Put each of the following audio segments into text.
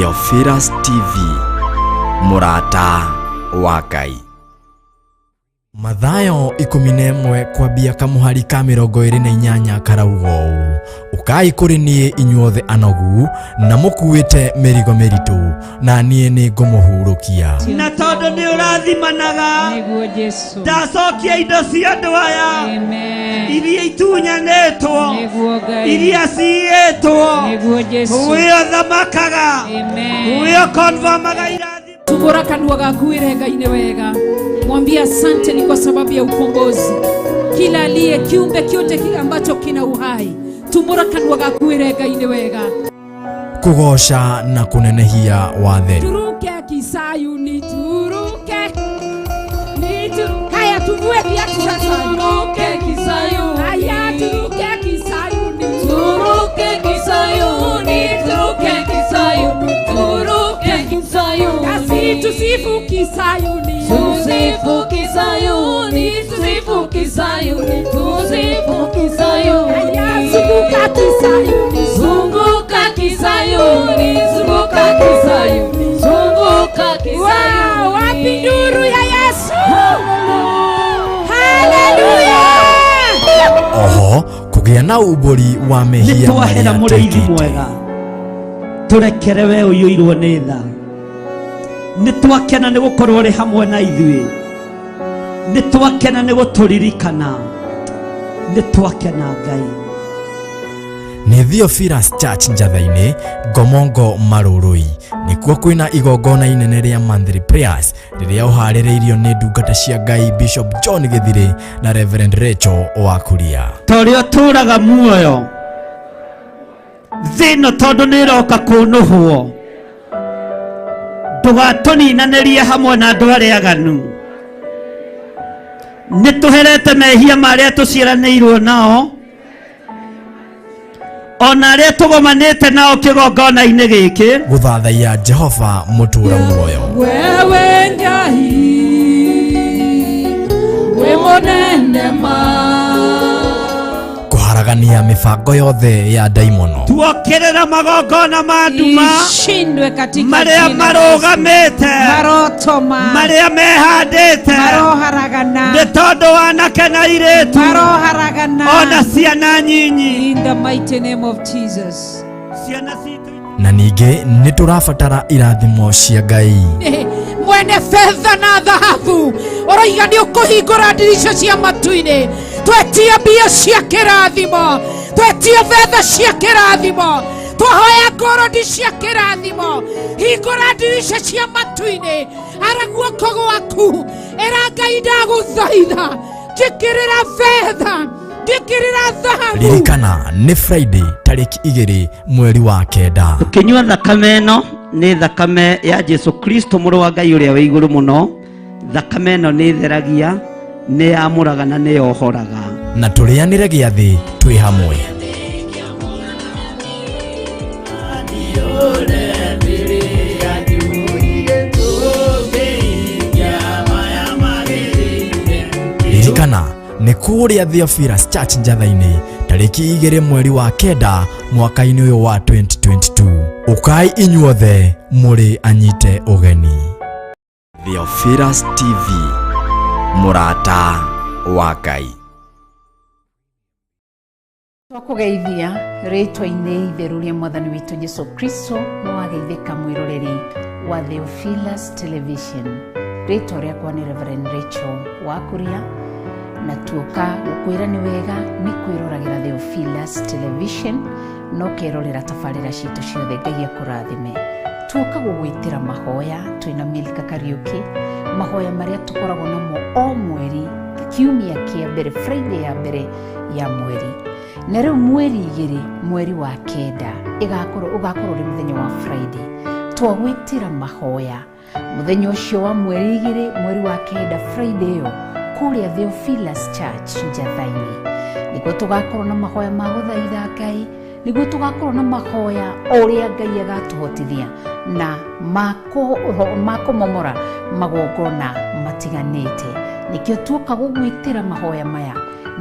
Theophilus TV, mũrata wa Ngai. Mathayo 11 kwambia kamũhari ka 28 karauga ũũ: ũkai kũrĩ niĩ inyuothe anogu na mũkuĩte mĩrigo mĩritũ, na niĩ nĩ ngũmũhurũkia. Na tondũ nĩ ũrathimanaga, Nĩguo Jesu. ndacokia indo cia andũ aya Amen. iria itunyanĩtwo, Nĩguo Ngai. iria ciiyĩtwo. Nĩguo Jesu. We ũthamakaga, Amen. we ũkonfamaga irathimo. Tumbura kanua gaku wĩre Ngai nĩ wega, mwambie asante ni kwa sababu ya ukombozi. Kila aliye kiumbe kyote kile ambacho kina uhai, tumbura kanua gaku wĩre Ngai nĩ wega. Kũgooca na kũnenehia watheri. Turuke Kisayuni, turuke nitu. Haya, tuvue viatu sasa. Turuke Kisayuni. Haya, turuke Kisayuni, Turuke Kisayuni, turuke Kisayuni, turuke Kisayuni. Kasi tusifu Kisayuni, Tusifu Kisayuni, tusifu Kisayuni, tusifu Kisayuni. Haya, zunguka Kisayuni, Zunguka Kisayuni, zunguka Kisayuni, zunguka Kisayuni. Wow, wapi nduru ya Yesu? Haleluya! Oho kũgĩa na umbũri wa Nĩ mehia twahera marĩa mũrĩithi twĩkĩte. Mwega, tũrekere we ũiyũirwo nĩ tha. Nĩ twakena nĩ gũkorwo ũrĩ hamwe na ithuĩ, nĩ twakena nĩ gũtũririkana, nĩ twakena Ngai. Nĩ Theophilus Church Njatha-inĩ, Ngomongo Marũrũi, nĩkuo kwĩna igongona inene rĩa monthly prayers rĩrĩa ũharĩrĩirio nĩ ndungata cia Ngai Bishop John Gĩthirĩ na Reverend Rachel Wakuria. Ta ũrĩa ũtũũraga muoyo, thĩ ĩno tondũ nĩ ĩroka kũnũhwo, ndũgatũninanĩrie hamwe na andũ arĩa aganu. Nĩ tũherete mehia marĩa tũciaranĩirwo nao, ona arĩa tũgomanĩte nao kĩgongona-inĩ gĩkĩ. Gũthathaiya Jehova mũtũũra muoyo. Wewe Ngai wĩ mũnene ma. Kũharagania mĩbango yothe ya ndaimono. Tuokĩrĩra magongona ma nduma Ishindwe katika marĩa jina la Yesu. marũgamĩte, Marotoma marĩa mehandĩte maroharagana, nĩ tondũ wanake na airĩtu maroharagana ona ciana nyinyi, in the mighty name of Jesus. Ciana citũ. Na ningĩ nĩ tũrabatara irathimo cia Ngai. Mwene fedha na dhahabu, ũroiga nĩ ũkũhingũra ndirica cia matu-inĩ. Twetia mbia cia kĩrathimo, twetia betha cia kĩrathimo, twahoya ngorodi cia kĩrathimo. Hingũra ndirica cia matu-inĩ, ara guoko gwaku, ĩra Ngai ndagũthaitha, njĩkĩrĩra betha, njĩkĩrĩra thahabu. Ririkana nĩ Friday tarĩki 2 mweri wa 9. Tũkĩnyua thakame ĩno, nĩ thakame ya Jesu Kristo mũrũ wa Ngai ũrĩa wĩ igũrũ mũno. Thakame ĩno nĩ ĩtheragia, nĩ yamũraga na nĩ yohoraga. Na tũrĩanĩre gĩathĩ twĩ hamwe. Ririkana nĩ kũrĩa Theophilus Church Njatha-inĩ tarĩki 2 mweri wa 9 mwaka-inĩ ũyũ wa 2022. Ũkai inyuothe mũrĩ anyite ũgeni. Theophilus TV, mũrata wa Ngai. Twakũgeithia rĩtwa-inĩ itheru rĩa mwathani witũ Jesu Kristo. Nĩ wageithĩka mwĩroreri wa Theophilus Television. Rĩtwa rĩakwa nĩ Reverend Rachel Wakuria, na tuoka gũkwĩra nĩ wega nĩ kwĩroragĩra Theophilus Television na ũkerorera tabarĩra citũ ciothe. Ngai akũrathime. Tuoka gũgwĩtĩra mahoya twĩna Milka Kariuki, mahoya marĩa tũkoragwo namo o mweri kiumia kĩa mbere, Friday ya mbere ya mweri. Na rĩu mweri 2 mweri wa 9 ĩgakorwo ũgakorwo ũrĩ mũthenya wa Friday. Twagwĩtĩra mahoya mũthenya ũcio wa mweri 2 mweri wa 9, Friday ĩyo, kũrĩa Theophilus Church Njatha-inĩ, nĩguo tũgakorwo na mahoya ma gũthaitha Ngai, nĩguo tũgakorwo na mahoya o ũrĩa Ngai agatũhotithia na makũmomora magongona matiganĩte. Nĩkĩo tuoka gũgwĩtĩra mahoya maya.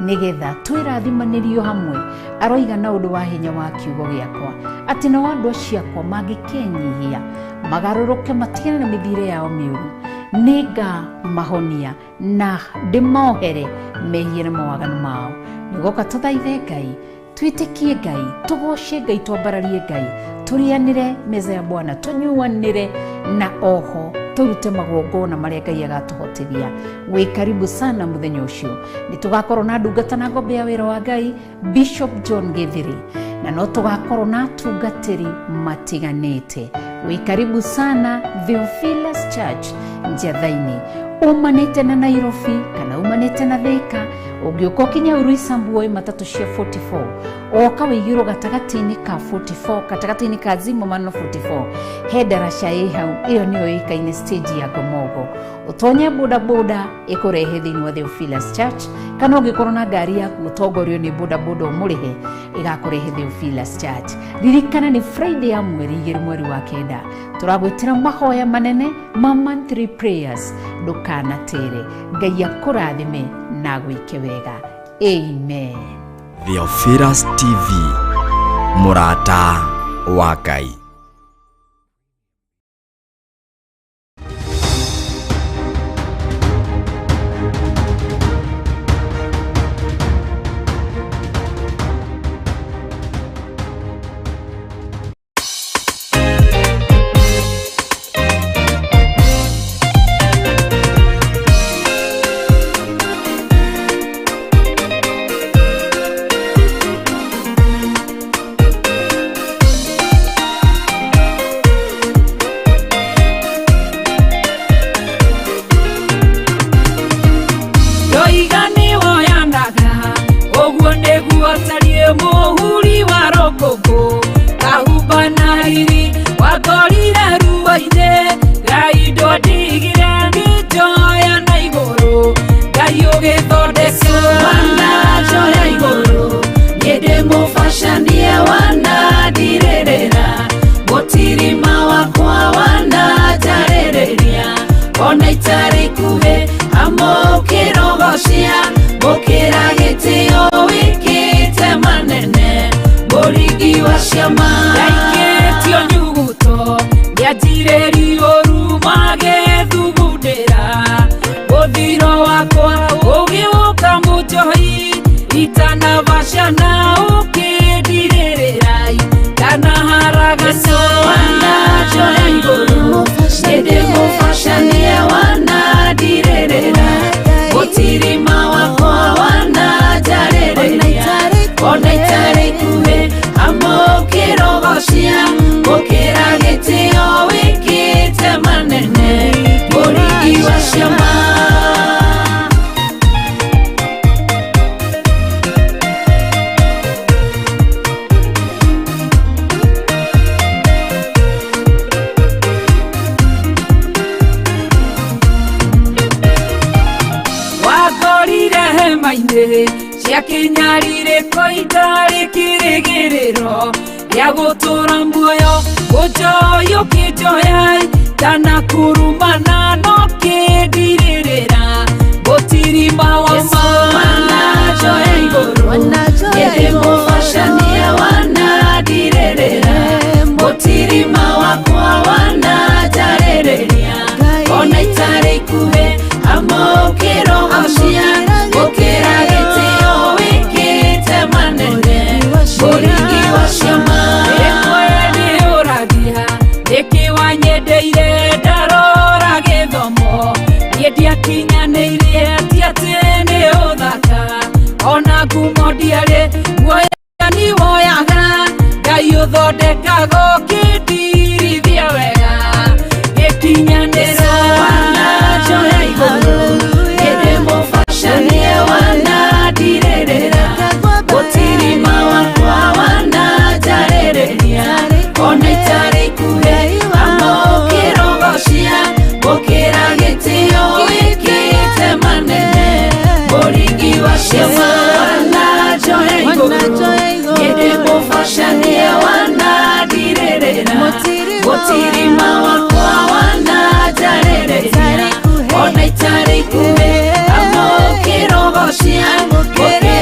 Nĩgetha twĩrathimanĩrio hamwe. Aroiga na ũndũ wa hinya wa kiugo gĩakwa atĩ nao andũ acio akwa mangĩkenyihia magarũrũke matigane na mĩthiĩre yao mĩũru, nĩngamahonia na ndĩmohere mehia na mawaganu mao. Nĩgoka tũthaithe Ngai, twĩtĩkie Ngai, tũgoce Ngai, twambararie Ngai, tũrĩanĩre meza ya Bwana, tũnyuanĩre na oho tũrute magongona marĩa Ngai agatũhotithia. Wĩ karibu sana mũthenya ũcio. Nĩ tũgakorwo na ndungata na ngombe ya wĩra wa Ngai Bishop John Githiri, na no tũgakorwo na atungatĩri matiganĩte. Wĩ karibu sana Theophilus Church Njatha-inĩ, umanĩte na Nairobi kana umanĩte na Thika, ũngĩũka ũkinya Uruisambu woe matatũ cia 44, oka wĩigĩrwo gatagatĩ-inĩ ka 44, gatagatĩ-inĩ ka Zimmerman na 44, he ndaraca ĩ hau, ĩyo nĩyo ĩkaine stage ya Ngomongo. Ũtonye bodaboda ĩkũrehe thĩinĩ wa Theophilus Church, kana ũngĩkorwo na ngari yaku ũtongorio nĩ bodaboda ũmũrĩhe ĩgakũrehe Theophilus Church. Ririkana nĩ Friday ya mweri 2 mweri wa 9, tũragwĩtĩra mahoya manene ma monthly prayers. Ndũkanatere. Ngai akũrathime na agwĩke wega. Amen. Theophilus TV, mũrata wa Ngai. Ndoiga nĩ woyanaga ũguo nĩguo tariĩ mũhuri wa rũkũngũ, kahumba na riri wakorire ruo-inĩ. Ngai ndwandigire ngĩnjoya na igũrũ, Ngai ũgĩthondeka wananjoya igũrũ. Niĩ ndĩmũbacanie wanandirĩrĩra, mũtirima wakwa wananjarĩrĩria, ona itarĩ ikuhĩ amũkĩrogocia, mũkĩra gĩtĩo wĩkĩte manene, mũringi wa ciama. Ndaikĩtio nyuguto nĩanjirĩrio ũru magĩthugundĩra, mũthiro wakwa ũgĩũka mũnjohi, itanabacana ũkĩndirĩrĩra, kana haragana wananjoya igũrũ. Nĩndĩmũbacanie wanandirĩrĩra, mũtirima wakwa wananjarĩrĩria, ona itarĩ ikuhĩ amũkĩrogocia, mũkĩra gĩtĩo wĩkĩte manene, mũringi wa ciama. Wakorire hema-inĩ cia kĩnyarirĩko itarĩ kĩrĩgĩrĩro gĩa gũtũũra muoyo, ũnjoya ũkĩnjoya ndanakurumana no kĩndirĩrĩra, mũtirima wa ma wananjoya igũrũ. Nĩndĩmũbacanie wanandirĩrĩra, mũtirima wakwa wananjarĩrĩria, ona itarĩ ikuhĩ amũkĩrogocia, mũkĩra gĩtĩo wĩkĩte manene, mũringi wa ciama. Ĩkwe nĩũragia nĩkĩ wanyendeire ndarora gĩthomo, niĩ ndiakinyanĩirie ti atĩ nĩ ũthaka, ona ngumo ndiarĩ guoya woyaga, Ngai ũthondekaga ũkĩndirithia wega, gĩkinyanĩra wananjoya igũrũ. Nĩndĩmũbacanie wanandirĩrĩra, mũtirima wakwa wananjarĩrĩria, ona itarĩ ikuhĩ amũkĩrogocia, mũkĩra gĩtĩo wĩkĩte manene, mũringi wa ciama. Wananjoya igũrũ, nĩndĩmũbacanie wanandirĩrĩra, mũtirima wakwa wananjarĩrĩria, ona itarĩ ikuhĩ amũkĩrogocia, mũkĩra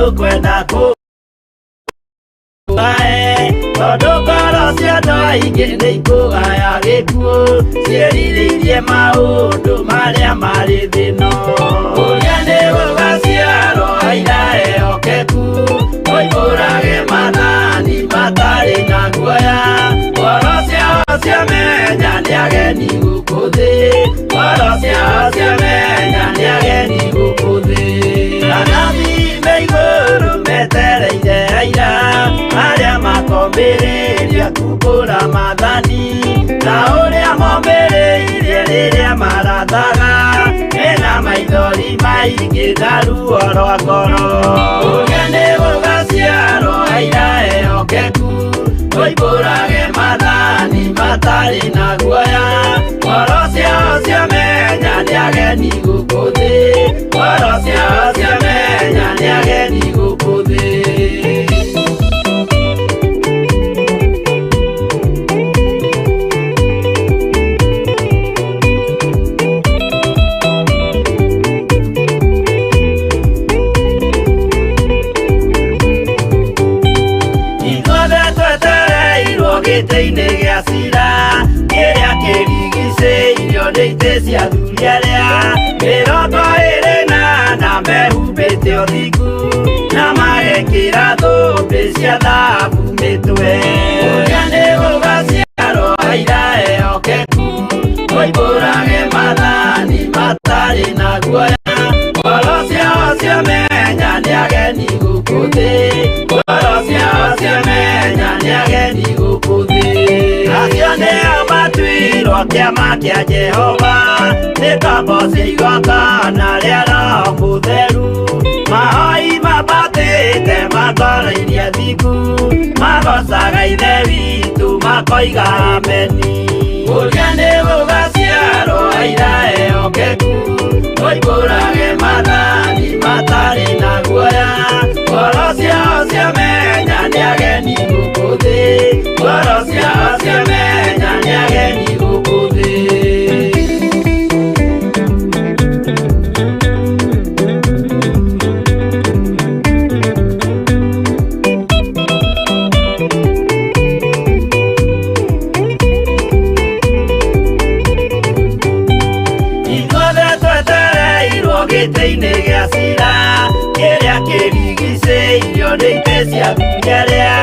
Tũkwenda kũgae tondũ ngoro cia andũ aingĩ nĩ ikũgaya gĩkuũ ciĩrirĩirie maũndũ marĩa marĩ thĩno. Ũrĩa nĩ gũgaciarwo aira ehokeku moimbũrage maathani matarĩ na guoya. Ngoro ciao ciamenya nĩ ageni gũkũ thĩ, ngoro ciao ciamenya nĩ ageni gũkũ thĩ. Anabii me igũrũ metereire aira arĩa makombĩrĩria kumbũra maathani ta ũrĩa mombĩrĩirie rĩrĩa marathaga mena maithori maingĩ na ruo rwa ngoro. Ũrĩa nĩ gũgaciarwo aira ehokeku moimbũrage maathani matarĩ na guoya. Ngoro ciao ciamenya nĩ ageni gũkũ thĩ, ngoro ciao ciamenya nĩ ageni gũkũ thĩ. Ithuothe twetereirwo gĩtĩ-inĩ gĩa cira kĩrĩa kĩrigicĩirio nĩ itĩ cia athuri arĩa 24 mehumbĩte ũthingu na magekĩra thũmbĩ cia thahabu mĩtwe. Ũrĩa nĩ gũgaciarwo aira ehokeku moimbũrage maathani matarĩ na guoya. Ngoro ciao ciamenya nĩ ageni gũkũ thĩ, ngoro ciao ciamenya nĩ ageni gũkũ thĩ. Acio nĩo matuirwo kĩama kĩa Jehova nĩ ngombo cia igongona rĩa Roho Mũtheru. Mahoi mambatĩte matorairie thingu magocaga Ithe witũ makoiga ameni. Ũrĩa nĩ gũgaciarwo aira ehokeku moimbũrage maathani matarĩ na guoya. Ngoro ciao ciamenya nĩ ageni gũkũ thĩ, ngoro ciao ciamenya nĩ ageni gũkũ thĩ. Ithuothe twetereirwo gĩtĩ-inĩ gĩa cira kĩrĩa kĩrigicĩirio nĩ itĩ cia athuri arĩa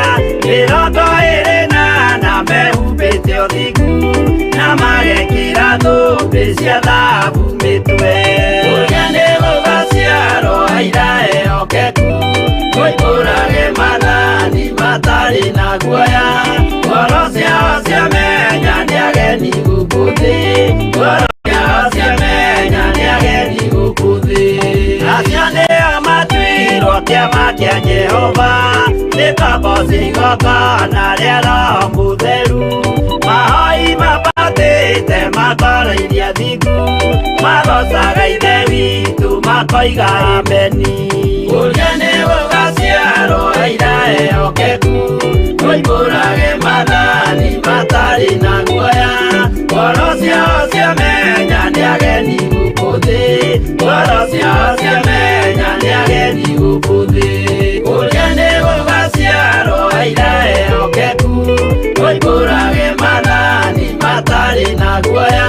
24 mehumbĩte ũthingu na magekĩra thũmbĩ cia thahabu mĩtwe. Ũrĩa nĩ gũgaciarwo aira ehokeku moimbũrage maathani matarĩ na guoya. Ngoro ciao ciamenya nĩ ageni gũkũ thĩ, ngoro ciao ciamenya nĩ ageni gũkũ thĩ. Acio nĩo matuirwo kĩama kĩa Jehova nĩ ngombo cia igongona rĩa Roho Mũtheru. Mahoi mambatĩte matorairie thingu magocaga Ithe witũ makoiga ameni. Ũrĩa nĩ gũgaciarwo aira ehokeku moimbũrage maathani matarĩ na guoya. Ngoro ciao ciamenya nĩ ageni gũkũ thĩ, ngoro ciao ciamenya nĩ ageni gũkũ thĩ. Ũrĩa nĩ gũgaciarwo aira ehokeku moimbũrage maathani matarĩ na guoya.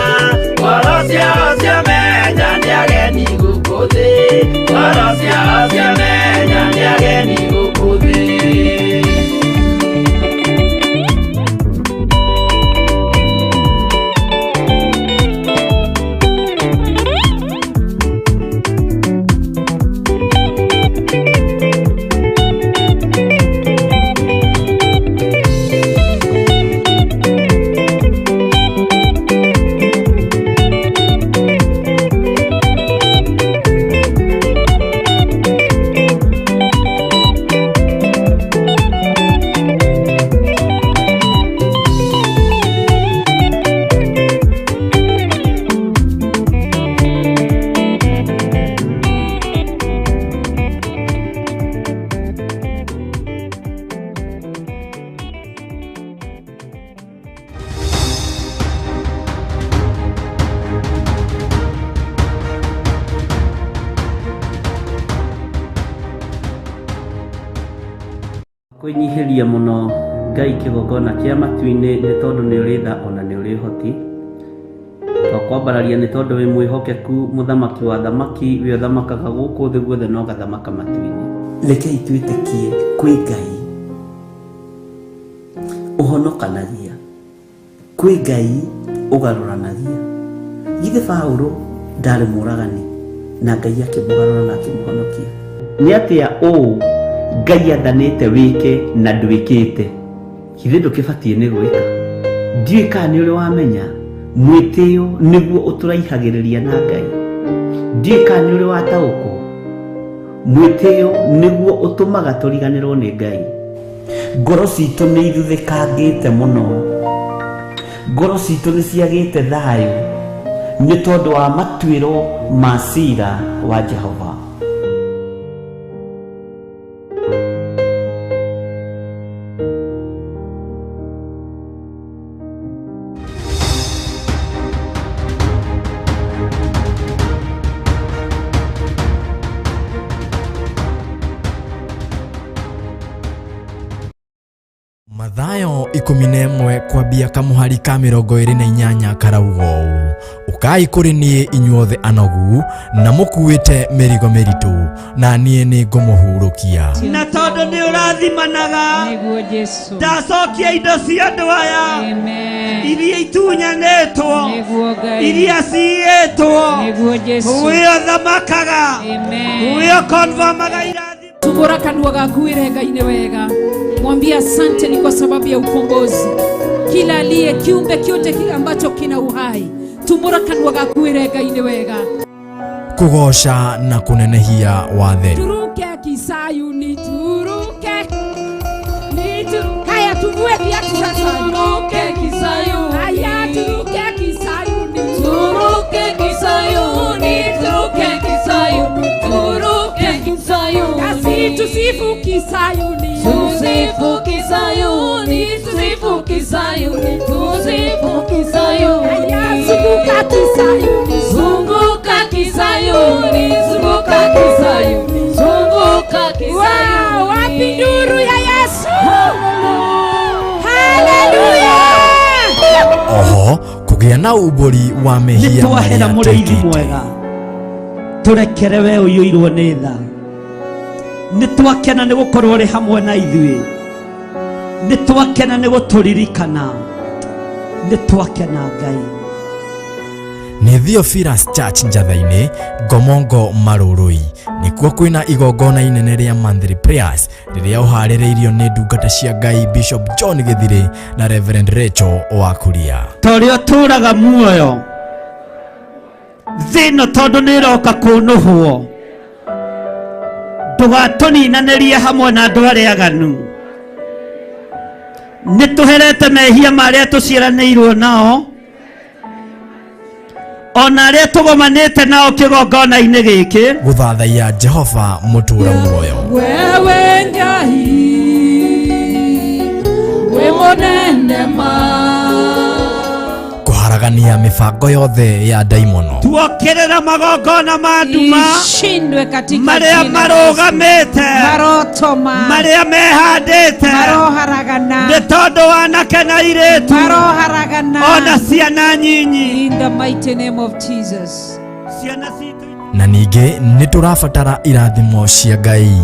Ngoro ciao ciamenya nĩ ageni gũkũ thĩ, ngoro ciao ciamenya nĩ ageni gũkũ thĩ. Kwĩnyihĩria mũno Ngai kĩgongona kĩa matu-inĩ nĩ tondũ nĩ ũrĩ tha ona nĩ ũrĩ ũhoti. Twakwambararia nĩ tondũ wĩ mwĩhokeku mũthamaki wa thamaki wĩ ũthamakaga gũkũ thĩ guothe na ũgathamaka matu-inĩ. Rekei twĩtĩkie kwĩ Ngai ũhonokanagia. Kwĩ Ngai ũgarũranagia. Githĩ Paũlũ ndarĩ mũũragani na Ngai akĩmũgarũra na akĩmũhonokia? Nĩ atĩa ũũ Ngai athanĩte wĩke na ndwĩkĩte? Githĩ ndũkĩbatiĩ nĩ gwĩka? Ndiũĩ kana nĩ ũrĩ wamenya mwĩtĩo nĩguo ũtũraihagĩrĩria na Ngai. Ndiũĩ kana nĩ ũrĩ wataũkwo mwĩtĩo nĩguo ũtũmaga tũriganĩrwo nĩ Ngai. Ngoro citũ nĩ ithuthĩkangĩte mũno, ngoro citũ nĩ ciagĩte thayũ nĩ tondũ wa matuĩro ma cira wa Jehova. Mathayo 11 kwambia kamũhari ka 28 karauga ũũ, ũkai kũrĩ niĩ inyuothe anogu na mũkuĩte mĩrigo mĩritũ, na niĩ nĩ ngũmũhurũkia. Na tondũ nĩ ũrathimanaga, Nĩguo Jesu. ndacokia indo cia andũ aya Amen. iria itunyanĩtwo, Nĩguo Ngai. iria ciiyĩtwo. Nĩguo Jesu. Wĩ ũthamakaga, Amen. wĩ ũkonfamaga irathimo. Tumbura kanua gaku wĩre Ngai nĩ wega, mwambie asante ni kwa sababu ya ukombozi. Kila aliye kiumbe kyote kile ambacho kina uhai, tumbura kanua gaku wĩre Ngai nĩ wega. Kũgooca na kũnenehia watheru. Turuke Kisayuni, turuke ni tu. Haya, tuvue viatu sasa. Turuke Kisayuni. Haya, turuke Kisayuni, Turuke Kisayuni, turuke Kisayuni, turuke Kisayuni. Kasi tusifu Kisayuni, Tusifu Kisayuni, tusifu Kisayuni, tusifu Kisayuni. Haya, zunguka Kisayuni, Zunguka Kisayuni, zunguka Kisayuni, zunguka Kisayuni. Wow, wapi nduru ya Yesu? Haleluya! Oho kũgĩa na umbũri wa Nĩ mehia twahera marĩa mũrĩithi twĩkĩte. mwega, tũrekere we ũiyũirwo nĩ tha. Nĩ twakena nĩ gũkorwo ũrĩ hamwe na ithuĩ, nĩ twakena nĩ gũtũririkana, nĩ twakena Ngai. Nĩ Theophilus Church Njatha-inĩ, Ngomongo Marũrũi. Nĩkuo kwĩna igongona inene rĩa monthly prayers rĩrĩa ũharĩrĩirio nĩ ndungata cia Ngai Bishop John Gĩthirĩ na Reverend Rachel wa Kuria. Ta ũrĩa ũtũũraga muoyo thĩ ĩno, tondũ nĩ ĩroka kũnũhwo, ndũgatũninanĩrie hamwe na andũ arĩa aganu. Nĩ tũherete mehia marĩa tũciaranĩirwo nao, ona arĩa tũgomanĩte nao kĩgongona-inĩ gĩkĩ. Gũthathaiya Jehova mũtũũra muoyo. Wewe Ngai wĩ mũnene ma. Kũharagania mĩbango yothe ya ndaimono. Tuokĩrĩra magongona ma nduma Ishindwe katika marĩa jina la Yesu. marũgamĩte, Marotoma. marĩa mehandĩte Maroharagana. nĩ tondũ wanake na airĩtu Maroharagana. ona ciana nyinyi. In the mighty name of Jesus. Ciana citũ. Na ningĩ nĩ tũrabatara irathimo cia Ngai.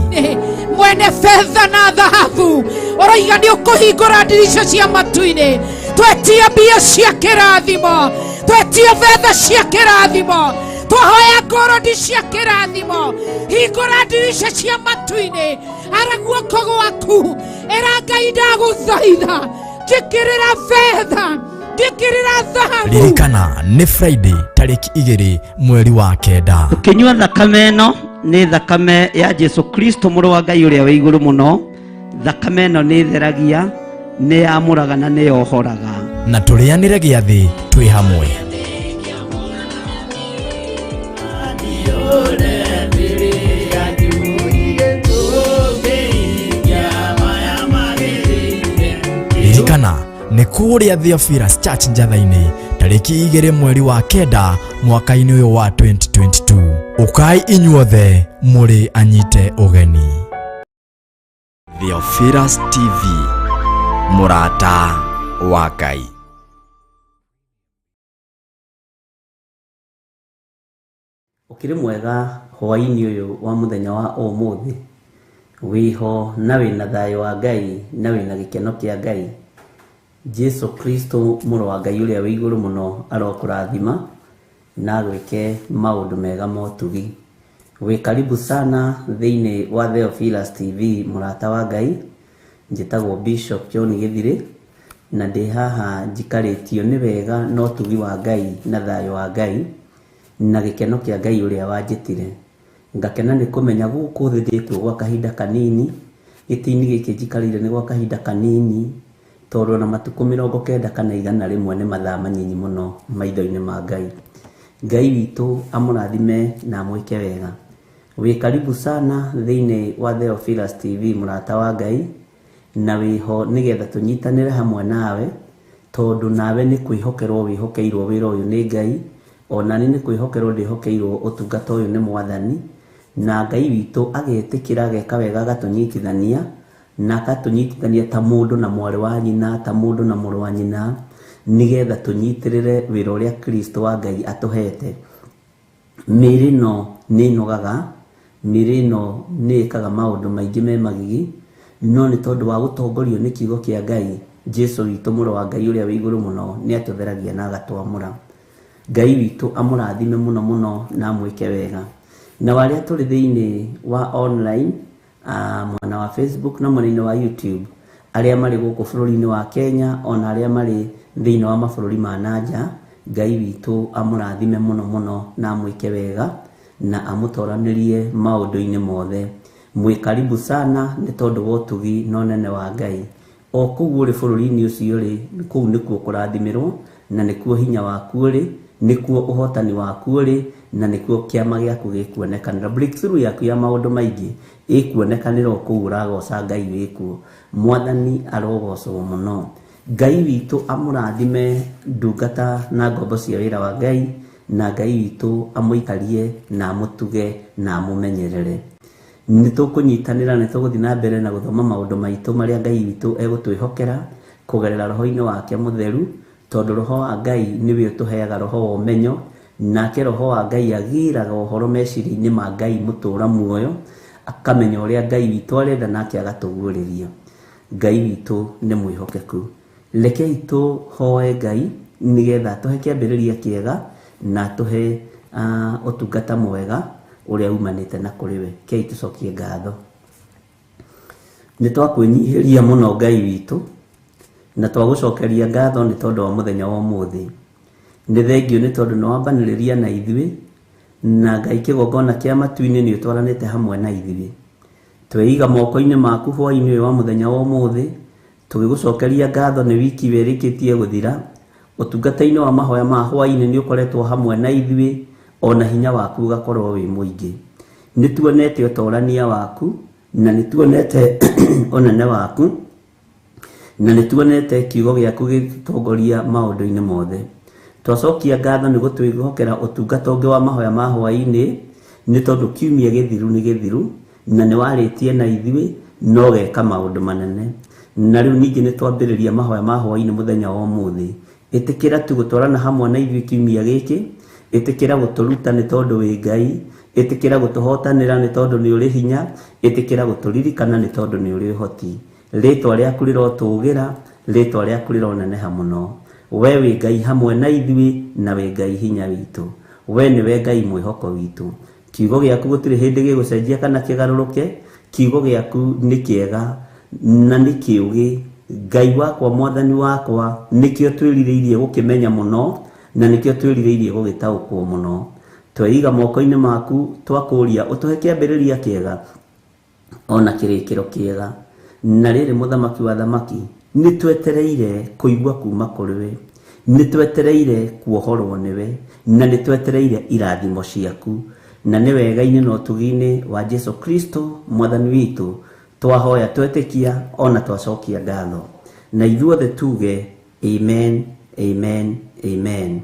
Mwene fedha na dhahabu, ũroiga nĩ ũkũhingũra ndirica cia matu-inĩ. Twetia mbia cia kĩrathimo, twetia betha cia kĩrathimo, twahoya ngorodi cia kĩrathimo. Hingũra ndirica cia matu-inĩ, ara guoko gwaku, ĩra Ngai ndagũthaitha, njĩkĩrĩra betha, njĩkĩrĩra thahabu. Ririkana nĩ Friday tarĩki 2 mweri wa 9. Ũkĩnyua thakame ĩno nĩ thakame ya Jesu Kristo mũrũ wa Ngai ũrĩa wĩ igũrũ mũno. Thakame ĩno nĩ ĩtheragia, nĩ yamũraga na nĩ yohoraga. Na tũrĩanĩre gĩathĩ twĩ hamwe. Ririkana nĩ kũrĩa Theophilus Church Njatha-inĩ tarĩki 2 mweri wa 9 mwaka-inĩ ũyũ wa 2022. Ũkai inyuothe mũrĩ anyite ũgeni. Theophilus TV, mũrata wa Ngai. Ũkĩrĩ mwega hwaĩ-inĩ ũyũ wa mũthenya wa ũmũthĩ, wĩho na wĩna thayũ wa Ngai na wĩna gĩkeno kĩa Ngai. Jesu Kristo mũrũ wa Ngai ũrĩa wĩ igũrũ mũno arokũrathima na agwĩke maũndũ mega ma ũtugi. Wĩ karibu sana thĩinĩ wa Theophilus TV mũrata wa Ngai. Njĩtagwo Bishop John Gĩthirĩ na ndĩ haha njikarĩtio nĩ wega na ũtugi wa Ngai na thayũ wa Ngai na gĩkeno kĩa Ngai ũrĩa wanjĩtire. Ngakena nĩ kũmenya gũkũ thĩ ndĩkuo gwa kahinda kanini, gĩtĩ-inĩ gĩkĩ njikarĩire nĩ gwa kahinda kanini, tondũ ona matukũ 90 kana 100 nĩ mathaa manyinyi mũno maitho-inĩ ma Ngai. Ngai witũ amũrathime na amwĩke wega. Wĩ karibu sana thĩinĩ wa Theophilus TV mũrata wa Ngai, na wĩho nĩgetha tũnyitanĩre hamwe nawe, tondũ nawe nĩ kwĩhokerwo wĩhokeirwo wĩra ũyũ nĩ Ngai, ona niĩ nĩ kwĩhokerwo ndĩhokeirwo ũtungata ũyũ nĩ Mwathani, na Ngai witũ agetĩkĩra ageka wega agatũnyitithania, na akatũnyitithania ta mũndũ na mwarĩ wa nyina, ta mũndũ na mũrũ wa nyina, nĩgetha tũnyitĩrĩre wĩra ũrĩa Kristo wa Ngai atũhete. Mĩĩrĩ ĩno nĩ ĩnogaga, mĩĩrĩ ĩno nĩ ĩkaga maũndũ maingĩ me magigi, no nĩ tondũ wa gũtongorio nĩ kiugo kĩa Ngai, Jesu witũ mũrũ wa Ngai ũrĩa wĩ igũrũ mũno nĩ atũtheragia na agatwamũra. Ngai witũ amũrathime mũno mũno na amwĩke wega. Na arĩa tũrĩ thĩinĩ wa online, mwena wa Facebook na mwena-inĩ wa YouTube, arĩa marĩ gũkũ bũrũri-inĩ wa Kenya ona arĩa marĩ thĩinĩ wa mabũrũri ma nanja, Ngai witũ amũrathime mũno mũno na amwĩke wega na amũtoranĩrie maũndũ-inĩ mothe. Mwĩ karibu sana nĩ tondũ wa ũtugi na ũnene wa Ngai. O kũu ũrĩ bũrũri-inĩ ũcio rĩ, kũu nĩkuo kũrathimĩrwo, na nĩkuo hinya waku ũrĩ, nĩkuo ũhotani waku ũrĩ, na nĩkuo kĩama gĩaku gĩkuonekanĩra. Breakthrough yaku ya maũndũ maingĩ ĩkuonekanĩra o kũu ũragoca Ngai wĩkuo. Mwathani arogocwo mũno. Ngai witũ amũrathime ndungata na ngombo cia wĩra wa Ngai, na Ngai witũ amũikarie na amũtuge na amũmenyerere. Nĩ tũkũnyitanĩra, nĩ tũgũthiĩ na mbere na gũthoma maũndũ maitũ marĩa Ngai witũ egũtwĩhokera kũgerera roho-inĩ wake mũtheru, tondũ roho wa Ngai nĩwe ũtũheaga roho wa ũmenyo, nake roho wa Ngai agĩraga ũhoro meciria-inĩ ma Ngai mũtũra muoyo, akamenya ũrĩa Ngai witũ arenda nake agatũguũrĩria. Ngai witũ nĩ mwĩhokeku. Rekei tũhoe Ngai nĩgetha atũhe kĩambĩrĩria kĩega na atũhe ũtungata mwega ũrĩa umanĩte na kũrĩ we. Kei tũcokie ngatho. Nĩ twakwĩnyihĩria mũno Ngai witũ, na twagũcokeria ngatho nĩ tondũ wa mũthenya wa ũmũthĩ. Nĩ thengio nĩ tondũ nĩ wambanĩrĩria na ithuĩ, na Ngai kĩgongona kĩa matu-inĩ nĩ ũtwaranĩte hamwe na ithuĩ. Tweiga moko-inĩ maku hwaĩ-inĩ ũyũ wa mũthenya wa ũmũthĩ, tũgĩgũcokeria ngatho nĩ wiki ĩyo ĩrĩkĩtie gũthira. Ũtungata-inĩ wa mahoya ma hwaĩ-inĩ nĩ ũkoretwo hamwe na ithuĩ, ona hinya waku ũgakorwo wĩ mũingĩ. Nĩ tuonete ũtorania waku, na nĩ tuonete ũnene waku, na nĩ tuonete kiugo gĩaku gĩgĩtũtongoria maũndũ-inĩ mothe. Twacokia ngatho nĩ gũtwĩhokera ũtungata ũngĩ wa mahoya ma hwaĩ-inĩ, nĩ tondũ kiumia gĩthiru nĩ gĩthiru, na nĩ warĩtie na ithuĩ na ũgeka maũndũ manene. Na rĩu ningĩ nĩ twambĩrĩria mahoya ma hwaĩ-inĩ mũthenya wa ũmũthĩ. Ĩtĩkĩra tu gũtwarana hamwe na ithuĩ kiumia gĩkĩ, ĩtĩkĩra gũtũruta nĩ tondũ wĩ Ngai, ĩtĩkĩra gũtũhotanĩra nĩ tondũ nĩ ũrĩ hinya, ĩtĩkĩra gũtũririkana nĩ tondũ nĩ ũrĩ ũhoti. Rĩtwa rĩaku rĩrotũgĩra, rĩtwa rĩaku rĩroneneha mũno. We wĩ Ngai hamwe na ithuĩ, na wĩ Ngai hinya witũ. We nĩwe Ngai mwĩhoko witũ. Kiugo gĩaku gũtirĩ hĩndĩ gĩgũcenjia kana kĩgarũrũke, kiugo gĩaku nĩ kĩega na nĩ kĩũgĩ. Ngai wakwa, Mwathani wakwa, nĩkĩo twĩrirĩirie gũkĩmenya mũno, na nĩkĩo twĩrirĩirie gũgĩtaũkwo mũno. Tweiga moko-inĩ maku, twakũria ũtũhe kĩambĩrĩria kĩega ona kĩrĩkĩro kĩega. Na rĩrĩ mũthamaki wa thamaki, nĩ twetereire kũigua kuma kũrĩ we, nĩ twetereire kuohorwo nĩwe, na nĩ twetereire irathimo ciaku. Na nĩ wega-inĩ na ũtugi-inĩ wa Jesu Kristo Mwathani witũ twahoya twetĩkia ona twacokia ngatho. Na ithuothe tuge amen, amen, amen.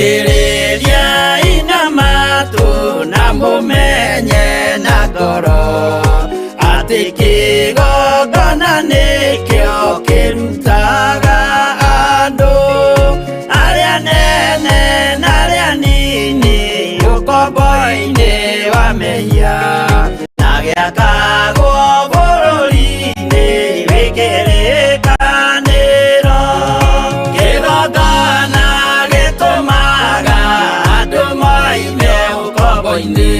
Thikĩrĩriai na matũ na mũmenye na ngoro atĩ kĩgongona nĩkĩo kĩrutaga andũ arĩa nene na arĩa nini ũkombo-inĩ wa mehia na gĩakagwo bũrũri-inĩ wĩ kĩrĩkanĩro. Kĩgongona gĩtũmaga andũ moime ũkombo-inĩ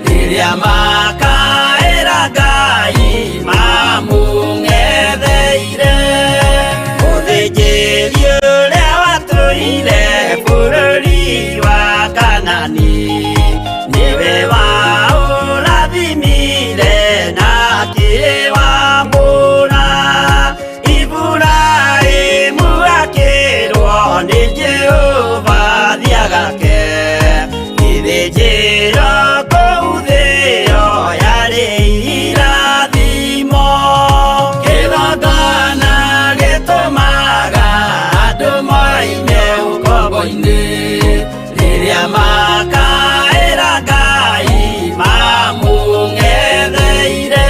rĩrĩa makaĩra Ngai mamũng'etheire. Mũthĩnjĩri ũrĩa watũire bũrũri wa Kanani nĩwe waũrathimire na akĩwambũra. Iburahĩmu akĩrwo nĩ Jehova thiagake gĩthĩnjĩro kũu thĩo yarĩ irathimo. Kĩgongona gĩtũmaga andũ moime ũkombo-inĩ rĩrĩa makaĩra Ngai mamũng'etheire.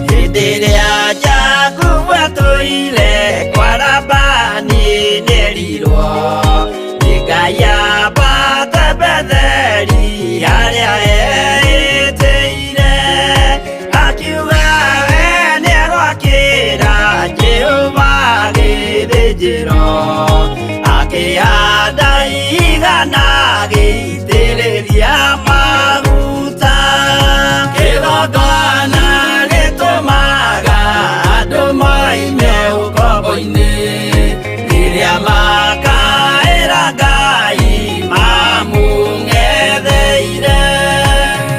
Hĩndĩ ĩrĩa Jakubu atũire kwa Labani nĩerirwo nĩ Ngai ambate Betheli harĩa eĩtĩire. Akiuga we nĩegwakĩra Jehova gĩthĩnjĩro, akĩhanda igana agĩitĩrĩria maguta. Kĩgongona gĩtũmaga andũ moime ũkombo-inĩ rĩrĩa makaĩra Ngai mamũng'etheire.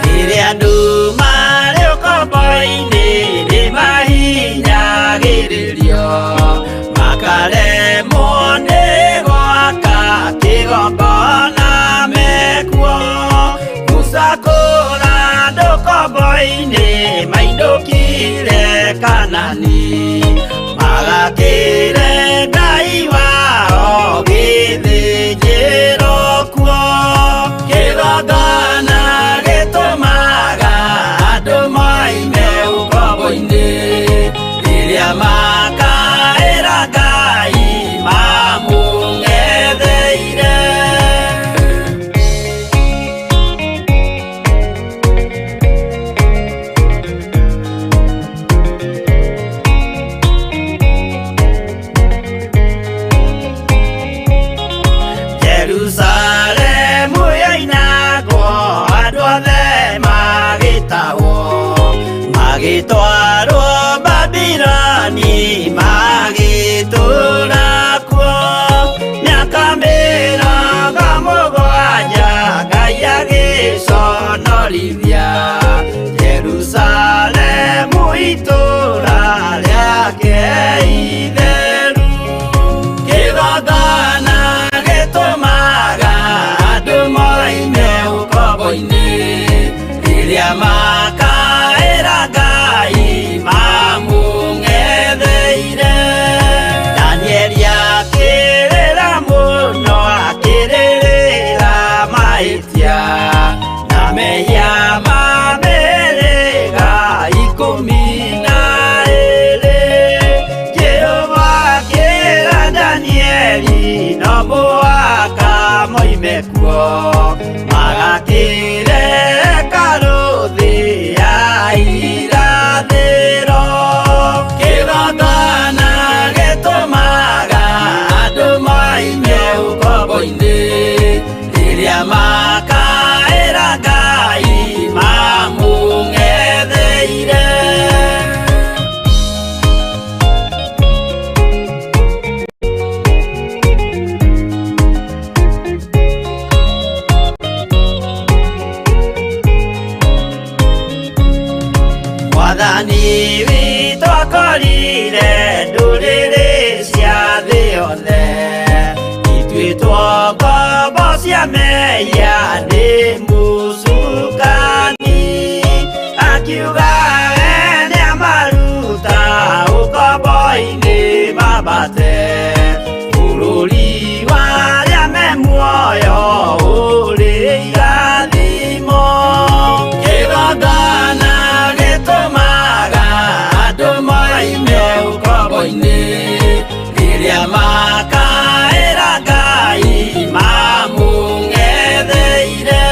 Rĩrĩa andũ marĩ ũkombo-inĩ nĩmahinyagĩrĩrio makaremwo nĩ gwaka kĩgongona mekuo. Musa kũra andũ ũkombo-inĩ mainũkire Kanani magakĩre Ngai wao gĩthĩnjĩro kuo. Kĩgongona gĩtũmaga andũ moime ũkombo-inĩ rĩrĩa makaĩra Ngai mamũng'etheire. Jerusalemu yoinagwo andũ othe magĩtahwo magĩtwarwo Babiloni magĩtũũra kuo mĩaka 70 Ngai agĩconorithia Jerusalemu itũũra rĩake itheru. Kĩgongona gĩtũmaga andũ moime ũkombo-inĩ rĩrĩa makaĩra Ngai mamũng'etheire. Danieli akĩrĩra mũno akĩrĩrĩra mahĩtia na mehia ma mĩhĩrĩga 12. Jehova akĩra Danieli no mũhaka moime kuo magakĩre hekarũ thĩ ya irathĩro. Kĩgongona gĩtũmaga andũ moime ũkombo-inĩ rĩrĩa makaĩra Ngai mamũng'etheire. Mwathani witũ akorire ndũrĩrĩ cia thĩ yothe ituĩtwo ngombo cia Arĩa mehia nĩ mũcukani, akiuga we nĩamaruta ũkombo-inĩ mambate bũrũri wa arĩa me muoyo ũrĩ irathimo. Kĩgongona gĩtũmaga andũ moime ũkombo-inĩ, rĩrĩa makaĩra Ngai mamũng'etheire.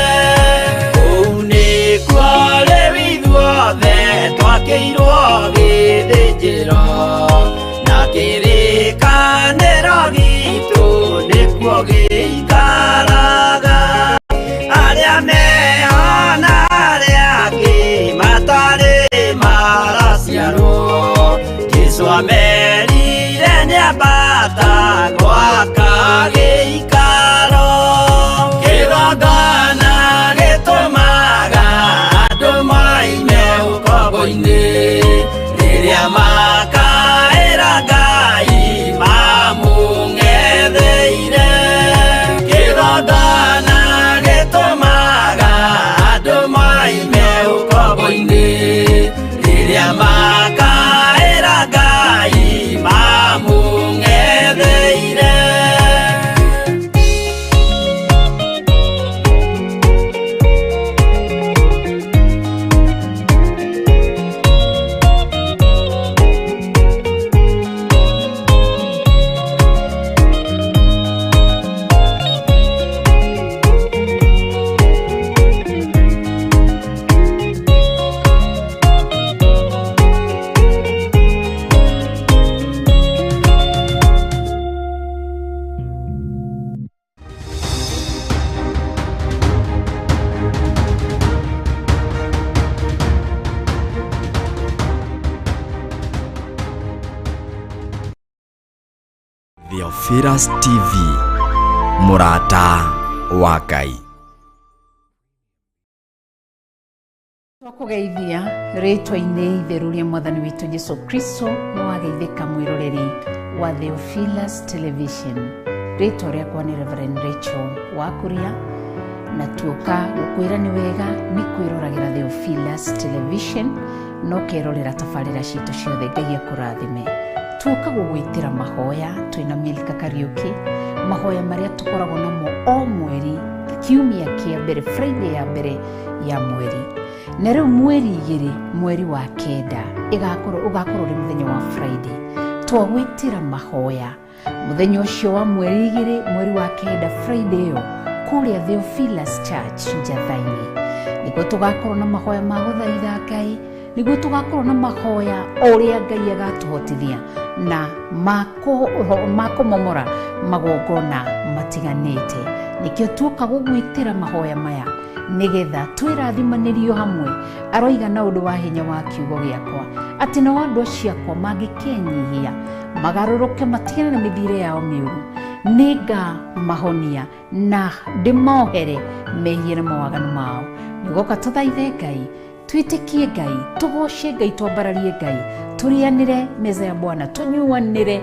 Kũu nĩkuo rĩu ithuothe twakĩirwo gĩthĩnjĩro, na kĩrĩkanĩro gitũ nĩkuo gĩikaraga. Arĩa meho na arĩa angĩ matarĩ maraciarwo, Jesũ amerire nĩambata gwaka gĩikaro. Kĩgongona gĩtũmaga andũ moime ũkombo-inĩ, rĩrĩa makaĩra Ngai mamũng'etheire. Kĩgongona gĩtũmaga andũ moime ũkombo-inĩ, rĩrĩa makaĩra Ngai mamũng'etheire. Theophilus TV, mũrata wa Ngai. Twakũgeithia rĩtwa-inĩ itheru rĩa mwathani witũ Jesu Kristo. Nĩ wageithĩka mwĩroreri wa Theophilus Television. Rĩtwa rĩakwa nĩ Reverend Rachel Wakuria, na tuoka gũkwĩra nĩ wega nĩ kwĩroragĩra Theophilus Television no kerorera tabarĩra citũ ciothe. Ngai akũrathime. Tuoka gũgwĩtĩra mahoya twĩna Milka Kariuki, mahoya marĩa tũkoragwo namo o mweri kiumia kĩa mbere, Friday ya mbere ya mweri. Na rĩu mweri 2 mweri wa 9 ĩgakorwo ũgakorwo ũrĩ mũthenya wa Friday. Twagwĩtĩra mahoya mũthenya ũcio wa mweri 2 mweri wa 9, Friday ĩyo, kũrĩa Theophilus Church Njatha-inĩ, nĩguo tũgakorwo na mahoya ma gũthaitha Ngai, nĩguo tũgakorwo na mahoya o ũrĩa Ngai agatũhotithia na makũmomora magongona matiganĩte. Nĩkĩo tuoka gũgwĩtĩra mahoya maya nĩgetha twĩrathimanĩrio hamwe. Aroiga na ũndũ wa hinya wa kiugo gĩakwa atĩ nao andũ acio akwa mangĩkenyihia magarũrũke matigane na mĩthiĩre yao mĩũru, nĩngamahonia na ndĩmohere mehia na mawaganu mao. Nĩgoka tũthaithe Ngai, twĩtĩkie Ngai, tũgoce Ngai, twambararie Ngai, tũrĩanĩre meza ya Bwana, tũnyuanĩre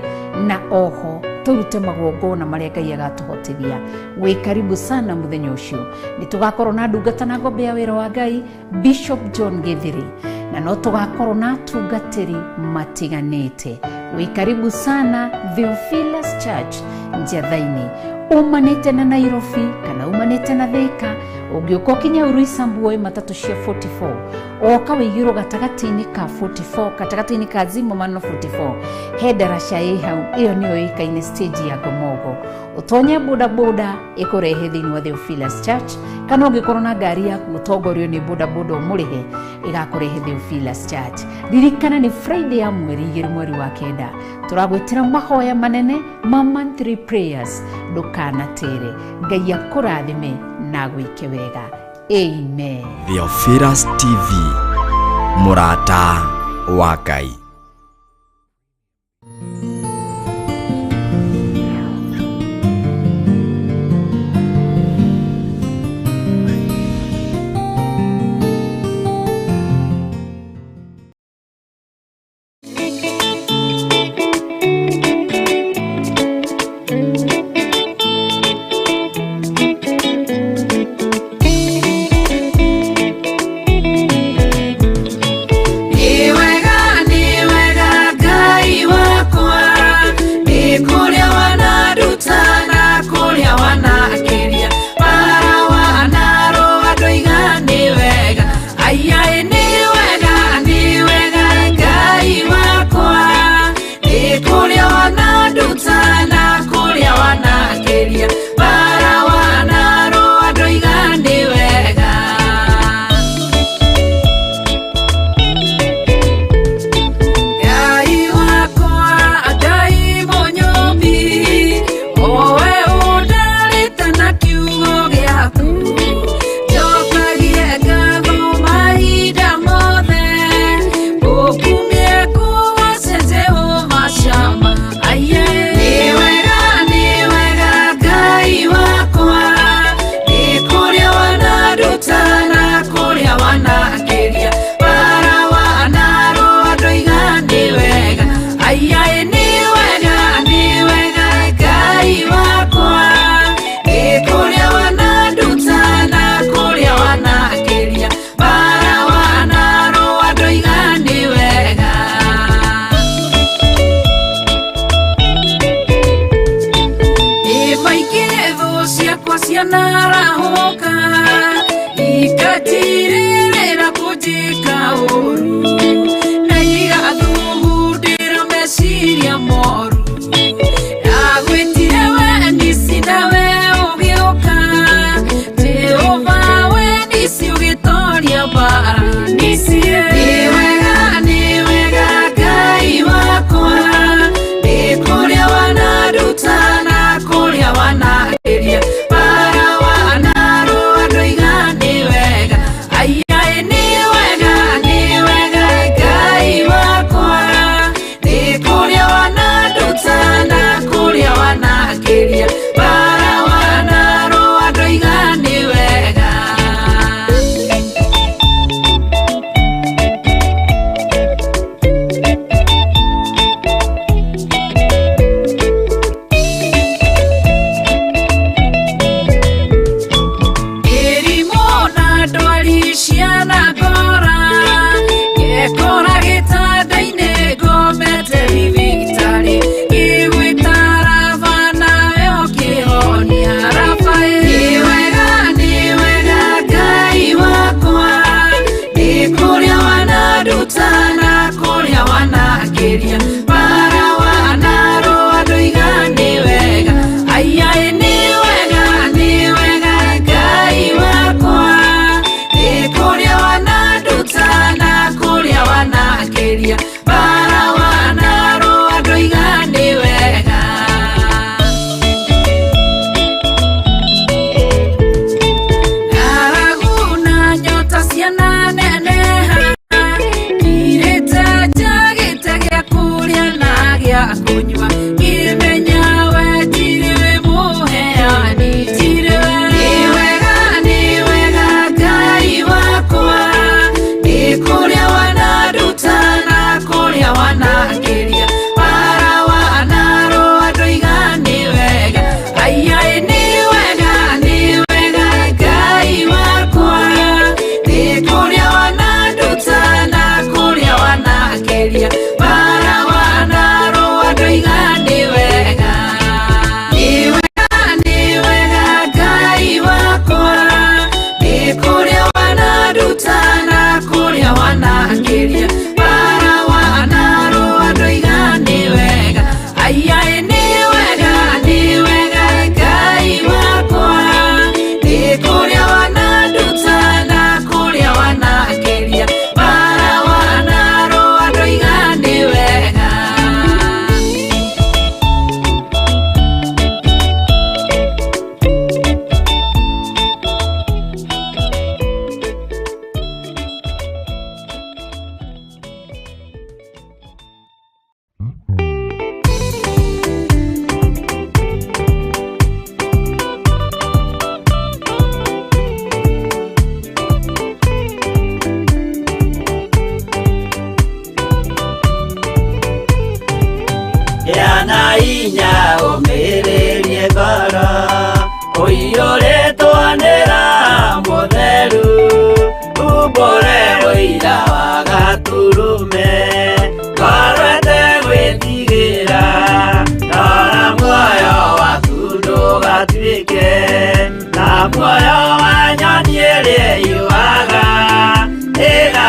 na oho tũrute magongona marĩa Ngai agatũhotithia. Wĩ karibu sana mũthenya ũcio. Nĩ tũgakorwo na ndungata na ngombe ya wĩra wa Ngai Bishop John Githiri, na no tũgakorwo na atungatĩri matiganĩte. Wĩ karibu sana Theophilus Church Njatha-inĩ. Umanĩte na Nairobi kana umanĩte na Thika, ũngĩũka ũkinye Roysambu woe matatũ cia 44, oka wĩigĩrwo gatagatĩ-inĩ ka 44, gatagatĩ-inĩ ka Zimmerman na 44, he ndaraca ĩ hau, ĩyo nĩyo ĩkaine stage ya Ngomongo. Ũtonye boda boda ĩkũrehe thĩinĩ wa Theophilus Church, kana ũngĩkorwo na ngari yaku ũtongorio nĩ boda boda ũmũrĩhe ĩgakũrehe Theophilus Church. Ririkana nĩ Friday ya mweri 2 mweri wa 9, tũragwĩtĩra mahoya manene ma monthly prayers. Ndũkanatere. Ngai akũrathime na gwĩke wega. Amen. Theophilus TV, mũrata wa Ngai.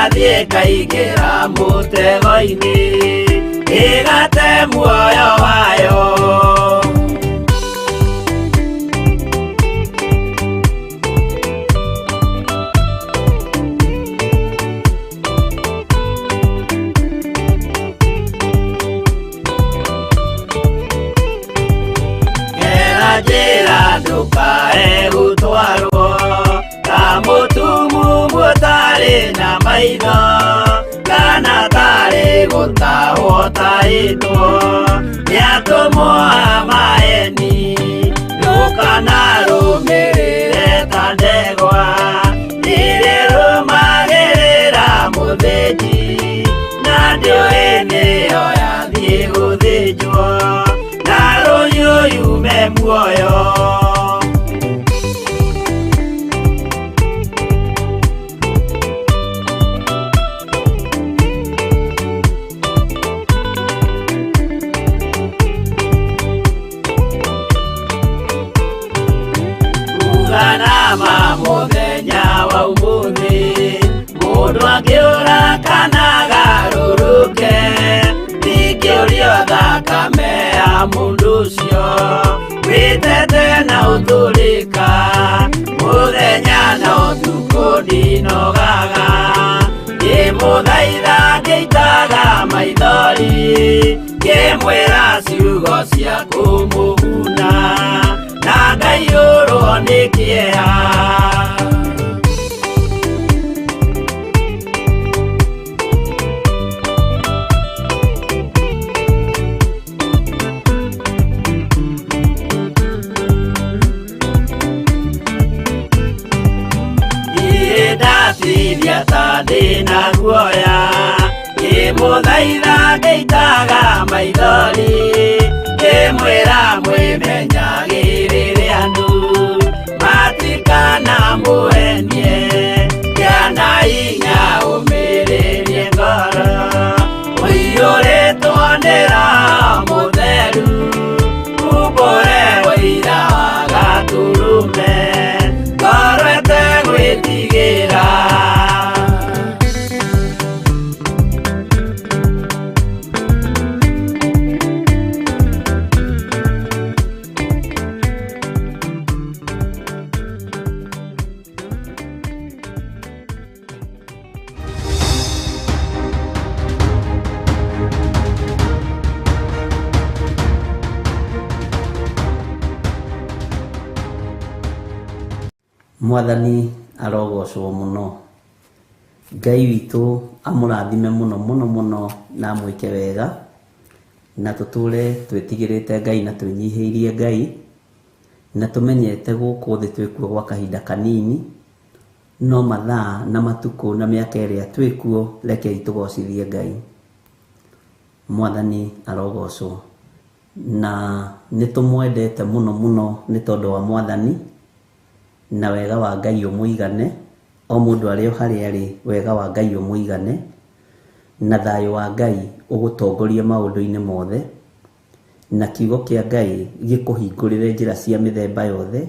Ĩgathiĩ ĩkaingĩra mũtego-inĩ, ĩgate muoyo wayo. Gera njĩra ndũkae gũtwarwo ta mũtumumu ũtarĩ na maitho, kana tarĩ gũtahwo tahĩtwo nĩ atũmwo a maeni. Ndũkanarũmĩrĩre ta ndegwa irĩrũmagĩrĩra mũthĩnji, na ndĩũĩ nĩyo yathiĩ gũthĩnjwo na rũhiũ yume muoyo. Uganama mũthenya wa ũmũthĩ, mũndũ angĩũra kana agarũrũke, ndingĩũrio thakame ya mũndũ ũcio wĩtete na ũtũrĩka. Mũthenya na ũtukũ ndinogaga, ngĩmũthaitha ngĩitaga maithori, ngĩmwĩra ciugo cia kũmũguna, na ngaiyũrwo nĩ kĩeha. Niĩ ndatithia ta ndĩna guoya, ngĩmũthaitha ngĩitaga maithori, ngĩmwĩra mwĩmenyagĩrĩre andũ matikanamũhenie, kĩana hinya ũmĩrĩrie ngoro, ũiyũrĩtwo nĩ Roho Mũtheru, umbũre ũira wa Gatũrũme, ngoro ĩtegwĩtigĩra. Mwathani arogocwo mũno. Ngai witũ amũrathime mũno mũno mũno na amwĩke wega, na tũtũre twĩtigĩrĩte Ngai na twĩnyihĩirie Ngai, na tũmenyete gũkũ thĩ twĩkuo gwa kahinda kanini, no mathaa na matukũ na mĩaka ĩrĩa twĩkuo, rekei tũgocithie Ngai. Mwathani arogocwo. Na nĩ tũmwendete mũno mũno nĩ tondũ wa Mwathani, na wega wa Ngai ũmũigane, o mũndũ arĩ o harĩa arĩ, wega wa Ngai ũmũigane, na thayũ wa Ngai ũgũtongorie maũndũ-inĩ mothe, na kiugo kĩa Ngai gĩkũhingũrĩre njĩra cia mĩthemba yothe,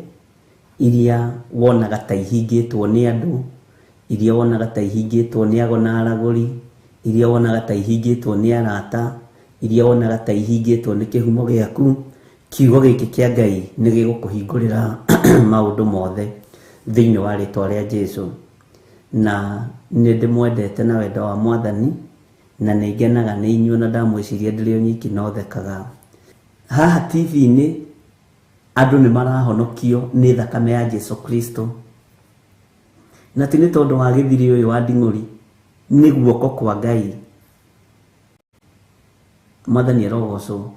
iria wonaga ta ihingĩtwo nĩ andũ, iria wonaga ta ihingĩtwo nĩ ago na aragũri, iria wonaga ta ihingĩtwo nĩ arata, iria wonaga ta ihingĩtwo nĩ kĩhumo gĩaku. Kiugo gĩkĩ kĩa Ngai nĩ gĩgũkũhingũrĩra maũndũ mothe thĩinĩ wa rĩtwa rĩa Jesũ. Na nĩ ndĩmwendete na wendo wa Mwathani, na nĩ ngenaga nĩ inyuĩ, na ndamwĩciria ndĩrĩ o nyiki no thekaga. Haha TV-inĩ andũ nĩ marahonokio nĩ thakame ya Jesũ Kristo, na ti nĩ tondũ wa gĩthiri ũyũ wa nding'ũri, nĩ guoko kwa Ngai. Mwathani arogocwo.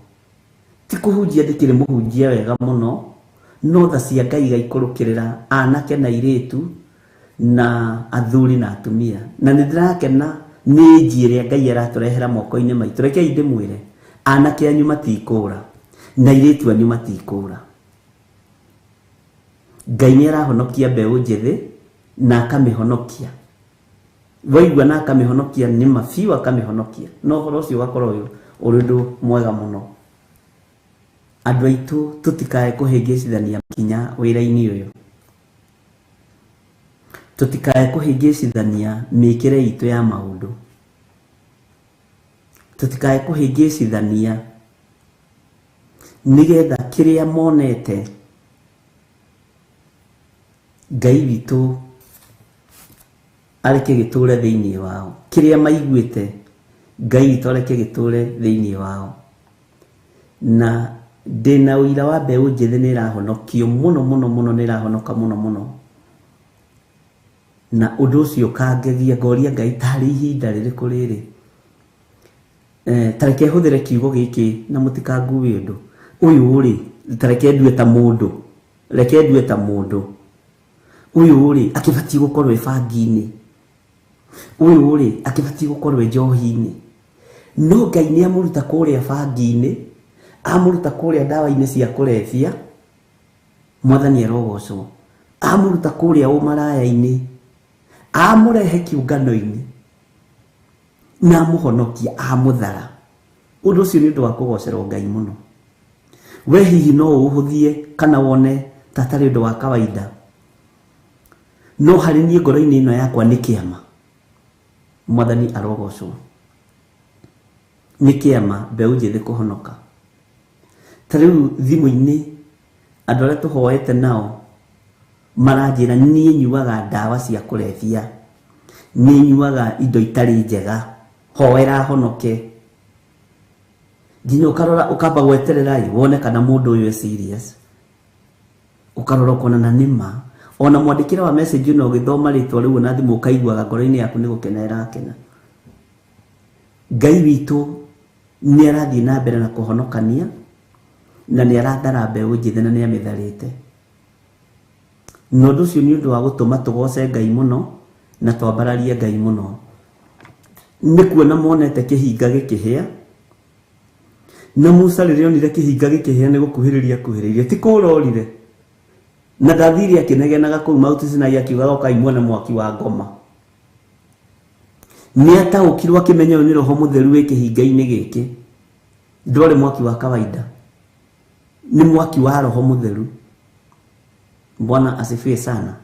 Ti kũhunjia ndĩkĩrĩ mũhunjia wega mũno, no tha cia Ngai igaikũrũkĩrĩra anake na airĩtu na athuri na atumia. Na nĩ ndĩrakena nĩ nji ĩrĩa Ngai aratũrehera moko-inĩ maitũ. Rekei ndĩmwĩre, anake anyu matikũra na airĩtu anyu matikũra. Ngai nĩ arahonokia mbeũ njĩthĩ na akamĩhonokia. Waigua na akamĩhonokia nĩ ma biũ akamĩhonokia. Na ũhoro ũcio ũgakorwo ũrĩ ũndũ mwega mũno. Andũ aitũ tũtikae kũhĩngĩcithania makinya wĩra-inĩ ũyũ. Tũtikae kũhĩngĩcithania mĩkĩre itũ ya maũndũ. Tũtikae kũhĩngĩcithania nĩgetha kĩrĩa monete Ngai witũ areke gĩtũre thĩinĩ wao, kĩrĩa maiguĩte Ngai witũ areke gĩtũre thĩinĩ wao. Na ndĩna ũira wa mbeũ njĩthĩ nĩ ĩrahonokio mũno mũno mũno, nĩ ĩrahonoka mũno mũno. Na ũndũ ũcio ũkangegia, ngoria Ngai tarĩ ihinda rĩrĩkũ rĩrĩ. Ta reke hũthĩre kiugo gĩkĩ na mũtikangue ũndũ ũyũ rĩ, ta reke ndue ta mũndũ, reke ndue ta mũndũ ũyũ rĩ akĩbatiĩ gũkorwo e bangi-inĩ, ũyũ rĩ akĩbatiĩ gũkorwo e njohi-inĩ. No Ngai nĩ amũruta kũrĩa bangi-inĩ, amũruta kũrĩa ndawa-inĩ cia kũrebia, Mwathani arogocwo, amũruta kũrĩa ũmaraya-inĩ, amũrehe kĩũngano-inĩ na amũhonokia, amũthara. Ũndũ ũcio nĩ ũndũ wa kũgocerwo Ngai mũno. We hihi no ũhũthie kana wone ta atarĩ ũndũ wa kawaida, no harĩ niĩ ngoro-inĩ ĩno yakwa nĩ kĩama. Mwathani arogocwo. Nĩ kĩama mbeũ njĩthĩ kũhonoka. Ta rĩu thimũ-inĩ andũ arĩa tũhoete nao maranjĩra niĩ nyuaga ndawa cia kũrebia, niĩ nyuaga indo itarĩ njega, hoera honoke. Nginya ũkarora ũkamba gweterera ĩ wone kana mũndũ ũyũ e serious, ũkarora ũkona na nĩma. Ona mwandĩkĩre wa message ĩno ũgĩthoma rĩtwa rĩu na thimũ ũkaiguaga ngoro-inĩ yaku nĩ gũkena ĩrakena. Ngai witũ nĩ arathiĩ na mbere na kũhonokania, na nĩ arathara mbeũ njĩthĩ na nĩ amĩtharĩte. Na ũndũ ũcio nĩ ũndũ wa gũtũma tũgoce Ngai mũno na twambararie Ngai mũno. Nĩ kuona monete kĩhinga gĩkĩhĩa, na Musa rĩrĩa onire kĩhinga gĩkĩhĩa nĩ gũkuhĩrĩria akuhĩrĩirie, ti kũrorire. Na ndathire akĩnegenaga kũu Mount Sinai akiugaga ũkai muone mwaki wa ngoma. Nĩ ataũkirwo akĩmenya ũyũ nĩ Roho Mũtheru wĩ kĩhinga-inĩ gĩkĩ. Ndwarĩ mwaki wa kawaida, nĩ mwaki wa Roho Mũtheru. Bwana asifiwe sana.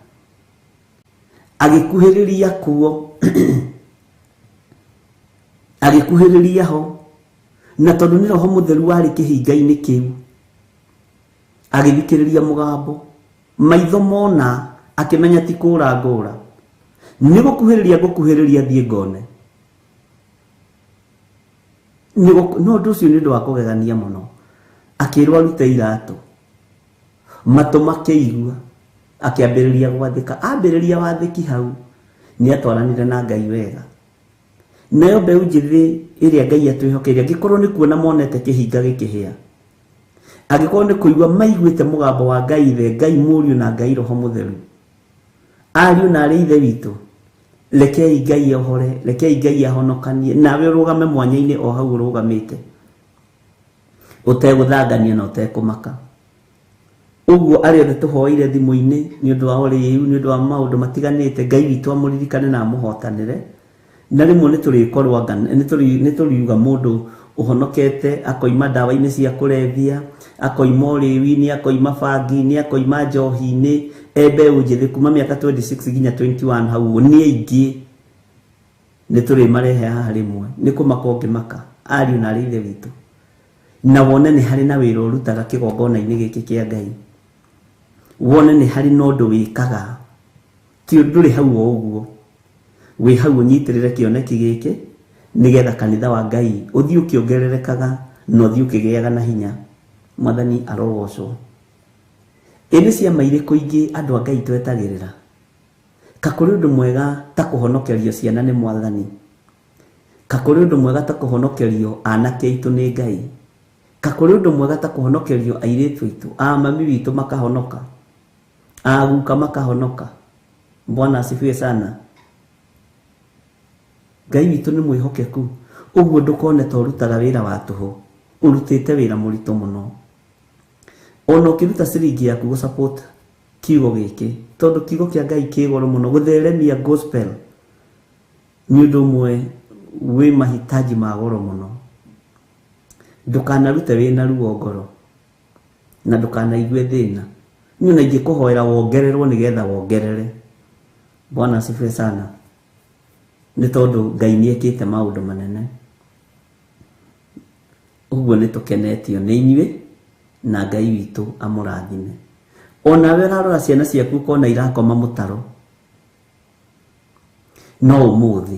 Agĩkuhĩrĩria kuo, agĩkuhĩrĩria ho, na tondũ nĩ Roho Mũtheru warĩ kĩhinga-inĩ kĩu, agĩthikĩrĩria mũgambo, maitho mona, akĩmenya ti kũra ngũra, nĩ gũkuhĩrĩria ngũkuhĩrĩria thiĩ ngone. No ũndũ ũcio nĩ ũndũ wa kũgegania mũno. Akĩrwo arute iratũ, matũ makĩigua, akĩambĩrĩria gwathĩka. Ambĩrĩria wathĩki hau, nĩ atwaranire na Ngai wega. Nayo mbeũ njĩthĩ ĩrĩa Ngai atwĩhokeire, angĩkorwo nĩ kuona monete kĩhinga gĩkĩhĩa, angĩkorwo nĩ kũigua maiguĩte mũgambo wa Ngai Ithe, Ngai Mũriũ na Ngai Roho Mũtheru, ariũ na arĩ Ithe witũ, rekei Ngai ohore, rekei Ngai ahonokanie, nawe ũrũgame mwanya-inĩ o hau ũrũgamĩte, ũtegũthangania na ũtekũmaka. Ũguo arĩa othe tũhoeire thimũ-inĩ nĩ ũndũ wa ũrĩu, nĩ ũndũ wa maũndũ matiganĩte, Ngai witũ amũririkane na amũhotanĩre. Na rĩmwe nĩ tũrĩkorwo nĩ tũriuga mũndũ ũhonokete akoima ndawa-inĩ cia kũrebia, akoima ũrĩu-inĩ, akoima bangi-inĩ, akoima njohi-inĩ, e mbeũ njĩthĩ kuma mĩaka 26 nginya 21 hau ũguo, nĩ aingĩ. Nĩ tũrĩmarehe haha rĩmwe, nĩ kũmaka ũngĩmaka, ariũ na arĩ Ithe witũ. Na wone nĩ harĩ na wĩra ũrutaga kĩgongona-inĩ gĩkĩ kĩa Ngai. Wone nĩ harĩ na ũndũ wĩkaga, ti ndũrĩ hau o ũguo. Wĩ hau ũnyitĩrĩre kĩoneki gĩkĩ, nĩgetha kanitha wa Ngai ũthiĩ ũkĩongererekaga na ũthiĩ ũkĩgĩaga na hinya. Mwathani arogocwo. Ĩ nĩ ciama irĩkũ ingĩ andũ a Ngai twetagĩrĩra? Ka kũrĩ ũndũ mwega ta kũhonokerio ciana nĩ Mwathani? Ka kũrĩ ũndũ mwega ta kũhonokerio anake aitũ nĩ Ngai? Ka kũrĩ ũndũ mwega ta kũhonokerio airĩtu aitũ, a mami witũ makahonoka, a guka makahonoka? Bwana asifiwe sana. Ngai witũ nĩ mwĩhokeku, ũguo ndũkone ta ũrutaga wĩra wa tũhũ, ũrutĩte wĩra mũritũ mũno. Ona ũkĩruta ciringi yaku gũ support kiugo gĩkĩ, tondũ kiugo kĩa Ngai kĩ goro mũno, gũtheremia gospel nĩ ũndũ ũmwe wĩ mahitaji ma goro mũno. Ndũkanarute wĩna ruo ngoro na ndũkanaigue thĩna. Niĩ ona ingĩkũhoera wongererwo nĩgetha wongerere. Bwana asifiwe sana. Nĩ tondũ Ngai nĩ ekĩte maũndũ manene. Ũguo nĩ tũkenetio nĩ inyuĩ na Ngai witũ amũrathime. Onawe ũrarora ciana ciaku ũkona irakoma mũtaro, no ũmũthĩ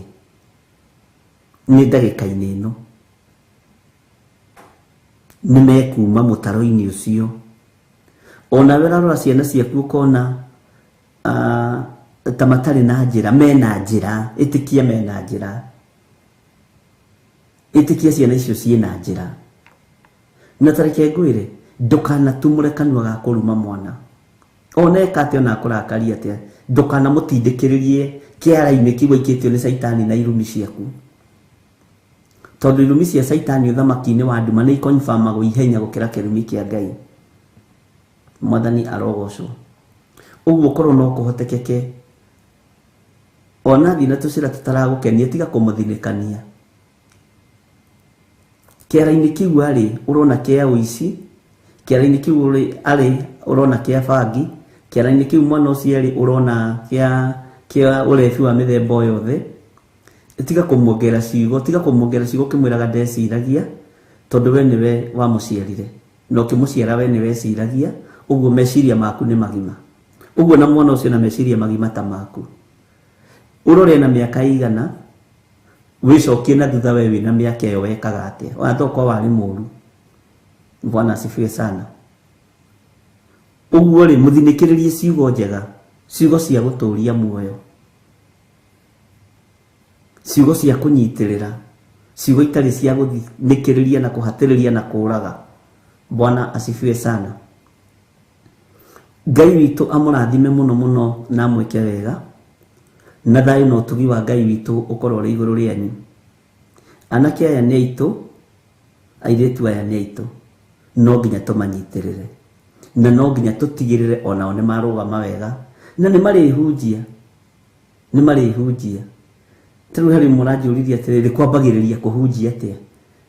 nĩ ndagĩka-inĩ ĩno nĩ mekuma mũtaro-inĩ ũcio. Onawe ũrarora ciana ciaku ũkona ta matarĩ na njĩra, mena njĩra, ĩtĩkia mena njĩra, ĩtĩkia ciana icio ciĩna njĩra. Na ta reke ngwĩre, ndũkanatumũre kanua ga kũruma mwana. Ona eka atĩa, ona akũrakaria atĩa, ndũkanamũtindĩkĩrĩrie kĩara-inĩ kĩu aikĩtio nĩ caitani na irumi ciaku. Tondũ irumi cia caitani ũthamaki-inĩ wa nduma nĩ ikonfamagwo ihenya gũkĩra kĩrumi kĩa Ngai. Mwathani arogocwo. Ũguo korwo no kũhotekeke, ona thiĩ na tũcĩra tũtaragũkenia, tiga kũmũthinĩkania. Kĩara-inĩ kĩu arĩ ũrona kĩa ũici, kĩara-inĩ kĩu arĩ ũrona kĩa bangi, kĩara-inĩ kĩu mwana ũcio arĩ ũrona kĩa ũrebi wa mĩthemba o yothe. Tiga kũmuongerera ciugo, tiga kũmuongerera ciugo ũkĩmwĩraga ndeciragia, tondũ we nĩwe wamũciarire. Na ũkĩmũciara we nĩwe weciragia, ũguo meciria maku nĩ magima. Ũguo na mwana ũcio na meciria magima ta maku. Ũrore na mĩaka igana, wĩcokie na thutha we wĩna mĩaka ĩyo wekaga atĩa. Ona tokorwo warĩ mũru. Bwana asifiwe sana. Ũguo rĩ, mũthinĩkĩrĩrie ciugo njega, ciugo cia gũtũria muoyo, ciugo cia kũnyitĩrĩra, ciugo itarĩ cia gũthinĩkĩrĩria na kũhatĩrĩria na kũraga. Bwana asifiwe sana. Ngai witũ amũrathime mũno mũno na amwĩke wega, na thayũ na ũtugi wa Ngai witũ ũkorwo ũrĩ igũrũ rĩanyu. Anake aya nĩ aitũ, airĩtu aya nĩ aitũ, no nginya tũmanyitĩrĩre, na no nginya tũtigĩrĩre onao nĩ marũgama wega, na nĩ marĩhunjia, nĩ marĩhunjia. Ta rĩu harĩ mũranjũririe atĩrĩrĩ, kwambagĩrĩria kũhunjia atĩa?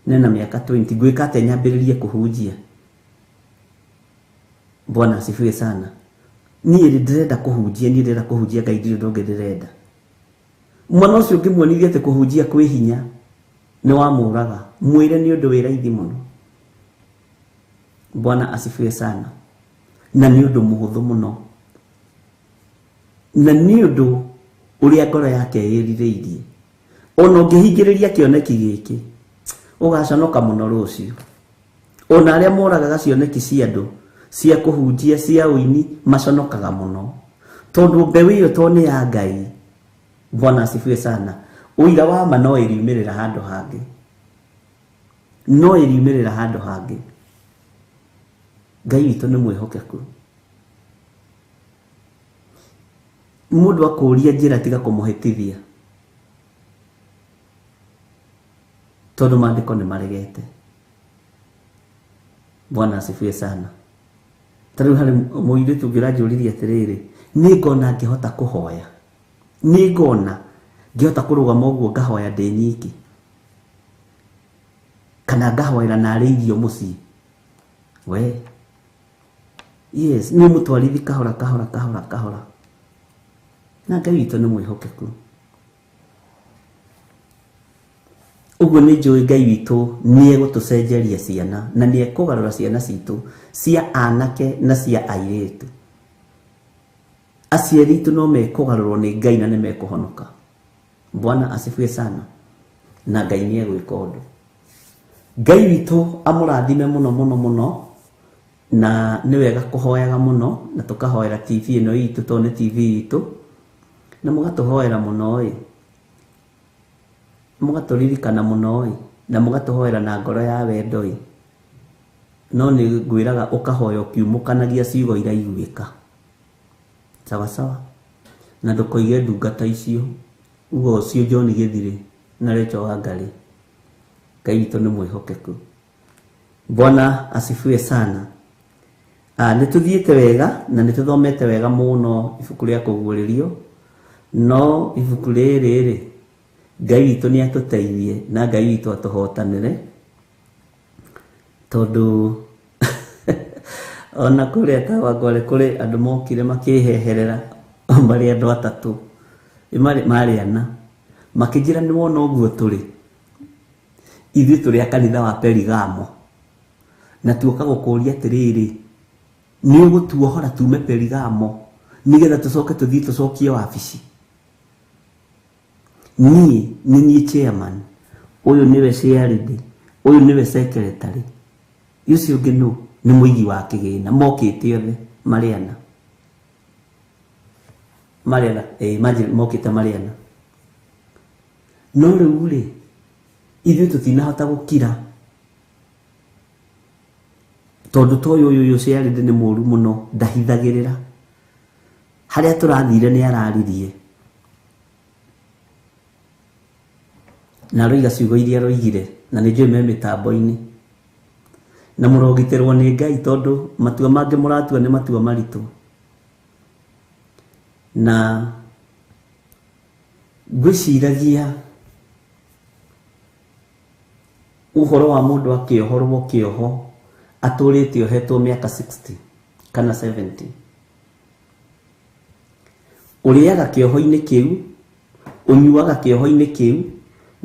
Nena mĩaka 20, ngwĩka atĩa nyambĩrĩrie kũhunjia? Bwana asifiwe sana. Niĩ ndĩrenda kũhunjia, niĩ ndĩrenda kũhunjia Ngai, ndirĩ ũndũ ũngĩ ndĩrenda. Mwana ũcio ũngĩmuonithia atĩ kũhunjia kwĩ hinya, nĩ wamũraga. Mwĩre nĩ ũndũ wĩ raithi mũno. Bwana asifiwe sana. Na nĩ ũndũ mũhũthũ mũno. Na nĩ ũndũ ũrĩa ngoro yake ĩrirĩirie. Ona ũngĩhingĩrĩria kĩoneki gĩkĩ, ũgaconoka mũno rũciũ. Ona arĩa moragaga cioneki cia andũ, cia kũhunjia, cia ũini, maconokaga mũno. Tondũ mbeũ ĩyo to nĩ ya Ngai. Bwana asifiwe sana. Ũira wa ma no ĩriumĩrĩra handũ hangĩ. No ĩriumĩrĩra handũ hangĩ. Ngai witũ nĩ mwĩhokeku. Mũndũ akũria njĩra tiga kũmũhĩtithia. Tondũ maandĩko nĩ maregete. Bwana asifiwe sana. Ta rĩu harĩ mũirĩtu ũngĩ ũranjũririe atĩrĩrĩ, nĩ ngona ngĩhota kũhoya. Nĩ ngona ngĩhota kũrũgama ũguo ngahoya ndĩ nyiki. Kana ngahoera na arĩ irio mũciĩ. We. Yes, nĩ mũtwarithi kahora kahora kahora kahora. Na Ngai witũ nĩ mwĩhokeku. Ũguo nĩ njũĩ Ngai witũ nĩ egũtũcenjeria ciana na nĩ ekũgarũra ciana citũ cia anake na cia airĩtu. Aciari aitũ no mekũgarũrwo nĩ Ngai na nĩ mekũhonoka. Bwana asifiwe sana. Na Ngai nĩ egwĩka ũndũ. Ngai witũ amũrathime mũno mũno mũno, na nĩ wega kũhoyaga mũno, na tũkahoera TV ĩno itũ tondũ nĩ TV itũ, na mũgatũhoera mũno ĩ, mũgatũririkana mũno ĩ, na mũgatũhoera na ngoro ya wendo ĩ. No nĩ ngwĩraga ũkahoya ũkiumũkanagia ciugo iraiguĩka. Sawa sawa. Na ndũkoige ndungata icio, uga ũcio John Gĩthirĩ na Rachel Wangari. Ngai witũ nĩ mwĩhokeku. Bwana asifiwe sana. Nĩ tũthiĩte wega na nĩ tũthomete wega mũno ibuku rĩa kũguũrĩrio, no ibuku rĩrĩ rĩ, Ngai witũ nĩ atũteithie na Ngai witũ atũhotanĩre, tondũ ona kũrĩa Kawangware kũrĩ andũ mokire makĩheherera marĩ andũ atatũ. Marĩ marĩ ana. Makĩnjĩra nĩ wona ũguo tũrĩ. Ithuĩ tũrĩ a kanitha wa Perigamo. Na tuoka gũkũria atĩrĩrĩ, nĩ ũgũtuohora tume Perigamo nĩgetha tũcoke tũthiĩ tũcokie wabici? Niĩ nĩ niĩ chairman, ũyũ nĩwe chairlady, ũyũ nĩwe secretary, ũcio ũngĩ nũ? Nĩ mũigi wa kĩgĩna. Mokĩte othe marĩ ana. Marĩ ana, ĩĩ imagine mokĩte marĩ ana. No rĩu rĩ, ithuĩ tũtinahota gũkira tondũ ta ũyũ ũyũ ũyũ chairlady nĩ mũru mũno, ndahithagĩrĩra. Harĩa tũrathire nĩ araririe na aroiga ciugo iria aroigire na nĩ njũĩ me mĩtambo-inĩ na mũrogitĩrwo nĩ Ngai tondũ matua mangĩ mũratua nĩ matua maritũ na ngwĩciragia ũhoro wa mũndũ akĩohorwo kĩoho atũrĩte ohetwo mĩaka 60 kana 70. Ũrĩaga kĩoho-inĩ kĩu, ũnyuaga kĩoho-inĩ kĩu,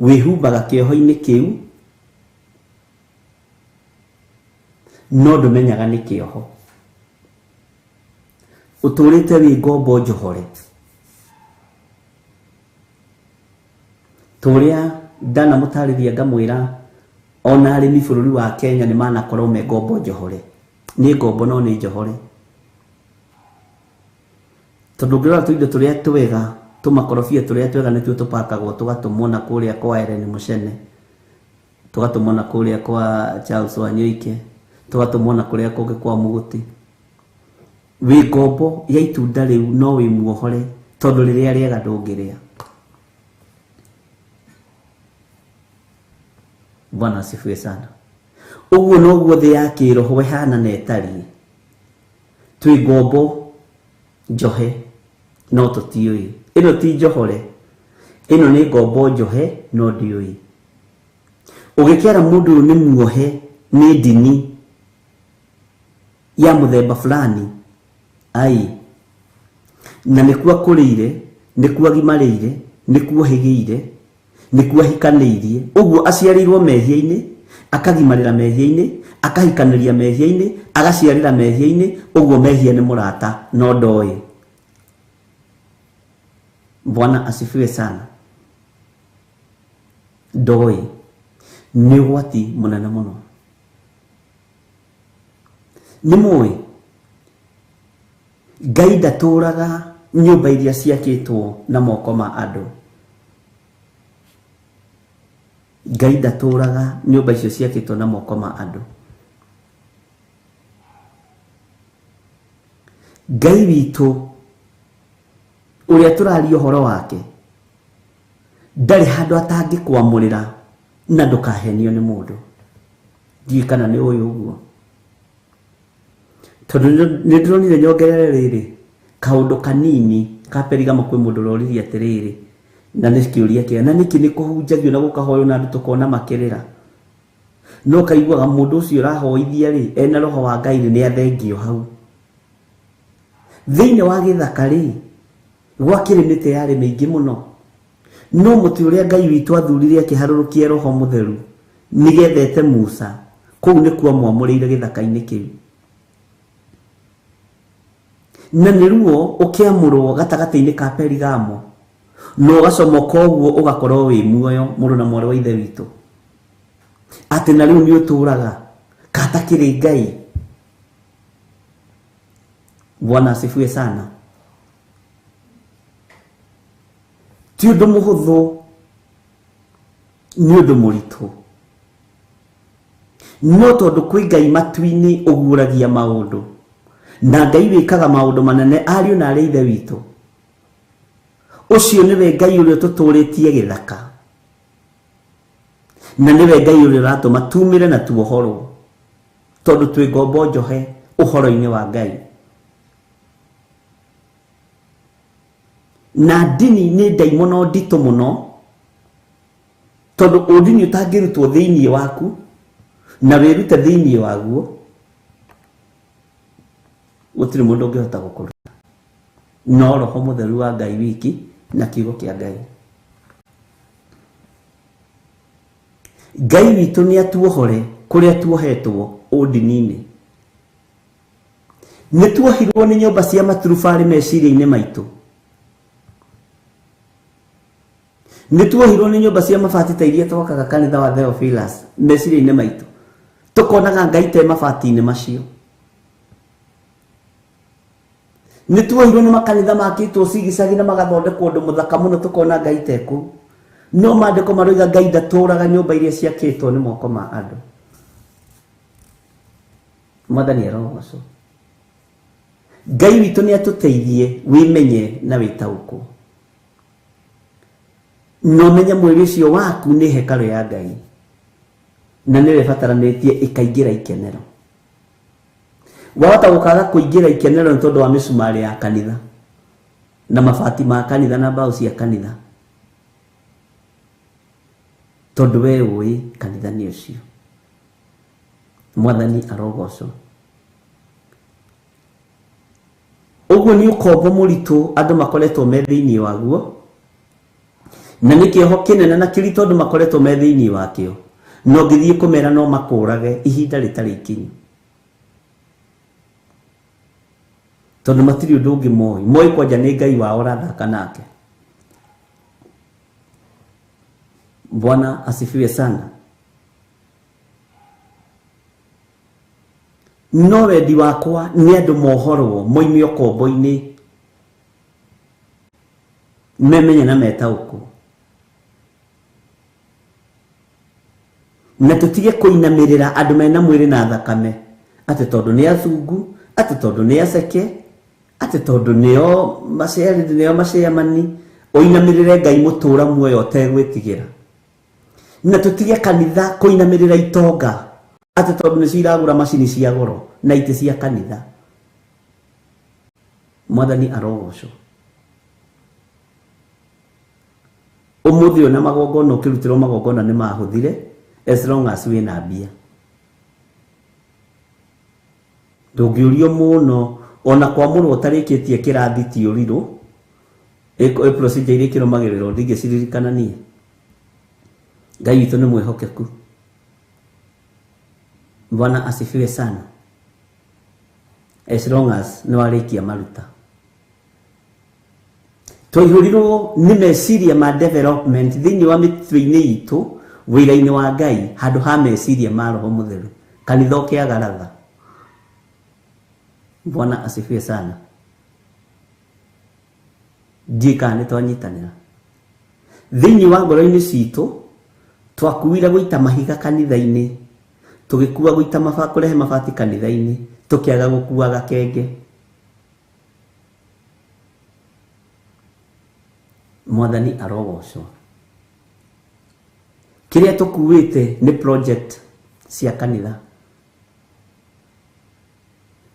wĩhumbaga kĩoho-inĩ kĩu, no ndũmenyaga nĩ kĩoho. Ũtũrĩte wĩ ngombo njohore. Ta ũrĩa ndanamũtarĩria ngamwĩra ona arĩmi bũrũri wa Kenya nĩ manakorwo me ngombo njohore. Nĩ ngombo no nĩ njohore. Tondũ ũngĩrora tũindo tũrĩa twega, tũmakorobia tũrĩa twega nĩtuo tũpakagwo tũgatũmwo na kũrĩa kwa Ellen Mũcene, tũgatũmwo na kũrĩa kwa Charles Wanyoike, tũgatũmwo na kũrĩa kũngĩ kwa Mũgũti. Wĩ ngombo ya itunda rĩu no wĩ muohore tondũ rĩrĩa rĩega ndũngĩrĩa. Bwana asifiwe sana. Ũguo noguo thĩ ya kĩroho ĩhana na ĩtariĩ. Twĩ ngombo njohe no tũtiũĩ. Ĩno ti njohore, ĩno nĩ ngombo njohe no ndiũĩ. Ũgĩkera mũndũ ũyũ nĩ muohe nĩ ndini ya mũthemba fulani, ai, na nĩkuo akũrĩire, nĩkuo agimarĩire, nĩkuo ohĩgĩire, nĩkuo ahikanĩirie. Ũguo aciarĩirwo mehia-inĩ, akagimarĩra mehia-inĩ, akahikanĩria mehia-inĩ, agaciarĩra mehia-inĩ, ũguo mehia nĩ mũrata no ndoĩ. Bwana asifiwe sana. Ndoĩ. Nĩ ũgwati mũnene mũno. Nĩ mũĩ Ngai ndatũraga nyũmba iria ciakĩtwo na moko ma andũ. Ngai ndatũraga nyũmba icio ciakĩtwo na moko ma andũ. Ngai witũ ũrĩa tũraria ũhoro wake ndarĩ handũ atangĩkwamũrĩra na ndũkahenio nĩ mũndũ. Ndiũĩ kana nĩ ũĩ ũguo. Tondũ nĩ ndĩronire nyongerere rĩrĩ kaũndũ kanini ka Perigamo kwĩ mũndũ ũroririe atĩrĩrĩ, na nĩ kĩũria kĩega, na nĩkĩ nĩ kũhunjagio na gũkahoywo na andũ tũkona makĩrĩra, no kaiguaga mũndũ ũcio ũrahoithia rĩ ena roho wa Ngai rĩ nĩ athengio hau. Thĩinĩ wa gĩthaka rĩ gwakĩrĩ mĩtĩ yarĩ mĩingĩ mũno, no mũtĩ ũrĩa Ngai witũ athurire akĩharũrũkia roho mũtheru nĩgetha ete Musa, kũu nĩkuo amwamũrĩire gĩthaka-inĩ kĩu. Na nĩ ruo ũkĩamũrwo gatagatĩ-inĩ ka Perigamo, na ũgacomoka ũguo ũgakorwo wĩ muoyo, mũrũ na mwarĩ wa Ithe witũ, atĩ na rĩu nĩ ũtũraga katakĩrĩ Ngai. Bwana asifiwe sana. Ti ũndũ mũhũthũ, nĩ ũndũ mũritũ, no tondũ kwĩ Ngai matu-inĩ ũguũragia maũndũ, na Ngai wĩkaga maũndũ manene, ariũ na arĩ Ithe witũ, ũcio nĩwe Ngai ũrĩa ũtũtũrĩtie gĩthaka, na nĩwe Ngai ũrĩa ũratũma tumĩre na tuohorwo, tondũ twĩ ngombo njohe ũhoro-inĩ wa Ngai. Na ndini nĩ ndaimono nditũ mũno, tondũ ũndini ũtangĩrutwo thĩinĩ waku na wĩrute thĩinĩ waguo, gũtirĩ mũndũ ũngĩhota gũkũruta, no roho mũtheru wa Ngai wiki Na kiugo kĩa Ngai. Ngai witũ nĩ atuohore kũrĩa tuohetwo ũndini-inĩ. Nĩ tuohirwo nĩ nyũmba cia maturubarĩ meciria-inĩ maitũ. Nĩ tuohirwo nĩ nyũmba cia mabati ta iria twakaga kanitha wa Theophilus meciria-inĩ maitũ. Tũkonaga Ngai te mabati-inĩ macio. Nĩ tuohirwo nĩ makanitha makĩtwo cigicagi na magathondekwo ũndũ mũthaka mũno tũkona Ngai te kũu. No maandĩko maroiga Ngai ndatũraga nyũmba iria ciakĩtwo nĩ moko ma andũ. Mwathani arogocwo. Ngai witũ nĩ atũteithie wĩmenye na wĩtaũkwo. Na ũmenye mwĩrĩ ũcio waku nĩ hekarũ ya Ngai na nĩwe ĩbataranĩtie ĩkaingĩra ikenero. Wahota gũkaga kũingĩra ikenero nĩ tondũ wa mĩcumarĩ ya kanitha na mabati ma kanitha na mbaũ cia kanitha, tondũ we ũĩ kanitha nĩ ũcio. Mwathani arogocwo. Ũguo nĩ ũkombo mũritũ andũ makoretwo me thĩinĩ waguo, na nĩ kĩoho kĩnene na kĩritũ andũ makoretwo me thĩinĩ wakĩo, na ũngĩthiĩ kũmera no makũrage ihinda rĩtarĩ ikinyu, tondũ matirĩ ũndũ ũngĩ moĩ. Moĩ kwanja nĩ Ngai wao ũrathaka nake. Bwana asifiwe sana. No wendi wakwa nĩ andũ mohorwo moime ũkombo-inĩ, memenye na metaũkwo, na tũtige kũinamĩrĩra andũ mena mwĩrĩ na thakame atĩ tondũ nĩ acungu, atĩ tondũ nĩ aceke, atĩ tondũ nĩo macerĩ, nĩo maceamani. Ũinamĩrĩre Ngai mũtũra muoyo ũtegwĩtigĩra. Na tũtige kanitha kũinamĩrĩra itonga atĩ tondũ nĩcio iragũra macini cia goro na itĩ cia kanitha. Mwathani arogocwo. Ũmũthĩ ũyũ na magongona ũkĩrutĩrwo magongona nĩ mahũthire as long as wĩna mbia. Ndũngĩũrio mũno ona kwamũrwo ũtarĩkĩtie kĩrathi ti ũrirũ. Ĩ procedure iria ikĩrũmagĩrĩrwo ndingĩciririkana niĩ. Ngai witũ nĩ mwĩhokeku. Bwana asifiwe sana. As long as nĩ warĩkia maruta. Twaihũrirwo nĩ meciria ma development thĩinĩ wa mĩtwe-inĩ itũ wĩra-inĩ wa Ngai handũ ha meciria ma Roho Mũtheru. Kanitha ũkĩaga ratha. Bwana asifiwe sana. Ndiũĩ kana nĩ twanyitanĩra. Thĩinĩ wa ngoro-inĩ citũ twakuire gũita mahiga kanitha-inĩ, tũgĩkua gũita maba, kũrehe mabati kanitha-inĩ, tũkĩaga gũkua gakenge. Mwathani arogocwo. Kĩrĩa tũkuĩte nĩ project cia kanitha.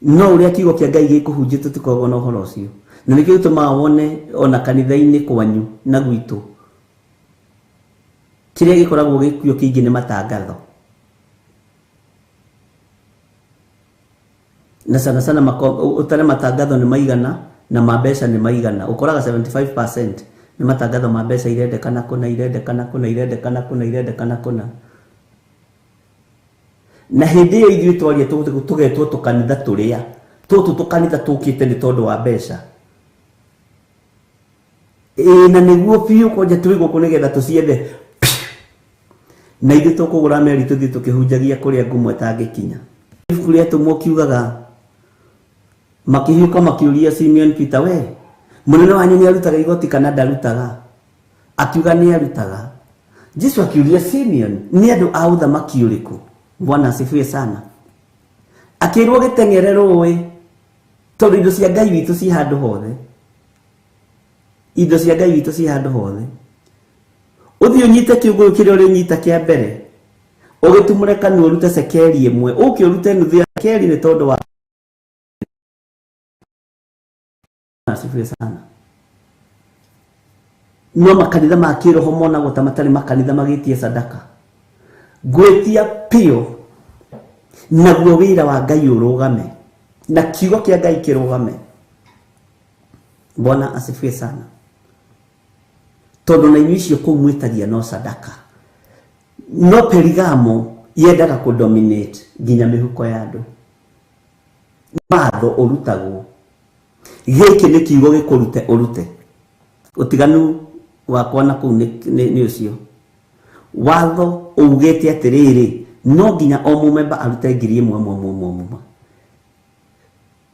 No ũrĩa kiugo kĩa Ngai gĩkũhunjio tũtikoragwo na ũhoro ũcio. Na nĩkĩo gĩtũmaga wone ona kanitha-inĩ kwanyu na gwitũ kĩrĩa gĩkoragwo gĩkuo kĩingĩ nĩ matangatho. Na sana sana ũtare matangatho nĩ maigana na ma mbeca nĩ maigana. Ũkoraga 75% nĩ matangatho ma mbeca irendekana kũna, irendekana kũna, irendekana kũna, irendekana kũna. Na hĩndĩ ĩyo ithuĩ twaria tũgetwo tũkanitha tũrĩa tũtũ tũkanitha tũkĩte nĩ tondũ wa mbeca. Ĩĩ na nĩguo biũ kwanja twĩ gũkũ nĩgetha tũciethe. Na ithuĩ tũkũgũra meri tũthiĩ tũkĩhunjagia kũrĩa ngumo ĩtangĩkinya. Ibuku rĩa Atũmwo kiugaga makĩhiũka makĩũria Simeon Peter, we mũnene wanyu nĩ arutaga igoti kana ndarutaga? Akiuga nĩ arutaga. Jesu akiuria Simeon, nĩ andũ a ũthamaki ũrĩkũ? Bwana asifiwe sana. Akĩrwo gĩteng'ere rũĩ tondũ indo cia Ngai witũ ci handũ hothe. Indo cia Ngai witũ ci handũ hothe. Ũthiĩ ũnyite kĩũngũyũ kĩrĩa ũrĩnyita kĩa mbere, ũgĩtumũre kanua ũrute cekeri ĩmwe, ũke ũrute nuthu ya cekeri nĩ tondũ wa Asifiwe sana. No makanitha ma kĩroho monagwo ta matarĩ makanitha magĩtie sadaka. Ngwĩtia piũ naguo wĩra wa Ngai ũrũgame na kiugo kĩa Ngai kĩrũgame. Bwana asifiwe sana. Tondũ na inyuĩ icio kũu mwĩtagia no sadaka. No Perigamo yendaga kũ dominate nginya mĩhuko ya andũ. Watho ũrutagwo. Gĩkĩ nĩ kiugo gĩkũrute ũrute. Ũtiganu wakwa na kũu nĩ ũcio. Watho ugĩte atĩrĩrĩ, no nginya o mũmemba arute 1000 ĩmwe.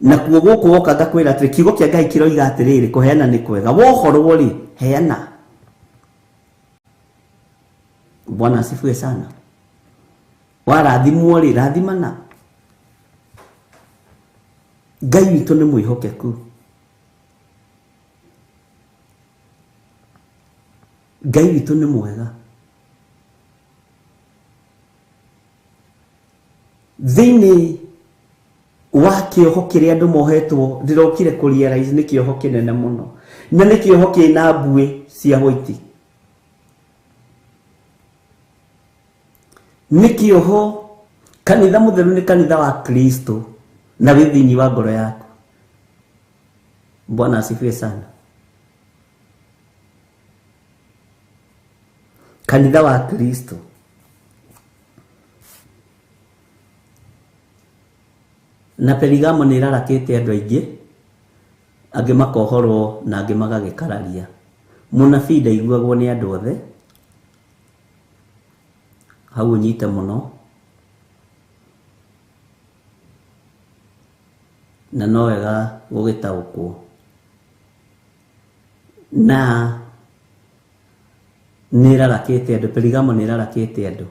Na kuo gũkũ woka ngakwĩra atĩrĩ, kiugo kĩa Ngai kĩroiga atĩrĩrĩ, kũheana nĩ kwega. Wohorwo rĩ, heana. Bwana asifiwe sana. Warathimwo rĩ, rathimana. Ngai witũ nĩ mwĩhokeku. Ngai witũ nĩ mwega. Thĩinĩ wa kĩoho kĩrĩa andũ mohetwo, ndĩrokire kũ realize nĩ kĩoho kĩnene mũno. Na nĩ kĩoho kĩna mbuĩ cia white. Nĩ kĩoho kanitha mũtheru nĩ kanitha wa Kristo na wĩ thĩinĩ wa ngoro yaku. Bwana asifiwe sana. Kanitha wa Kristo. Na Perigamo nĩ ĩrarakĩte andũ aingĩ, angĩ makohorwo na angĩ magagĩkararia. Mũnabii ndaiguagwo nĩ andũ othe, hau ũnyite mũno, na no wega gũgĩtaũkwo. Na nĩ ĩrarakĩte andũ, Perigamo nĩ ĩrarakĩte andũ.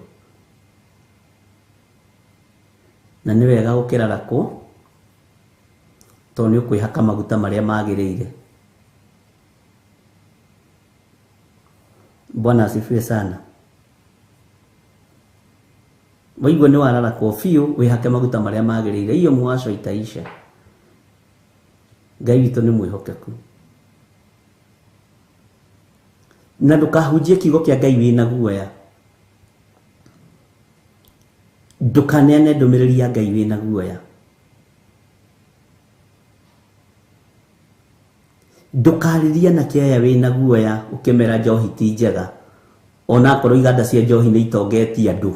Na nĩ wega gũkĩrarakwo, tondũ nĩ ũkwĩhaka maguta marĩa magĩrĩire. Bwana asifiwe sana. Waigua nĩ wararakwo biũ, wĩhake maguta marĩa magĩrĩire. Iyo muwaco itaisha. Ngai witũ nĩ mwĩhokeku. Na ndũkahunjie kiugo kĩa Ngai wĩna guoya. Ndũkaneane ndũmĩrĩri ya Ngai wĩna guoya. Ndũkarĩrie anake aya wĩna guoya ũkĩmera njohi ti njega. Onakorwo iganda cia njohi nĩ itongetie andũ.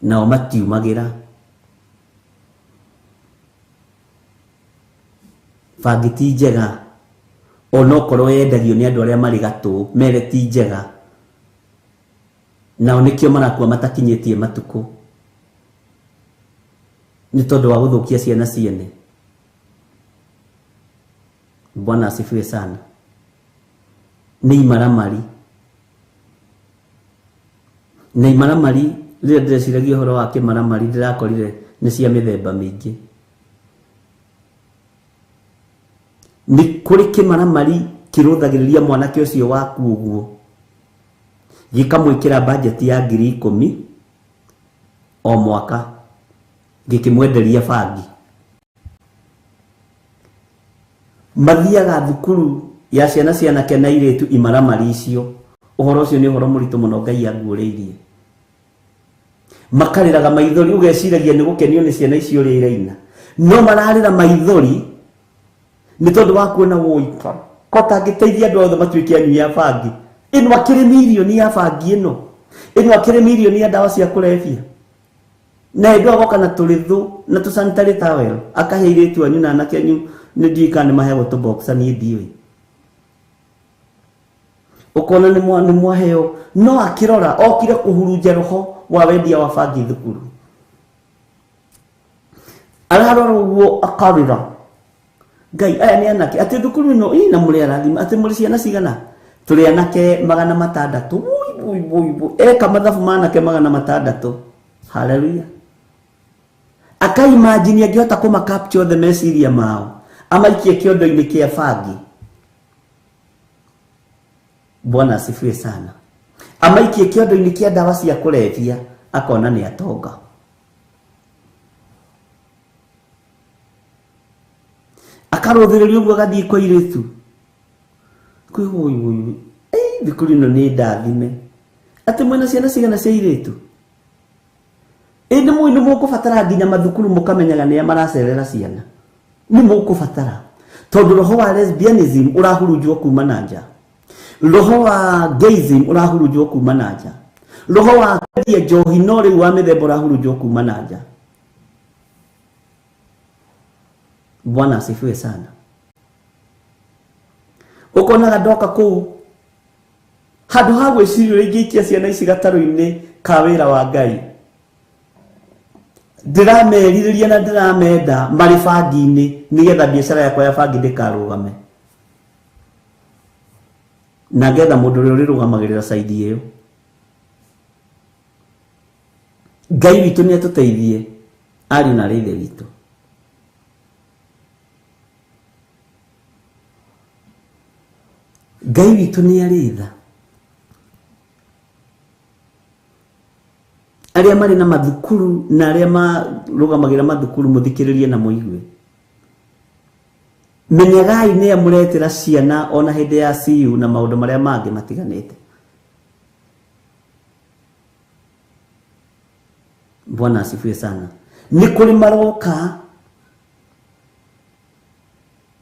Nao matiumagĩra. Bangi ti njega. Onokorwo yendagio nĩ andũ arĩa marĩ gatũ, mere ti njega. Nao nĩkĩo marakua matakinyĩtie matukũ. Nĩ tondũ wa gũthũkia ciana ciene. Bwana asifiwe sana. Nĩ imaramari. Na imaramari, rĩrĩa ndĩreciragia ũhoro wa kĩmaramari, ndĩrakorire nĩ cia mĩthemba mĩingĩ. Nĩ kũrĩ kĩmaramari kĩrũthagĩrĩria mwanake ũcio waku ũguo, gĩkamwĩkĩra bajeti ya 10,000 o mwaka, gĩkĩmwenderia bangi. Mathiaga thukuru ya ciana cia anake na airĩtu imaramari icio. Ũhoro ũcio nĩ ũhoro mũritũ mũno Ngai anguũrĩirie. Makarĩraga maithori, ũgeciragia nĩ gũkenio nĩ ciana icio ũrĩa iraina. No mararĩra maithori nĩ tondũ wa kuona wũika. Ko tangĩteithia andũ othe matuĩke anyui a bangi. Ĩno akĩrĩ mirioni ya bangi ĩno. Ĩno akĩrĩ mirioni ya ndawa cia kũrebia. Na ĩndũ agoka na tũrĩthũ na tũ sanitary towel akahe airĩtu anyu na anake anyu, nĩ ndiũĩ kana nĩ maheagwo tũ boxer, niĩ ndiũĩ. Ũkona nĩ mwaheo, no akĩrora okire kũhurunja roho wa wendia wa bangi thukuru. Ararora ũguo akarĩra. Ngai, aya nĩ anake atĩ thukuru ĩno ĩ na mũrĩ arathime, atĩ mũrĩ ciana cigana? Tũrĩ anake 600. Wui, wui, wui, wui. Eka mathabu ma anake 600. Hallelujah. Akaimagine angĩhota kũma capture othe meciria mao, amaikie kĩondo-inĩ kĩa bangi. Bwana asifiwe sana. Amaikie kĩondo-inĩ kĩa ndawa cia kũrebia, akona nĩ atonga. Akarũthĩrĩria ũguo agathiĩ kwa airĩtu. Kwĩ woi, woi, woi. Ei, thukuru ĩno nĩ ndathime. Atĩ mwĩna ciana cigana cia airĩtu? Ĩ nĩ mũĩ nĩ mũkũbatara nginya mathukuru mũkamenyaga nĩa maracerera ciana. Nĩ mũkũbatara. Tondũ roho wa lesbianism ũrahurunjwo kuma na nja. Roho wa gayism ũrahurunjwo kuma na nja. Roho wa kwendia njohi no rĩu wa mĩthemba ũrahurunjwo kuma na nja. Bwana asifiwe sana. Ũkonaga ndoka kũu handũ ha gwĩciria ũrĩa ingĩikia ciana ici gatarũ-inĩ ka wĩra wa Ngai, ndĩramerirĩria na ndĩramenda marĩ bangi-inĩ nĩgetha biacara yakwa ya bangi ndĩkarũgame, na ngetha mũndũ ũrĩa ũrĩrũgamagĩrĩra saidi ĩyo. Ngai witũ nĩ atũteithie ariũ na arĩ ithe witũ. Ngai witũ nĩ arĩ tha. Arĩa marĩ na mathukuru na arĩa marũgamagĩra mathukuru, mũthikĩrĩrie na mũigue. Menyagai nĩa mũretĩra ciana ona hĩndĩ ya CU na maũndũ marĩa mangĩ matiganĩte. Bwana asifiwe sana. Nĩ kũrĩ maroka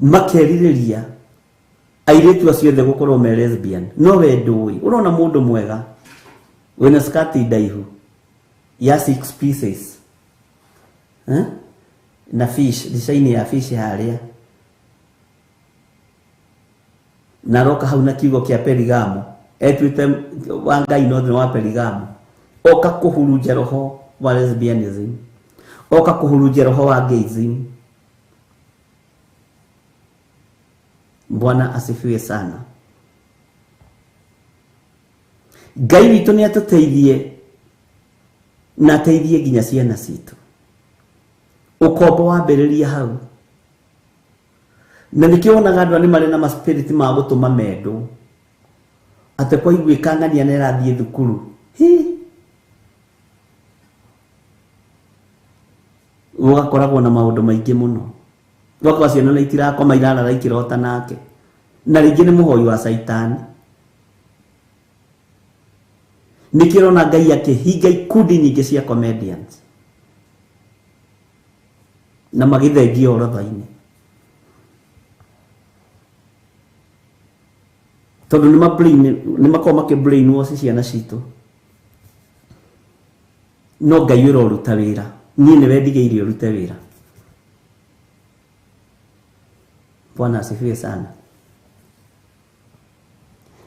makerirĩria airĩtu acio othe gũkorwo me lesbian, no we ndũĩ. Ũrona mũndũ mwega wĩna skati ndaihu ya 6 pieces, eh? Na fish design ya fish harĩa, na roka hau na kiugo kĩa Perigamo, etuĩte wa Ngai no thĩna wa Perigamo, oka kũhurunja roho wa lesbianism, oka kũhurunja roho wa gayism. Bwana asifiwe sana. Ngai witũ nĩ atũteithie na ateithie nginya ciana citũ. Ũkombo wambĩrĩria hau, na nĩkĩo wonaga andũ aya nĩ marĩ na maspiriti ma gũtũma mendwo, atĩ kwaiguĩka ng'ania nĩ arathiĩ thukuru, hi, gũgakoragwo na maũndũ maingĩ mũno. Gwakwa ciana na itirakoma, irarara ikĩrota nake, na rĩngĩ nĩ mũhoi wa caitani. Nĩkĩo ũrona Ngai akĩhinga ikundi nyingĩ cia comedians na magĩthengia orotha-inĩ, tondũ nĩ makoragwo makĩ brainwash ciana citũ. No Ngai ũroruta wĩra, niĩ nĩwe ndigĩire ũrute wĩra. Bwana asifiwe sana.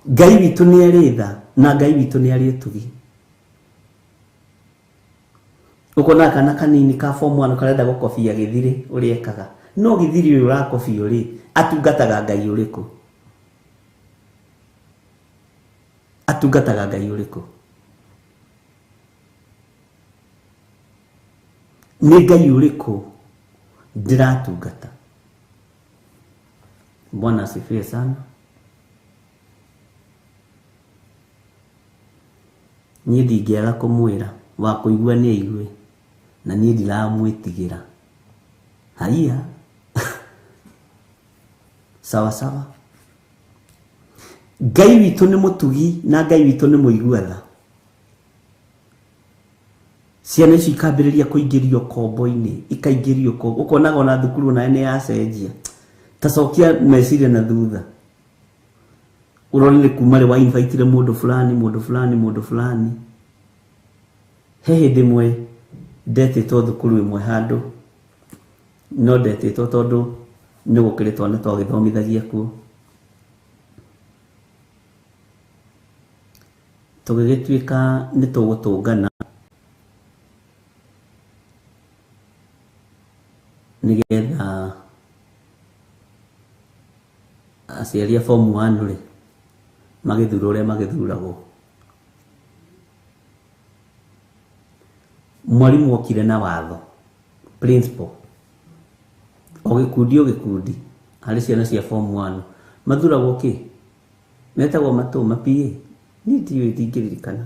Ngai witũ nĩ arĩ tha na Ngai witũ nĩ arĩ ũtugi. Ũkona kana kanini ka form 1 karenda gũkobia gĩthirĩ ũrĩa ekaga, no gĩthirĩ ũyũ ũrakobio rĩ, atungataga Ngai ũrĩkũ? Atungataga Ngai ũrĩkũ? Nĩ Ngai ũrĩkũ ndĩratungata? Bwana asifiwe sana. Niĩ ndingĩaga kũmwĩra, wa kũigua nĩ aigue, na niĩ ndiramwĩtigĩra. Haiya. Sawa sawa. Ngai witũ nĩ mũtugi na Ngai witũ nĩ mũigua tha. Ciana ici ikambĩrĩria kũingĩrio kombo-inĩ, ikaingĩrio kombo, ũkonaga ona thukuru onayo nĩ yacenjia. Ta cokia meciria na thutha, ũrore nĩ kuma rĩ wa invitire mũndũ fulani, mũndũ fulani, mũndũ fulani. He hĩndĩ ĩmwe ndetĩtwo thukuru ĩmwe handũ, no ndetĩtwo tondũ nĩ gũkĩrĩ twana twagĩthomithagia kuo. Tũgĩgĩtuĩka nĩ tũgũtũngana nĩgetha aciari a form 1 rĩ magĩthurwo ũrĩa magĩthuragwo. Mwarimũ okire na watho, principal, o gĩkundi o gĩkundi harĩ ciana cia form 1 mathuragwo kĩ metagwo matũ ma PA, niĩ ndiũĩ, ndingĩririkana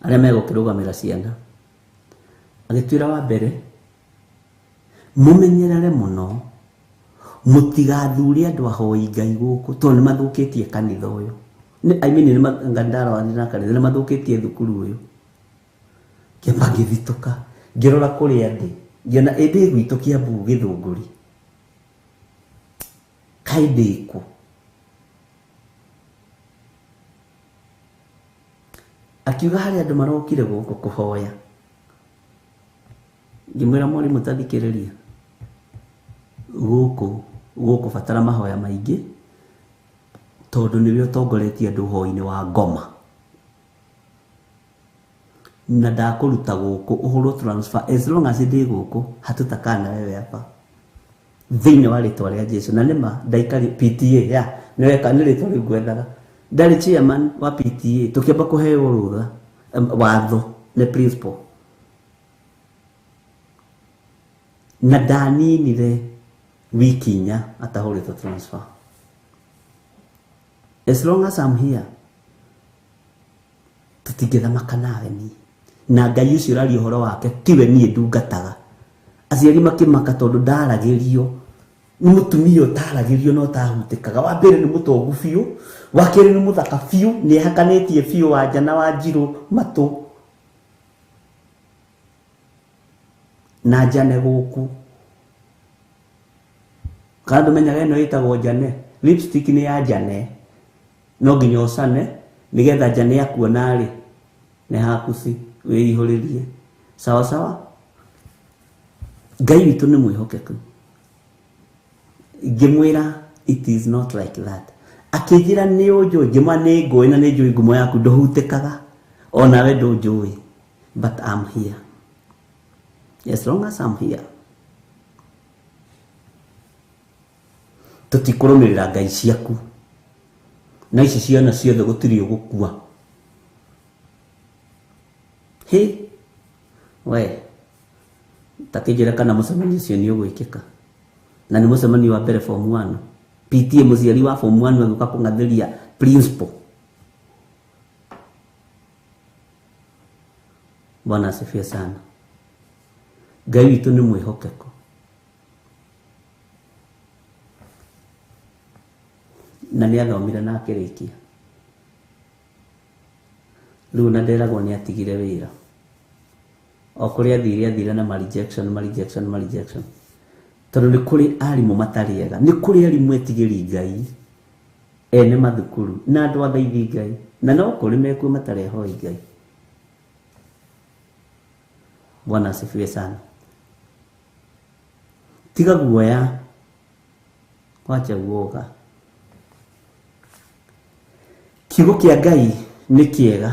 arĩa megũkĩrũgamĩra ciana. Agĩtwĩra wa mbere, mũmenyerere mũno mũtigathure andũ ahoi Ngai gũkũ, tondũ nĩ mathũkĩtie kanitha ũyũ. I mean, nĩ ndarora na kanitha, nĩ mathũkĩtie thukuru ũyũ. Kĩamba ngĩthitũka, ngĩrora kũrĩa ndĩ, ngĩona ĩndĩ gwitũ Kiambu Gĩthũngũri, kaĩ ndĩ kũ? Akiuga harĩ andũ marokire gũkũ kũhoya. Ngĩmwĩra mwarimũ ta thikĩrĩria, gũkũ gũkũbatara mahoya maingĩ tondũ nĩwe ũtongoretie andũ ũhoi-inĩ wa ngoma, na ndakũruta gũkũ ũhũrwo transfer as long as ndĩ gũkũ hatutakaa na wewe hapa thĩinĩ wa rĩtwa rĩa Jesu. Na nĩma ndaikari PTA ya nĩweka nĩ rĩtwa rĩu ngwethaga, ndarĩ chairman wa PTA, tũkĩamba kũheo rũtha watho nĩ principal, na ndaninire wiki inya atahũrĩtwo transfer. As long as I'm here tũtingĩthamaka nawe niĩ, na Ngai ũcio ũraria ũhoro wake tiwe niĩ ndungataga. Aciari makĩmaka tondũ ndaragĩrio nĩ mũtumia ũtaragĩrio na ũtahutĩkaga. Wa mbere nĩ mũtongu biũ, wa kerĩ nĩ mũthaka biũ, nĩ ehakanĩtie biũ wanja na wanjirũ matũ na njane gũkũ. Kana ndũmenyaga ĩno ĩtagwo njane, lipstick nĩ ya njane, no nginya ũcane nĩgetha njane akuona rĩ nĩ hakuci wĩihũrĩrie. Sawa sawa. Ngai witũ nĩ mwĩhokeku. Ngĩmwĩra it is not like that. Akĩnjĩra nĩ ũnjũĩ, ngĩmwĩra nĩ ngũĩ na nĩ njũĩ ngumo yaku ndũhutĩkaga, onawe ndũnjũĩ, but I'm here. As long as I'm here tũtikũrũmĩrĩra ngai ciaku na ici ciana ciothe gũtirĩ ũgũkua. Hĩ we takĩnjĩra kana mũcemanio ũcio nĩ ũgwĩkĩka, na nĩ mũcemanio wa mbere form 1. PTA mũciari wa form 1 agĩũka kũng'athĩria principal. Bwana asifiwe sana. Ngai witũ nĩ mwĩhokeku. Na nĩ athomire na akĩrĩkia. Rĩu na nderagwo nĩ atigire wĩra. O kũrĩa athire athire na ma rejection, ma rejection, ma rejection. Tondũ nĩ kũrĩ arimũ matarĩ ega, nĩ kũrĩ arimũ etigĩri Ngai ene mathukuru na andũ athaithi Ngai, na no kũrĩ mekuo matarĩ ahoi Ngai. Bwana asifiwe sana. Tiga guoya, wacha uoga. Kiugo kĩa Ngai nĩ kĩega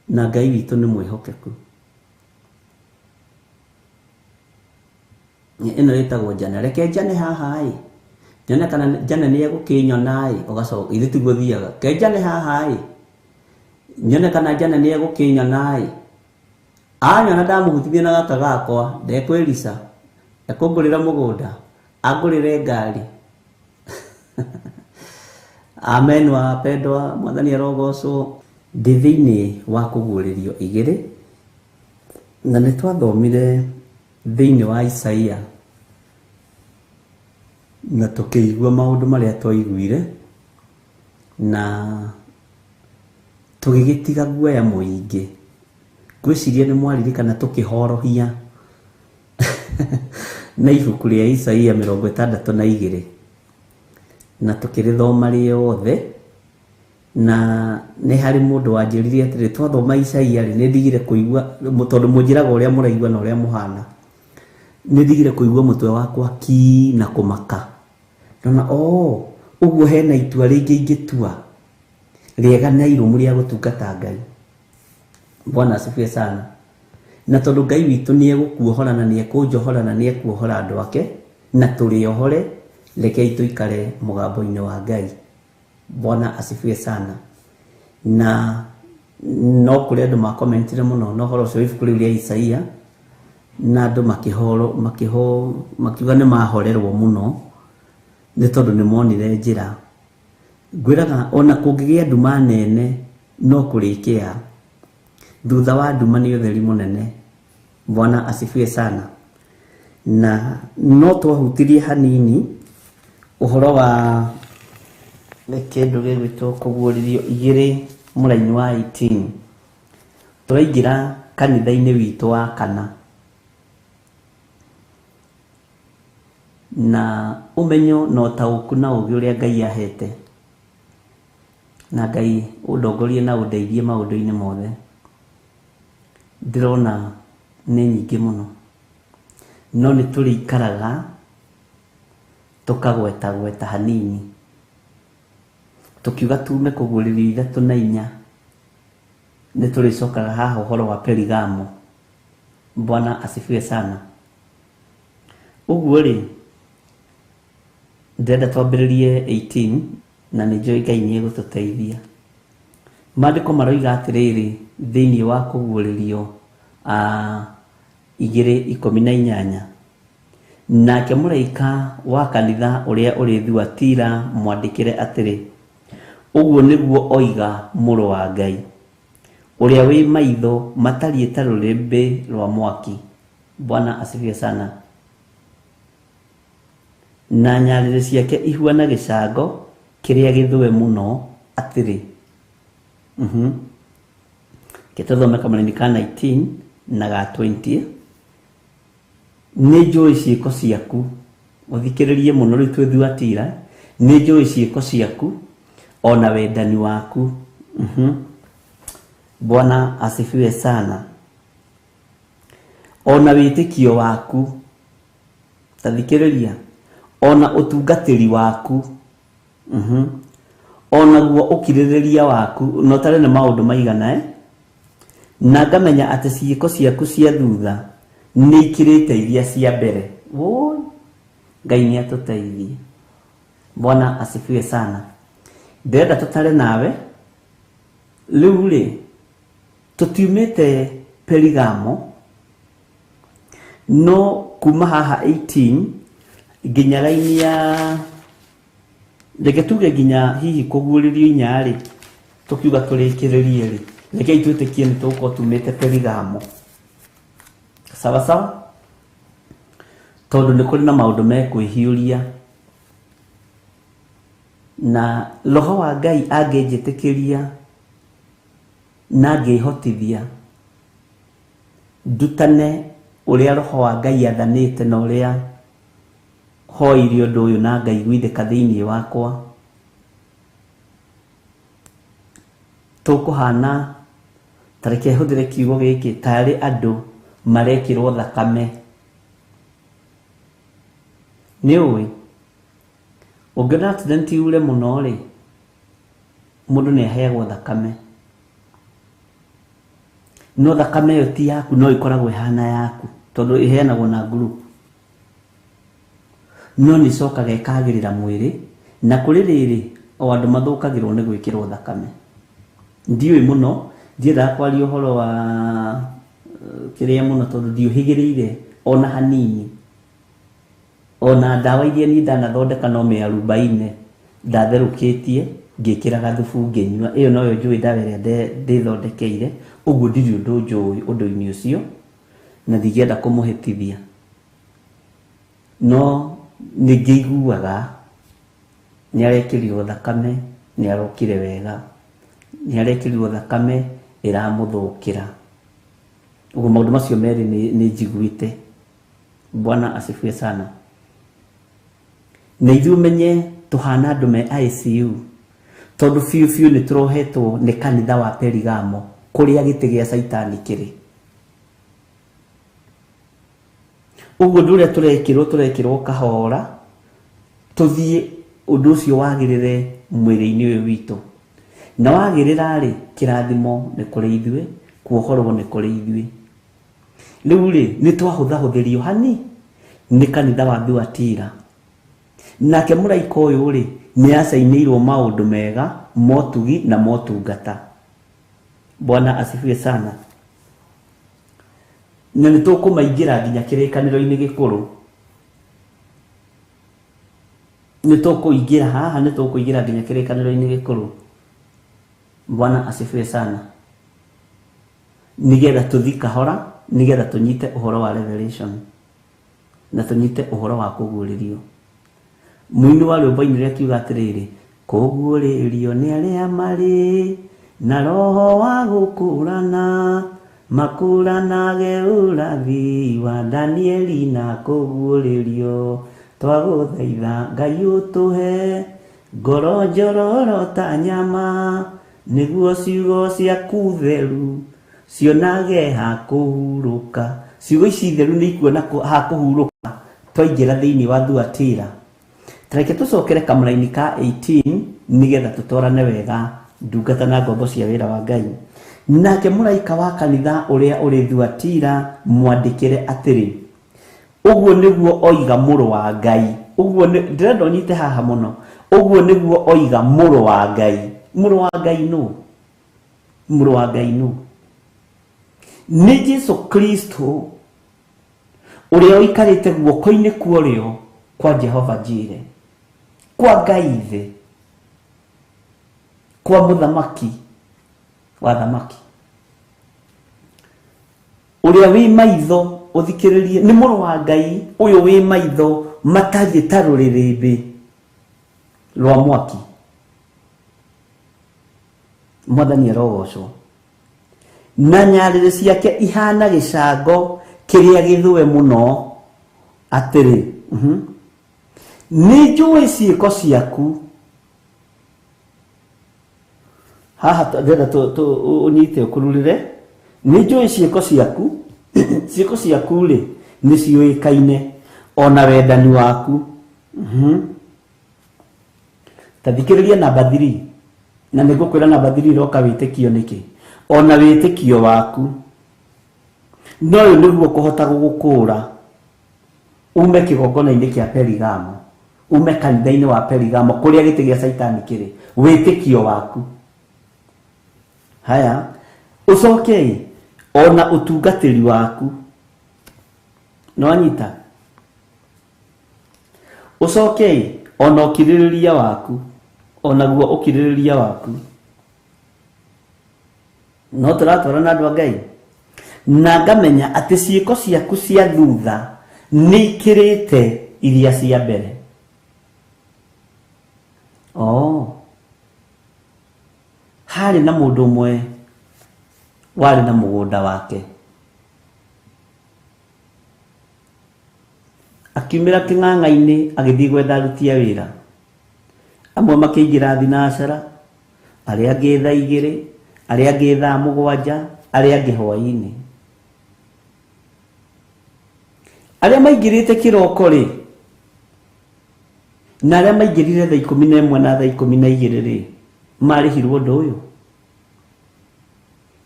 na Ngai witũ nĩ mwĩhokeku. Ĩno ĩtagwo njane, reke njane haha ĩ, nyone kana njane nĩ egũkĩnyona ĩ, ũgacoka ithe tiguo thiaga, ke njane haha ĩ, nyone kana njane nĩ egũkĩnyona ĩ, anyona ndamũhutithia na gaka gakwa ndekwĩrica, ekũngũrĩra mũgũnda, angũrĩre ngari. Amen wapendwa, Mwathani arogocwo. Ndĩ thĩinĩ wa kũguũrĩrio igĩrĩ, na nĩ twathomire thĩinĩ wa Isaia na tũkĩigua maũndũ marĩa twaiguire, na tũgĩgĩtiga guoya mũingĩ. Ngwĩciria nĩ mwaririkana tũkĩhorohia na ibuku rĩa Isaia 62 na tũkĩrĩthoma rĩothe, na nĩ harĩ mũndũ wanjĩrire atĩrĩ twathoma Isaia rĩ, nĩ ndigire kũigua, tondũ mũnjĩraga ũrĩa mũraigua na ũrĩa mũhana, nĩ ndigire kũigua mũtwe wakwa ki na kũmaka. Ndona oh, ũguo hena itua rĩngĩ ingĩtua rĩega na irũmu rĩa gũtungata Ngai. Bwana asifiwe sana. Na tondũ Ngai witũ nĩ egũkuohora na nĩ ekũnjohora na nĩ ekuohora andũ ake, na tũrĩohore, rekei tũikare mũgambo-inĩ wa Ngai. Bwana asifiwe sana. Na no kũrĩ andũ makomentire mũno na ũhoro ũcio ibuku rĩu rĩa Isaia, na andũ makĩhoro makĩho makiuga nĩ mahorerwo mũno nĩ tondũ nĩ monire njĩra. Ngwĩraga ona kũngĩgĩa nduma nene no kũrĩkĩa, thutha wa nduma nĩ ũtheri mũnene. Bwana asifiwe sana. Na no twahutirie hanini ũhoro wa kĩndũ gĩgwĩtwo kũguũrĩrio igĩrĩ mũraini wa 18. Tũraingĩra kanitha-inĩ witũ wa kana, na ũmenyo na ũtaũku na ũũgĩ ũrĩa Ngai ahete Na Ngai ũndongorie na ũndeithie maũndũ-inĩ mothe. Ndĩrona nĩ nyingĩ mũno, no nĩ tũrĩikaraga tũkagwetagweta hanini, tũkiuga tume kũguũrĩrio 3 na 4, nĩ tũrĩcokaga haha ũhoro wa Perigamo. Bwana asifiwe sana. Ũguo rĩ, ndĩrenda twambĩrĩrie 18 na nĩ njũĩ Ngai nĩ egũtũteithia. Maandĩko maroiga atĩrĩrĩ thĩinĩ wa kũguũrĩrio 2:18, nake mũraika wa kanitha ũrĩa ũrĩ Thuatira mwandĩkĩre atĩrĩ, ũguo nĩguo oiga mũrũ wa Ngai, ũrĩa wĩ maitho matariĩ ta rũrĩrĩmbĩ rwa mwaki. Bwana asifiwe sana. Na nyarĩrĩ ciake ihuana gĩcango kĩrĩa gĩthũe mũno atĩrĩ. Reke tũthome kamũraini ka 19 na ga 20. Nĩ njũĩ ciĩko ciaku, ũthikĩrĩrie mũno rĩu twĩ Thuatira, nĩ njũĩ ciĩko ciaku ona wendani waku. Bwana asifiwe sana. Ona wĩtĩkio waku, ta thikĩrĩria, ona ũtungatĩri waku, onaguo ũkirĩrĩria waku, no tarĩ nĩ maũndũ maigana, Na ngamenya atĩ ciĩko ciaku cia thutha nĩ ikĩrĩte iria cia mbere. Woi, Ngai nĩ atũteithie. Bwana asifiwe sana. Ndĩrenda tũtare nawe rĩu rĩ, tũtiumĩte Perigamo, no kuma haha 18 nginya raini ya, reke tuge nginya hihi kũguũrĩrio 4 rĩ, tũkiuga tũrĩkĩrĩrie rĩ, rekei twĩtĩkie nĩ tũgũkorwo tumĩte Perigamo. Sawa sawa? Tondũ nĩ kũrĩ na maũndũ mekwĩhiũria, na Roho wa Ngai angĩnjĩtĩkĩria na angĩhotithia ndutane ũrĩa Roho wa Ngai athanĩte na ũrĩa hoirie ũndũ ũyũ na ngaiguithĩka thĩinĩ wakwa, tũkũhana, ta reke hũthĩre kiugo gĩkĩ, tarĩ andũ marekĩrwo thakame. Nĩ ũĩ ũngĩona accident yure mũno rĩ, mũndũ nĩ aheagwo thakame, no thakame ĩyo ti yaku, no ĩkoragwo ĩhana yaku tondũ ĩheanagwo na group, no nĩ ĩcokaga ĩkagĩrĩra mwĩrĩ, na kũrĩ rĩrĩ o andũ mathũkagĩrwo nĩ gwĩkĩrwo thakame. Ndiũĩ mũno, ndiendaga kwaria ũhoro wa kĩrĩa mũno tondũ ndiũhĩgĩrĩire ona hanini. Ona ndawa iria niĩ ndanathondeka no mĩarubaine ndatherũkĩtie ngĩkĩra gathubu ngĩnyua, ĩyo noyo njũĩ ndawa ĩrĩa ndĩthondekeire. Ũguo ndirĩ ũndũ njũĩ ũndũ-inĩ ũcio na ndingĩenda kũmũhĩtithia, no nĩ ngĩiguaga nĩ arekĩrirwo thakame, nĩ arokire wega, nĩ arekĩrirwo thakame ĩramũthũkĩra. Ũguo maũndũ macio merĩ nĩ njiguĩte. Bwana asifiwe sana. Na ithuĩ ũmenye tũhana andũ me ICU, tondũ biũ biũ nĩ tũrohetwo nĩ kanitha wa Perigamo kũrĩa gĩtĩ gĩa Caitani kĩrĩ. Ũguo ũndũ ũrĩa tũrekĩrwo, tũrekĩrwo kahora tũthiĩ ũndũ ũcio wagĩrĩre mwĩrĩ-inĩ ũyũ witũ, na wagĩrĩra rĩ, kĩrathimo nĩ kũrĩ ithuĩ, kuohorwo nĩ kũrĩ ithuĩ. Rĩu rĩ, nĩ twahũthahũthĩrio hani nĩ kanitha wa Thuatira. Nake mũraika ũyũ rĩ, nĩ acainĩirwo maũndũ mega, motugi na motungata. Bwana asifiwe sana. Na nĩ tũkũmaingĩra nginya kĩrĩkanĩro-inĩ gĩkũrũ. Nĩ tũkũingĩra haha, nĩ tũkũingĩra nginya kĩrĩkanĩro-inĩ gĩkũrũ. Bwana asifiwe sana. Nĩgetha tũthi kahora, nĩgetha tũnyite ũhoro wa revelation na tũnyite ũhoro wa kũguũrĩrio. Mũini wa rwĩmbo ainire akiuga atĩrĩrĩ, kũguũrĩrio nĩ arĩa marĩ na roho wa gũkũrana, makũranage ũrathi wa Danieli na kũguũrĩrio. Twagũthaitha Ngai ũtũhe Ngoro njororo ta nyama, nĩguo ciugo ciaku theru cionage ha kũhurũka. Ciugo ici theru nĩ ikuona ha kũhurũka twaingĩra thĩinĩ wa Thuatira. Tareke tũcokere kamũraini ka 18 nĩgetha tũtwarane wega ndungata na ngombo cia wĩra wa Ngai. Nake mũraika wa kanitha ũrĩa ũrĩ Thuatira mwandĩkĩre atĩrĩ, ũguo nĩguo oiga mũrũ wa Ngai. Ũguo ndĩrenda ũnyite haha mũno. Ũguo nĩguo oiga mũrũ wa Ngai. Mũrũ wa Ngai nũ? Mũrũ wa Ngai nũ? Nĩ Jesu Kristo ũrĩa ũikarĩte guoko-inĩ kwa ũrĩo kwa Jehova Jire, kwa Ngai Ithe, kwa mũthamaki wa thamaki, ũrĩa wĩ maitho ũthikĩrĩrie, nĩ mũrũ wa Ngai ũyũ wĩ maitho matariĩ ta rũrĩrĩmbĩ rwa mwaki. Mwathani arogocwo. Na nyarĩrĩ ciake ihana gĩcango kĩrĩa gĩthũe mũno. Atĩrĩ, nĩ njũĩ ciĩko ciaku. Haha ndĩrenda ũnyite ũkururĩre. Nĩ njũĩ ciĩko ciaku. Ciĩko ciaku rĩ nĩ ciũĩkaine, ona wendani waku. Ta thikĩrĩria namba 3, na nĩ ngũkwĩra namba 3 ĩroka wĩtĩkio nĩkĩ. Ona wĩtĩkio waku. No ũyũ nĩguo kũhota gũgũkũũra ume kĩgongona-inĩ kĩa Perigamo, ume kanitha-inĩ wa Perigamo kũrĩa gĩtĩ gĩa Caitani kĩrĩ. Wĩtĩkio waku. Haya, ũcoke ona ũtungatĩri waku. Nĩwanyita? Ũcoke ona ũkirĩrĩria waku, onaguo ũkirĩrĩria waku. No tũratwarana andũ a Ngai. Na ngamenya atĩ ciĩko ciaku cia thutha nĩ ikĩrĩte iria cia mbere. Harĩ na mũndũ ũmwe warĩ na mũgũnda wake. Akiumĩra kĩng'ang'a-inĩ agĩthiĩ gwetha aruti a wĩra. Amwe makĩingĩra thinacara, arĩa angĩ thaa igĩrĩ, arĩa angĩ thaa mũgwanja, arĩa angĩ hwaĩ-inĩ. Arĩa maingĩrĩte kĩroko rĩ, na arĩa maingĩrire thaa ikũmi na ĩmwe na thaa ikũmi na igĩrĩ rĩ, marĩhirwo ũndũ ũyũ?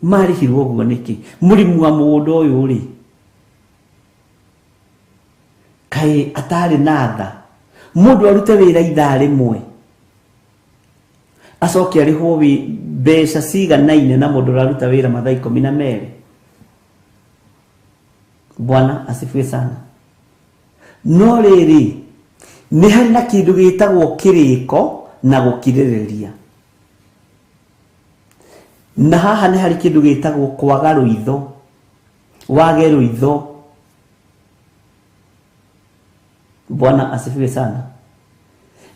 Marĩhirwo ũguo nĩkĩ? Mũrĩmi wa mũgũnda ũyũ rĩ, kaĩ atarĩ na tha? Mũndũ arute wĩra ithaa rĩmwe acoke arĩhwo mbeca ciganaine na mũndũ ũraruta wĩra mathaa ikũmi na merĩ. Bwana asifiwe sana. No rĩrĩ, nĩ harĩ na kĩndũ gĩtagwo kĩrĩko na gũkirĩrĩria. Na haha nĩ harĩ kĩndũ gĩtagwo kwaga rũitho. Wage rũitho. Bwana asifiwe sana.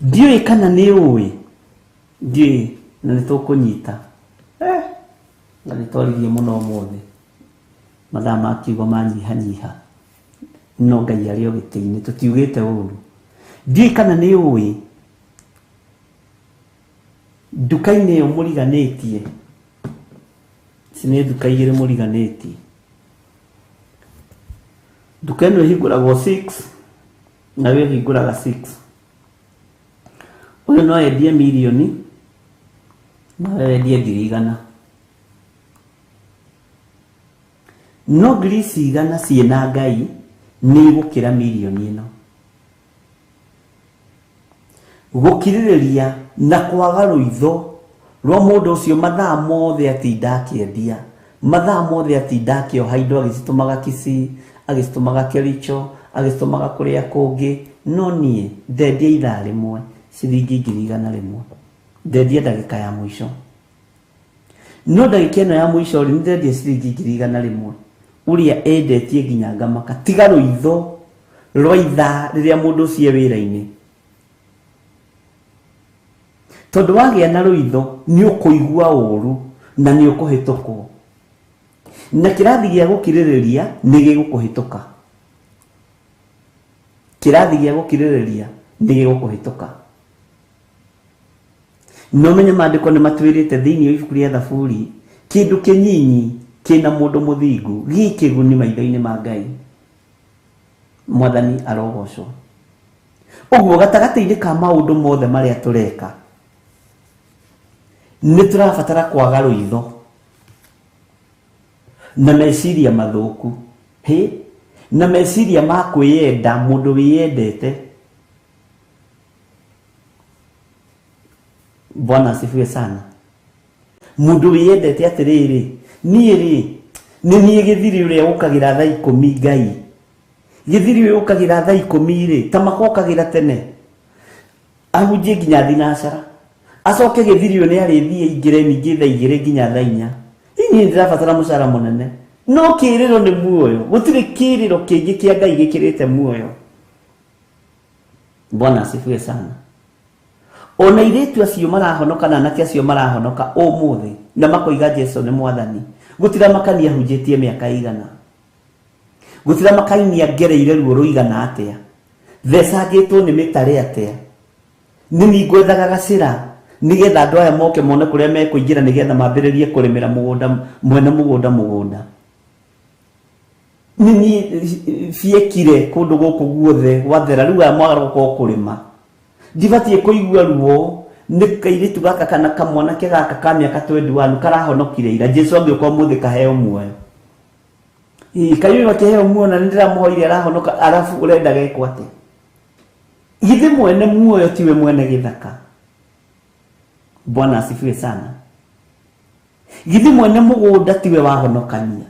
Ndiũĩ kana nĩ ũĩ, ndiũĩ na nĩ tũkũnyita. Na nĩ twaririe mũno ũmũthĩ. Mathaa ma kiugo manyihanyiha. No Ngai arĩ o gĩtĩ-inĩ, tũtiugĩte ũru. Ndiũĩ kana nĩ ũĩ, nduka-inĩ ĩyo mũriganĩtie, ici nĩ nduka igĩrĩ mũriganĩtie. Nduka ĩno ĩhingũragwo 6 na we ĩhingũraga 6. Ũyũ no endie mirioni na we wendie ngiri igana. No ngiri ici igana ciĩna Ngai nĩ igũkĩra mirioni ĩno. Gũkirĩrĩria na kwaga rũitho rwa mũndũ ũcio mathaa mothe atinda akĩendia, mathaa mothe atinda akĩoha indo agĩcitũmaga Kisii, agĩcitũmaga Kericho, agĩcitũmaga kũrĩa kũngĩ. No niĩ ndendia ithaa rĩmwe ciringi ngiri igana rĩmwe, ndendia ndagĩka ya mũico. No ndagĩka ĩno ya mũico rĩ, nĩ ndendia ciringi ngiri igana rĩmwe ũrĩa endetie nginya ngamaka. Tiga rũitho rwa ithaa rĩrĩa mũndũ ũcio e wĩra-inĩ, tondũ wagĩa na rũitho nĩ ũkũigua ũru na nĩ ũkũhĩtũkwo, na kĩrathi gĩa gũkirĩrĩria nĩ gĩgũkũhĩtũka. Kĩrathi gĩa gũkirĩrĩria nĩ gĩgũkũhĩtũka. No menye maandĩko nĩ matwĩrĩte thĩinĩ wa ibuku rĩa Thaburi, kĩndũ kĩnyinyi kĩna mũndũ mũthingu gĩ kĩguni maitho-inĩ ma Ngai. Mwathani arogocwo. Ũguo gatagatĩ-inĩ ka maũndũ mothe marĩa tũreka, nĩ tũrabatara kwaga rũitho na meciria mathũku, hĩ, na meciria ma kwĩyenda, mũndũ wĩyendete. Bwana asifiwe sana. Mũndũ wĩyendete atĩrĩrĩ, niĩ rĩ, nĩ niĩ gĩthiri ũrĩa ũkagĩra thaa 10 Ngai. Gĩthiri ũyũ ũkagĩra thaa 10 rĩ, ta makokagĩra tene. Ahunjie nginya thinacara. Acoke gĩthiri ũyũ nĩ arĩthiĩ aingĩre ningĩ thaa 2 nginya thaa 4. Niĩ ndĩrabatara mũcara mũnene. No kĩrĩro nĩ muoyo. Gũtirĩ kĩrĩro kĩngĩ kĩa Ngai gĩkĩrĩte muoyo. Bwana asifiwe sana. Ona airĩtu acio marahonoka na anake acio marahonoka ũmũthĩ na makoiga Jesu nĩ mwathani, gũtiramakania hunjĩtie mĩaka igana, gũtiramakania ngereire ruo rũigana atĩa, thecangĩtwo nĩ mĩtare atĩa, nĩ niĩ ngwethaga gacĩra nĩgetha andũ aya moke mone kũrĩa mekũingĩra nĩgetha mambĩrĩrie kũrĩmĩra mũgũnda, mwene mũgũnda mũgũnda. Nĩ niĩ biekire kũndũ gũkũ guothe gwathera, rĩu aya mwaga gũkorwo kũrĩma. Ndibatiĩ kũigua ruo nĩ kairĩtu gaka kana kamwanake gaka ka mĩaka 21 karahonokire ira. Jesu angĩũka ũmũthĩ kaheo muoyo. Ĩ, kaĩ ũyũ akĩheo muoyo na nĩndĩramũhoire arahonoka, arabu ũrenda gekwo atĩa? Githĩ mwene muoyo tiwe mwene gĩthaka? Bwana asifiwe sana. Githĩ mwene mũgũnda tiwe wahonokania?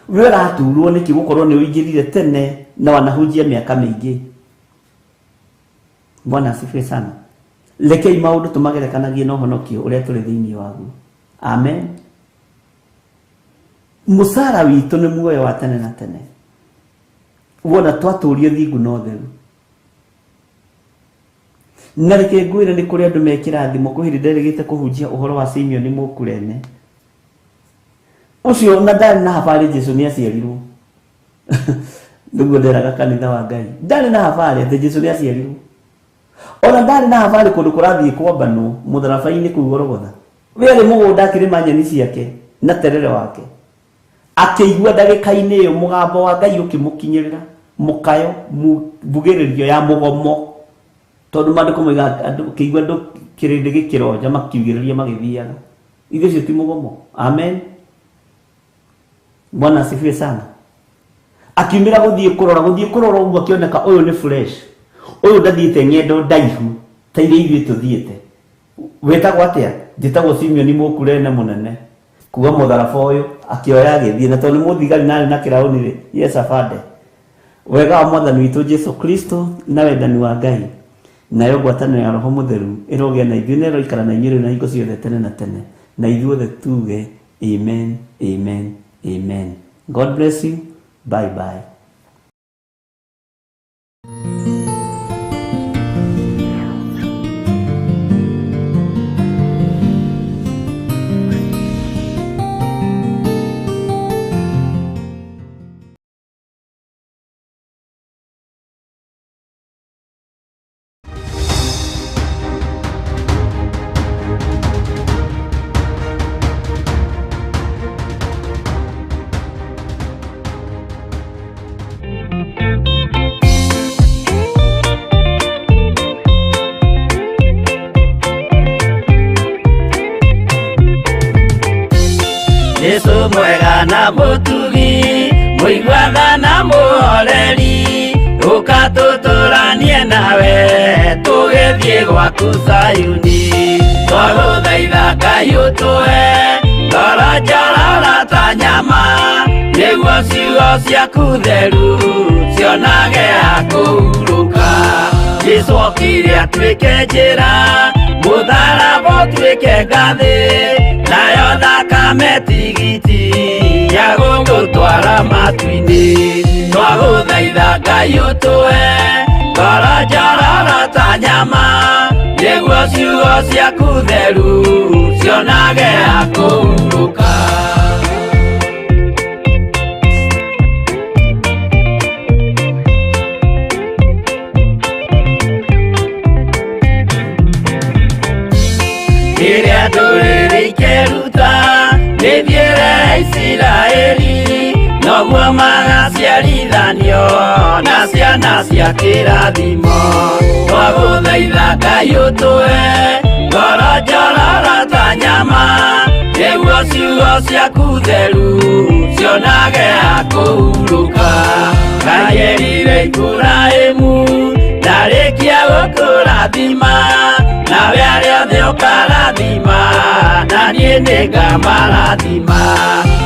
We ũraturwo nĩkĩ gũkorwo nĩ ũingĩrire tene na wanahunjia mĩaka mĩingĩ? Bwana asifiwe sana. Rekei maũndũ tũmagerekanagie na ũhonokio ũrĩa tũrĩ thĩinĩ waguo. Amen. Mũcara witũ nĩ muoyo wa tene na tene. Wona twatũrio thingu na ũtheru. Na reke ngwĩre nĩ kũrĩ andũ me kĩrathimo. Kwĩ hĩndĩ nderĩgĩte kũhunjia ũhoro wa Simeoni Mũkurene. Ũcio na ndarĩ na habarĩ Jesu nĩ aciarirwo. Nĩguo nderaga kanitha wa Ngai. Ndarĩ na habarĩ atĩ Jesu nĩ aciarirwo. Ona ndarĩ na habarĩ kũndũ kũrathiĩ kwambanwo mũtharaba-inĩ kũu Golgotha. We arĩ mũgũnda akĩrĩma nyeni ciake na terere wake. Akĩigua ndagĩka-inĩ ĩyo mũgambo wa Ngai ũkĩmũkinyĩrĩra, mũkayo, mbugĩrĩrio ya mũgomo. Tondũ maandĩko moigaga andũ, ũkĩigua andũ kĩrĩndĩ gĩkĩronja makiugĩrĩria magĩthiaga. Ithuĩ ũcio ti mũgomo. Amen. Bwana asifiwe sana. Akiumĩra gũthiĩ kũrora, gũthiĩ kũrora ũguo akĩoneka ũyũ nĩ fresh. Ũyũ ndathiĩte ng'endo ndaihu ta iria ithuĩ tũthiĩte. Wĩtagwo atĩa? Njĩtagwo Simeoni Mũkurene mũnene. Kuga mũtharaba ũyũ akĩoya agĩthiĩ, na tondũ nĩ mũthigari na arĩ na kĩraũni rĩ, yes afande. Wega wa Mwathani witũ Jesu Kristo na wendani wa Ngai nayo ngwatanĩro ya Roho Mũtheru ĩrogĩa na ithuĩ na ĩroikara na inyuĩ rĩu na hingo ciothe tene na tene. Na ithuothe tuge amen, amen, amen. God bless you. Bye bye. Jesu mwega na mũtugi, mũiguana na mũhoreri, ũka tũtũranie nawe, tũgĩthiĩ gwaku Zayuni. Twagũthaitha Ngai ũtũhe ngoro njororo ta nyama, nĩguo ciugo ciaku theru cionage ha kũhurũka. Jesu okire atuĩke njĩra, mũtharaba ũtuĩke ngathĩ, nayo thakame tigiti ya gũgũtwara matu-inĩ. Twagũthaitha Ngai ũtũhe ngoro njororo ta nyama, nĩguo ciugo ciaku theru cionage ha kũhurũka. Isiraeli noguo magaciarithanio na ciana cia kĩrathimo. Twagũthaitha Ngai ũtũhe ngoro njororo ta nyama, nĩguo ciugo ciaku theru cionage ha kũhurũka. Ngai erire Iburahĩmu ndarĩkia gũkũrathima, nawe arĩa othe ũkarathima, na niĩ nĩngamarathima.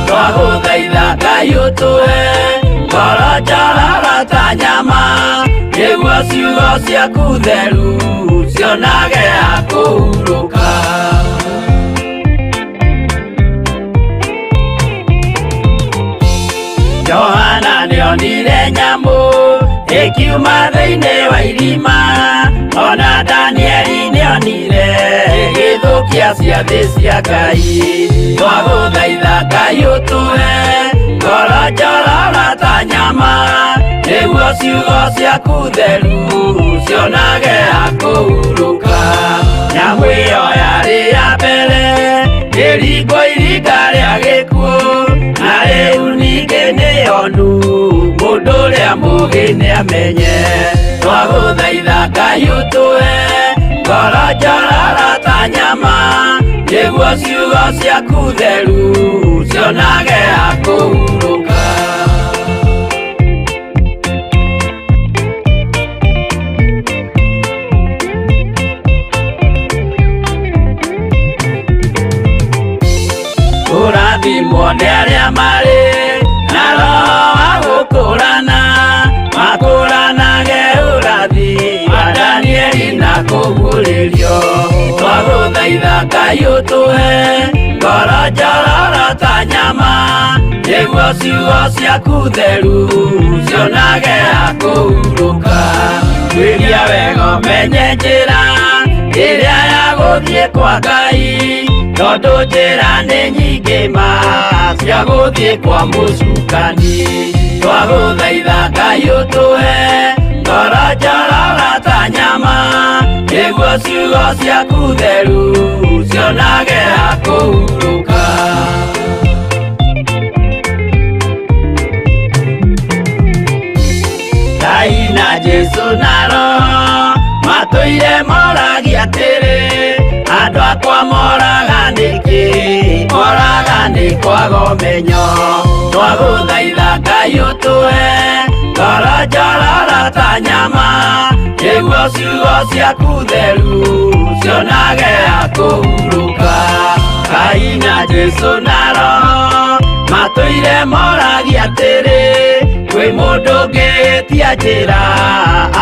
Twagũthaitha Ngai ũtũhe ngoro njororo ta nyama, nĩguo ciugo ciaku theru cionage ha kũhurũka. Johana nĩonire nyamũ ĩkiuma thĩinĩ wa irima, ona Danieli nĩonire ĩgĩthũkia ciathĩ cia Ngai. Twagũthaitha Ngai ũtũhe ngoro njororo ta nyama, nĩguo ciugo ciaku theru cionage ha kũhurũka. Nyamũ ĩyo yarĩ ya mbere ĩringwo iringa rĩa gĩkuũ, na rĩu ningĩ nĩyonu mũndũ ũrĩa mũũgĩ nĩamenye. Twagũthaitha Ngai ũtũhe ngoro njororo ta nyama, nĩguo ciugo ciaku theru cionage ha kũhurũka. Kũrathimwo nĩ arĩa marĩ na roho wa gũkũrana, makũranage ũrathi wa Danieli na kũguũrĩrio. Twagũthaitha Ngai ũtũhe ngoro njororo ta nyama, nĩguo ciugo ciaku theru cionage ha kũhurũka. Tuĩria wega ũmenye njĩra ĩrĩa ya gũthiĩ kwa Ngai, tondũ njĩra nĩ nyingĩ ma cia gũthiĩ kwa mũcukani. Twagũthaitha Ngai ũtũhe ngoro njororo ta nyama, nĩguo ciugo ciaku theru cionage ha kũhurũka. Ngai na Jesũ na Roho matũire moragia atĩrĩ, andũ akwa moraga nĩkĩ? Moraga nĩ kwaga ũmenyo. Twagũthaitha Ngai ũtũhe ngoro njororo ta nyama, nĩguo ciugo ciaku theru cionage ha kũhurũka. Ngai na Jesũ na Roho matũire moragia atĩrĩ, kwĩ mũndũ ũngĩtia njĩra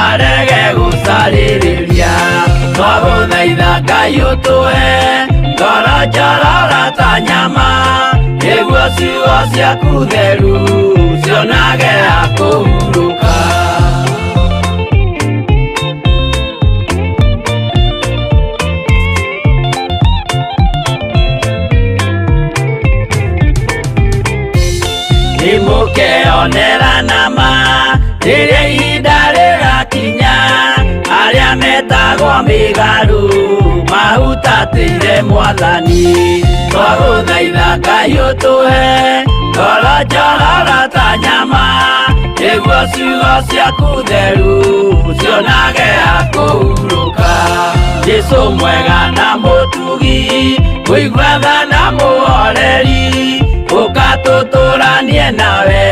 arege gũcarĩrĩria. Twagũthaitha Ngai ũtũhe ngoro njororo ta nyama, nĩguo ciugo ciaku theru cionage ha kũhurũka. Nĩmũkeonera nama rĩrĩa ihinda rĩgakinya, arĩa metagwo mĩgarũ mahutatĩire Mwathani. Twagũthaitha Ngai ũtũhe ngoro njororo ta nyama, nĩguo ciugo ciaku theru cionage ha kũhurũka. Jesũ mwega na mũtugi, mũigua tha na mũhoreri, ũka tũtũranie nawe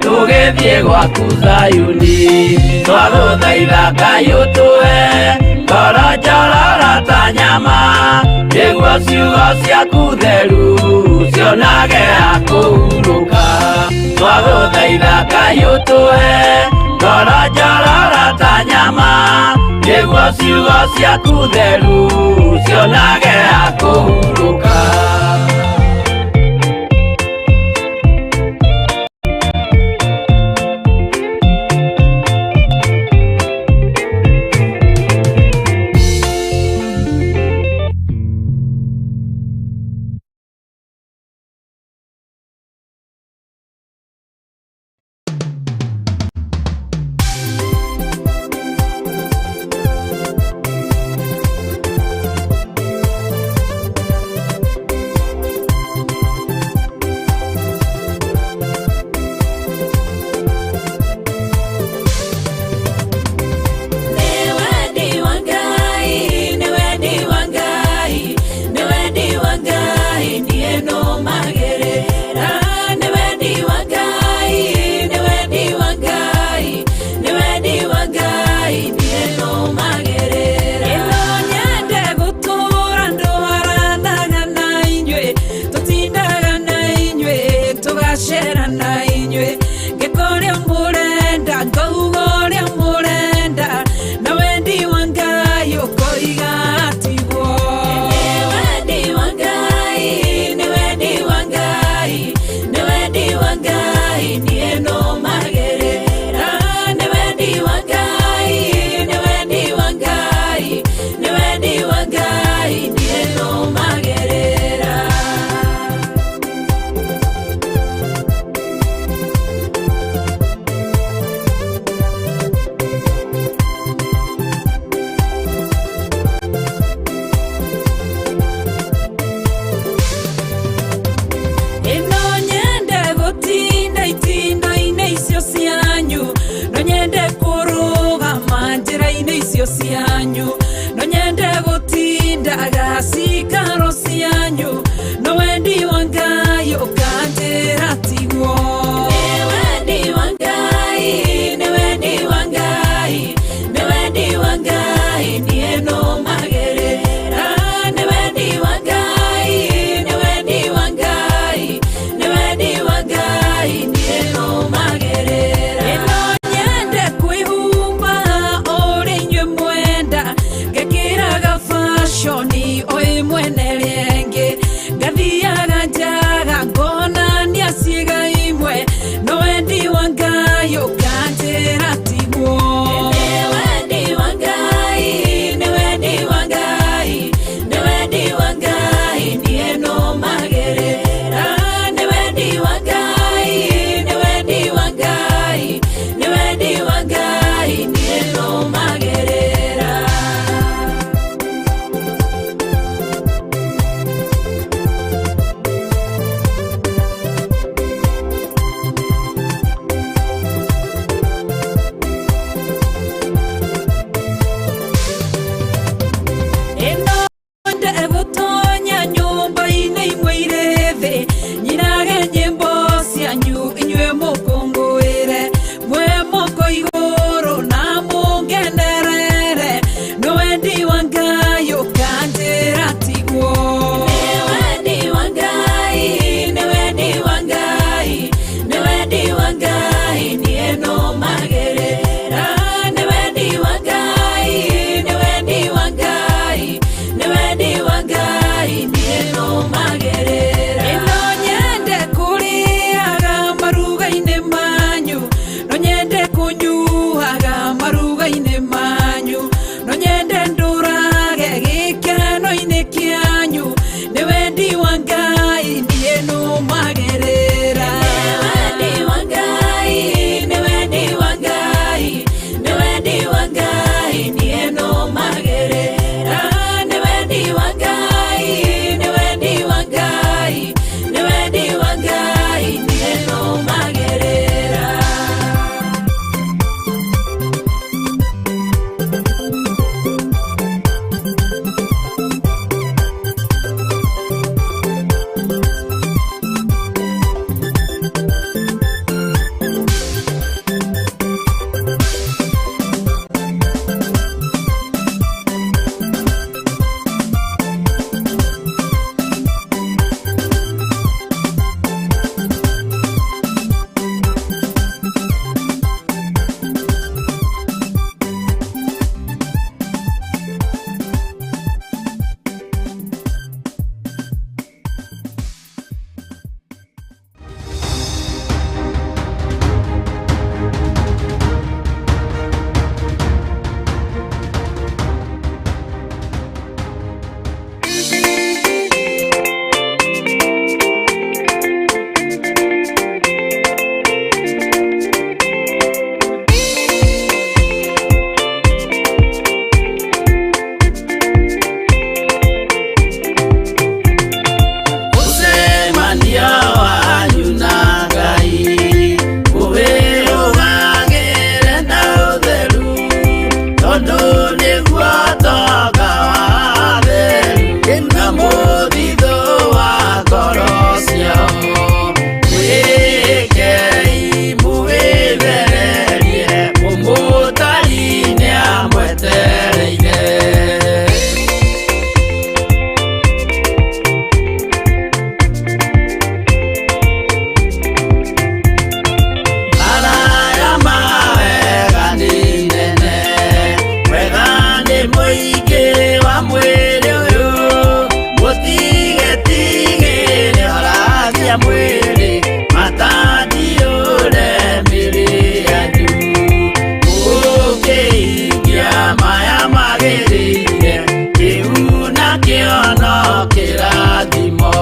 tũgĩthiĩ gwaku Zayuni. Twagũthaitha Ngai ũtũhe ngoro njororo ta nyama, nĩguo ciugo ciaku theru cionage ha kũhurũka. Twagũthaitha Ngai ũtũhe ngoro njororo ta nyama, nĩguo ciugo ciaku theru cionage ha kũhurũka. icio cianyu no nyende gũtindaga cikaro cianyu no wendi wa Ngai ũkanjĩra tiguo. Nĩ wendi wa Ngai, nĩ wendi wa Ngai, nĩ wendi wa Ngai niĩ nũmagĩrĩra. Nĩ wendi wa Ngai, nĩ wendi wa Ngai, nĩ wendi wa Ngai niĩ nũmagĩrĩra. Ĩno nyende kwĩhumba ũrĩa inyuĩ mwenda, ngekĩraga fashion o ĩmwe na ĩrĩa ĩngĩ, ngathiaga njaga ngonania ciĩga imwe, no wendi wa Ngai ũkanjĩra tiguo. Nĩ wendi wa Ngai, nĩ wendi wa Ngai, nĩ wendi wa Ngai niĩ nũmagĩrĩra. Nĩ wendi wa Ngai, nĩ wendi wa Ngai, nĩ wendi wa Ngai niĩ nũmagĩrĩra. Ĩno ndegũtonya nyũmba-inĩ imwe irĩ thĩ, nyinage nyĩmbo cianyu inyuĩ mũkũngũĩre, mwĩ moko igũrũ na mũngenerere, nĩ wendi wa Ngai ũkanjĩra tiguo. Nĩ wendi wa Ngai, nĩ wendi wa Ngai, nĩ wendi wa Ngai niĩ nũmagĩrĩra. Nĩ wendi wa Ngai, nĩ wendi wa Ngai, nĩ wendi wa Ngai niĩ nũmagĩrĩra. Ĩno nyende kũrĩaga maruga-inĩ manyu, no nyende kũnyuaga maruga-inĩ manyu, no nyende ndũrage gĩkeno-inĩ kĩanyu, nĩ wendi wa Ngai niĩ nũmagĩrĩra. Nĩ wendi wa Ngai, nĩ wendi wa Ngai, nĩ wendi wa Ngai niĩ nũmagĩrĩra. Nĩ wendi wa Ngai, nĩ wendi wa Ngai, nĩ wendi wa Ngai niĩ nũmagĩrĩra. Ũcemania wanyu na Ngai ũwĩrũgagĩre na ũtheru, tondũ nĩguo tonga wa atheru na mũthithũ wa ngoro ciao. Mwĩkei mũwĩthererie, mũmũtari nĩamwetereire. Maraya mawega nĩ nene, wega nĩ mũingĩ wa mwĩrĩ ũyũ, mũtigetigĩre horagia mwĩrĩ, matandiũre mĩrĩ yanyu. Mũkĩhingia maya magĩrĩire, kĩu nakĩo no kĩrathimo.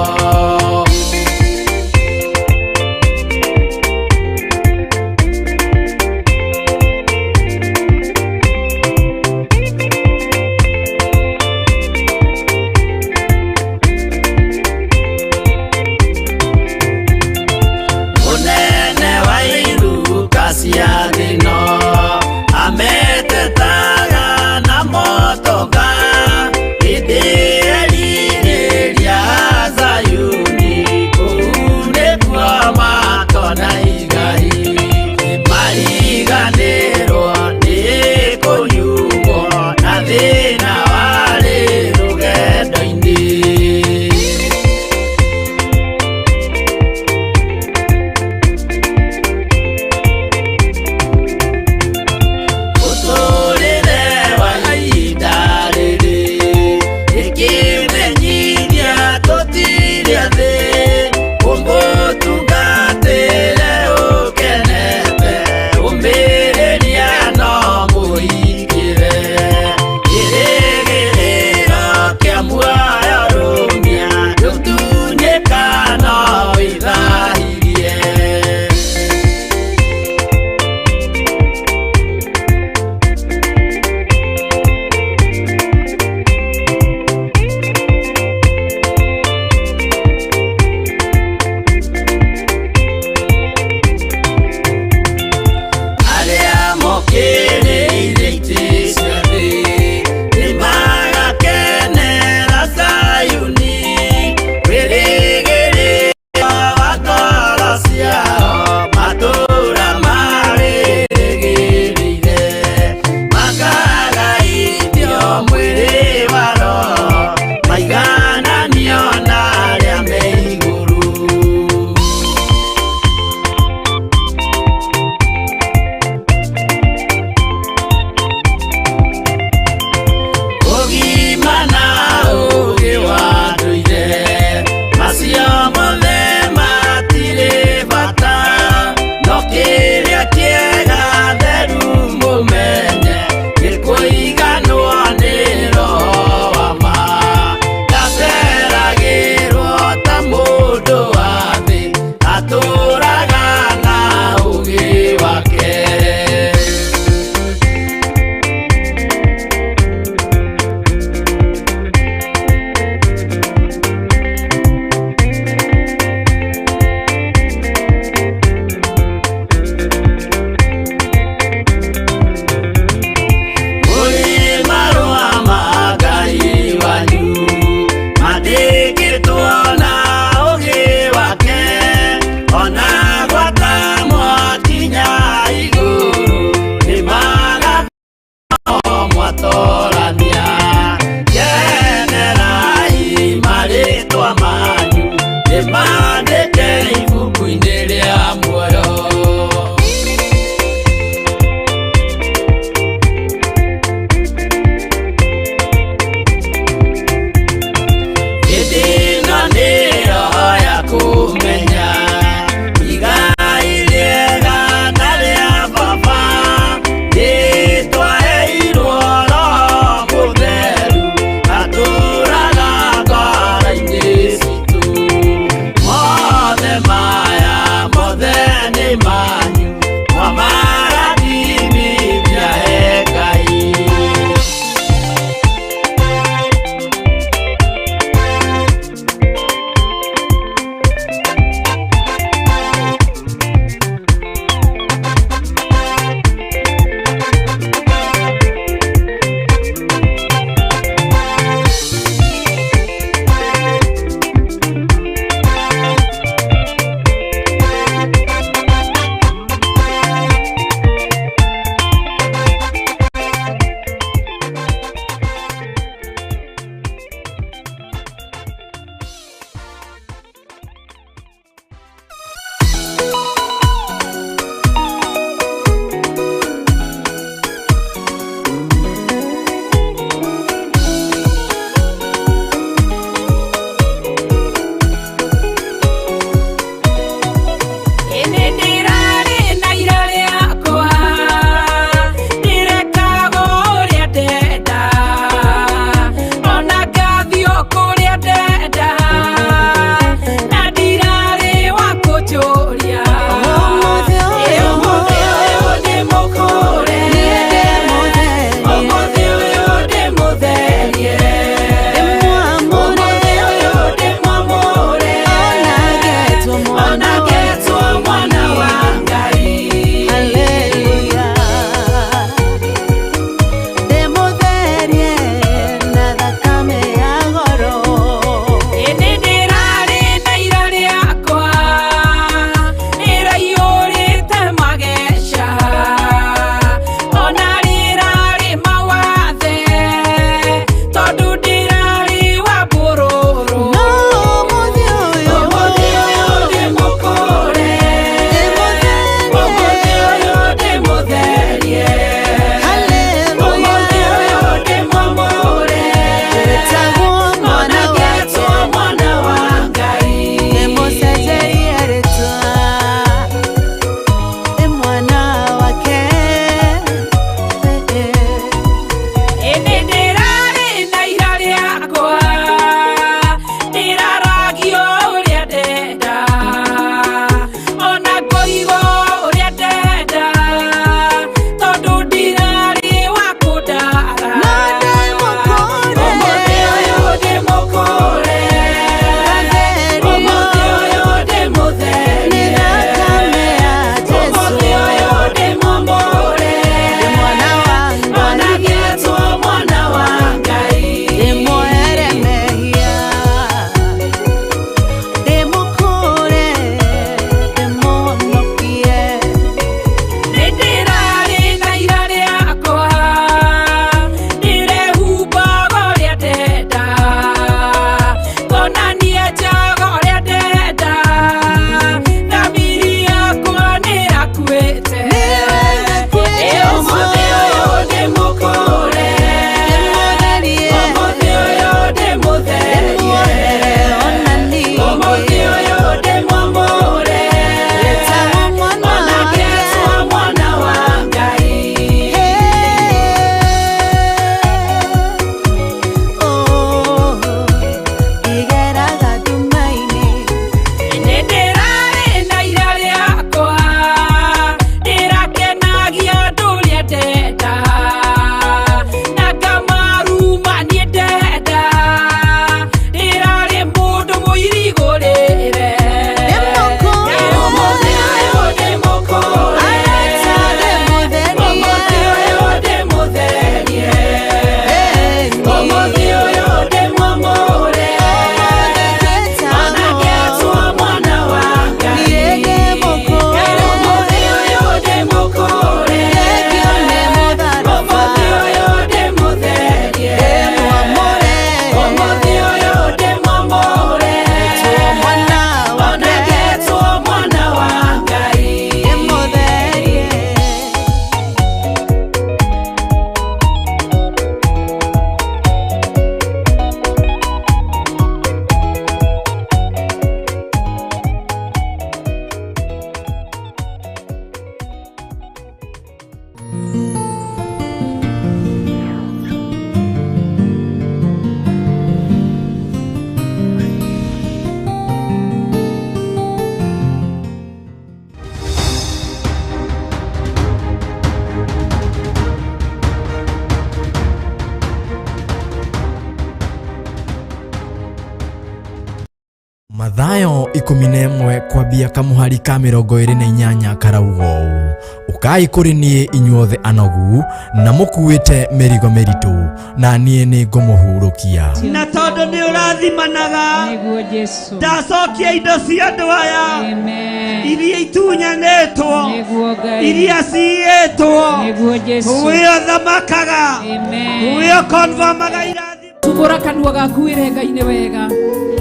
Mathayo 11 kwambia kamuhari ka 28 karauga ũũ, ũkai kũrĩ niĩ inyuothe anogu na mũkuĩte mĩrigo mĩritũ, na niĩ nĩ ngũmũhurũkia. Na tondũ nĩ ũrathimanaga, Nĩguo Jesu. ndacokia indo cia andũ aya Amen. iria itunyanĩtwo, Nĩguo Ngai. iria ciiyĩtwo. Nĩguo Jesu. We ũthamakaga, Amen. we ũkonfamaga irathimo. Tumbura kanua gaku wĩre Ngai nĩ wega,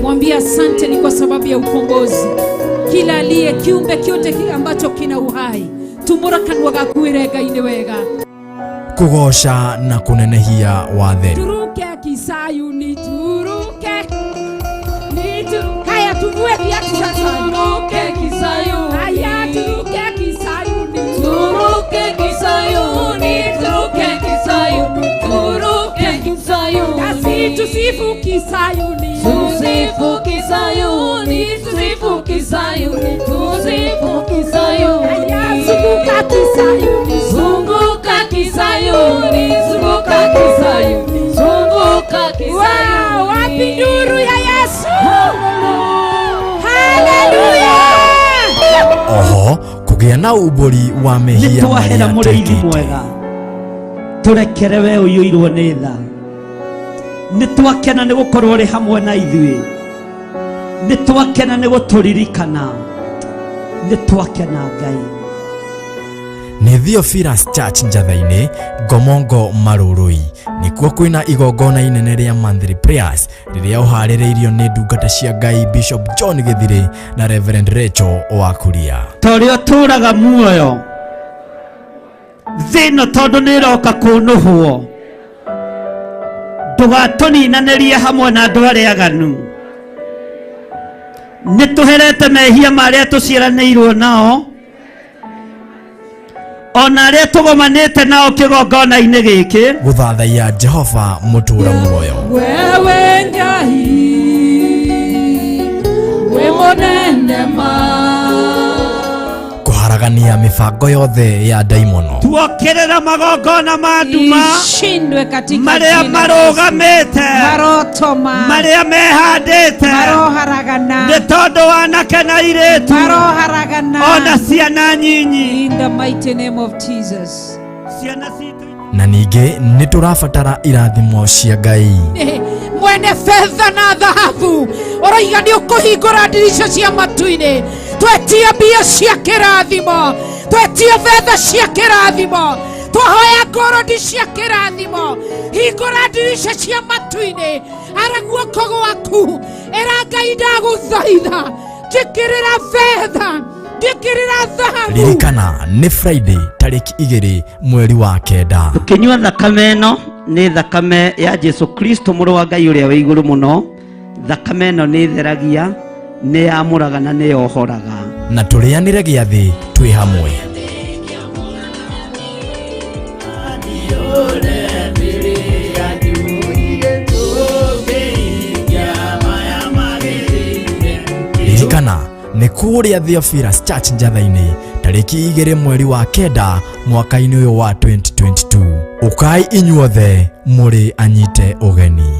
mwambie asante ni kwa sababu ya ukombozi. Kila aliye kiumbe kyote ambacho kina uhai, tumbura kanua gaku wĩre Ngai nĩ wega. Kũgooca na kũnenehia watheru. Turuke Kisayuni, turuke nitu. Haya, tuvue viatu sasa. Turuke Kisayuni. Haya, turuke Kisayuni, Turuke Kisayuni, turuke Kisayuni, turuke Kisayuni. Nasi tusifu Kisayuni, Tusifu Kisayuni, tusifu Kisayuni, tusifu Kisayuni. Haya, zunguka Kisayuni, Zunguka Kisayuni, zunguka Kisayuni, zunguka Kisayuni. Wow, wapi nduru ya Yesu? Haleluya! Oho kũgĩa na umbũri wa Nĩ mehia twahera marĩa mũrĩithi twĩkĩte. mwega, tũrekere we ũiyũirwo nĩ tha. Nĩ twakena nĩ gũkorwo ũrĩ hamwe na ithuĩ, nĩ twakena nĩ gũtũririkana, nĩ twakena Ngai. Nĩ Theophilus Church Njatha-inĩ, Ngomongo Marũrũi, nĩkuo kwĩna igongona inene rĩa monthly prayers rĩrĩa ũharĩrĩirio nĩ ndungata cia Ngai Bishop John Gĩthirĩ na Reverend Rachel wa Kuria. Ta ũrĩa ũtũũraga muoyo thĩ ĩno, tondũ nĩ ĩroka kũnũhwo, ndũgatũninanĩrie hamwe na andũ arĩa aganu. Nĩ tũherete mehia marĩa tũciaranĩirwo nao, ona arĩa tũgomanĩte nao kĩgongona-inĩ gĩkĩ. Gũthathaiya Jehova mũtũũra muoyo. Wewe Ngai wĩ mũnene ma. Kũharagania mĩbango yothe ya ndaimono. Tuokĩrĩra magongona ma nduma Ishindwe katika marĩa jina la Yesu. marũgamĩte, Marotoma. marĩa mehandĩte Maroharagana. nĩ tondũ wanake na airĩtu Maroharagana. ona ciana nyinyi. In the mighty name of Jesus. Ciana citũ. Na ningĩ nĩ tũrabatara irathimo cia Ngai. Mwene fedha na dhahabu, ũroiga nĩ ũkũhingũra ndirica cia matu-inĩ. Twetia mbia cia kĩrathimo, twetia betha cia kĩrathimo, twahoya ngorodi cia kĩrathimo. Hingũra ndirica cia matu-inĩ, ara guoko gwaku, ĩra Ngai ndagũthaitha, njĩkĩrĩra betha, njĩkĩrĩra thahabu. Ririkana nĩ Friday tarĩki 2 mweri wa 9. Tũkĩnyua thakame ĩno, nĩ thakame ya Jesu Kristo mũrũ wa Ngai ũrĩa wĩ igũrũ mũno. Thakame ĩno nĩ ĩtheragia, nĩ yamũraga na nĩ yohoraga. Na tũrĩanĩre gĩathĩ twĩ hamwe. Ririkana nĩ kũrĩa Theophilus Church Njatha-inĩ tarĩki 2 mweri wa 9 mwaka-inĩ ũyũ wa 2022. Ũkai inyuothe mũrĩ anyite ũgeni.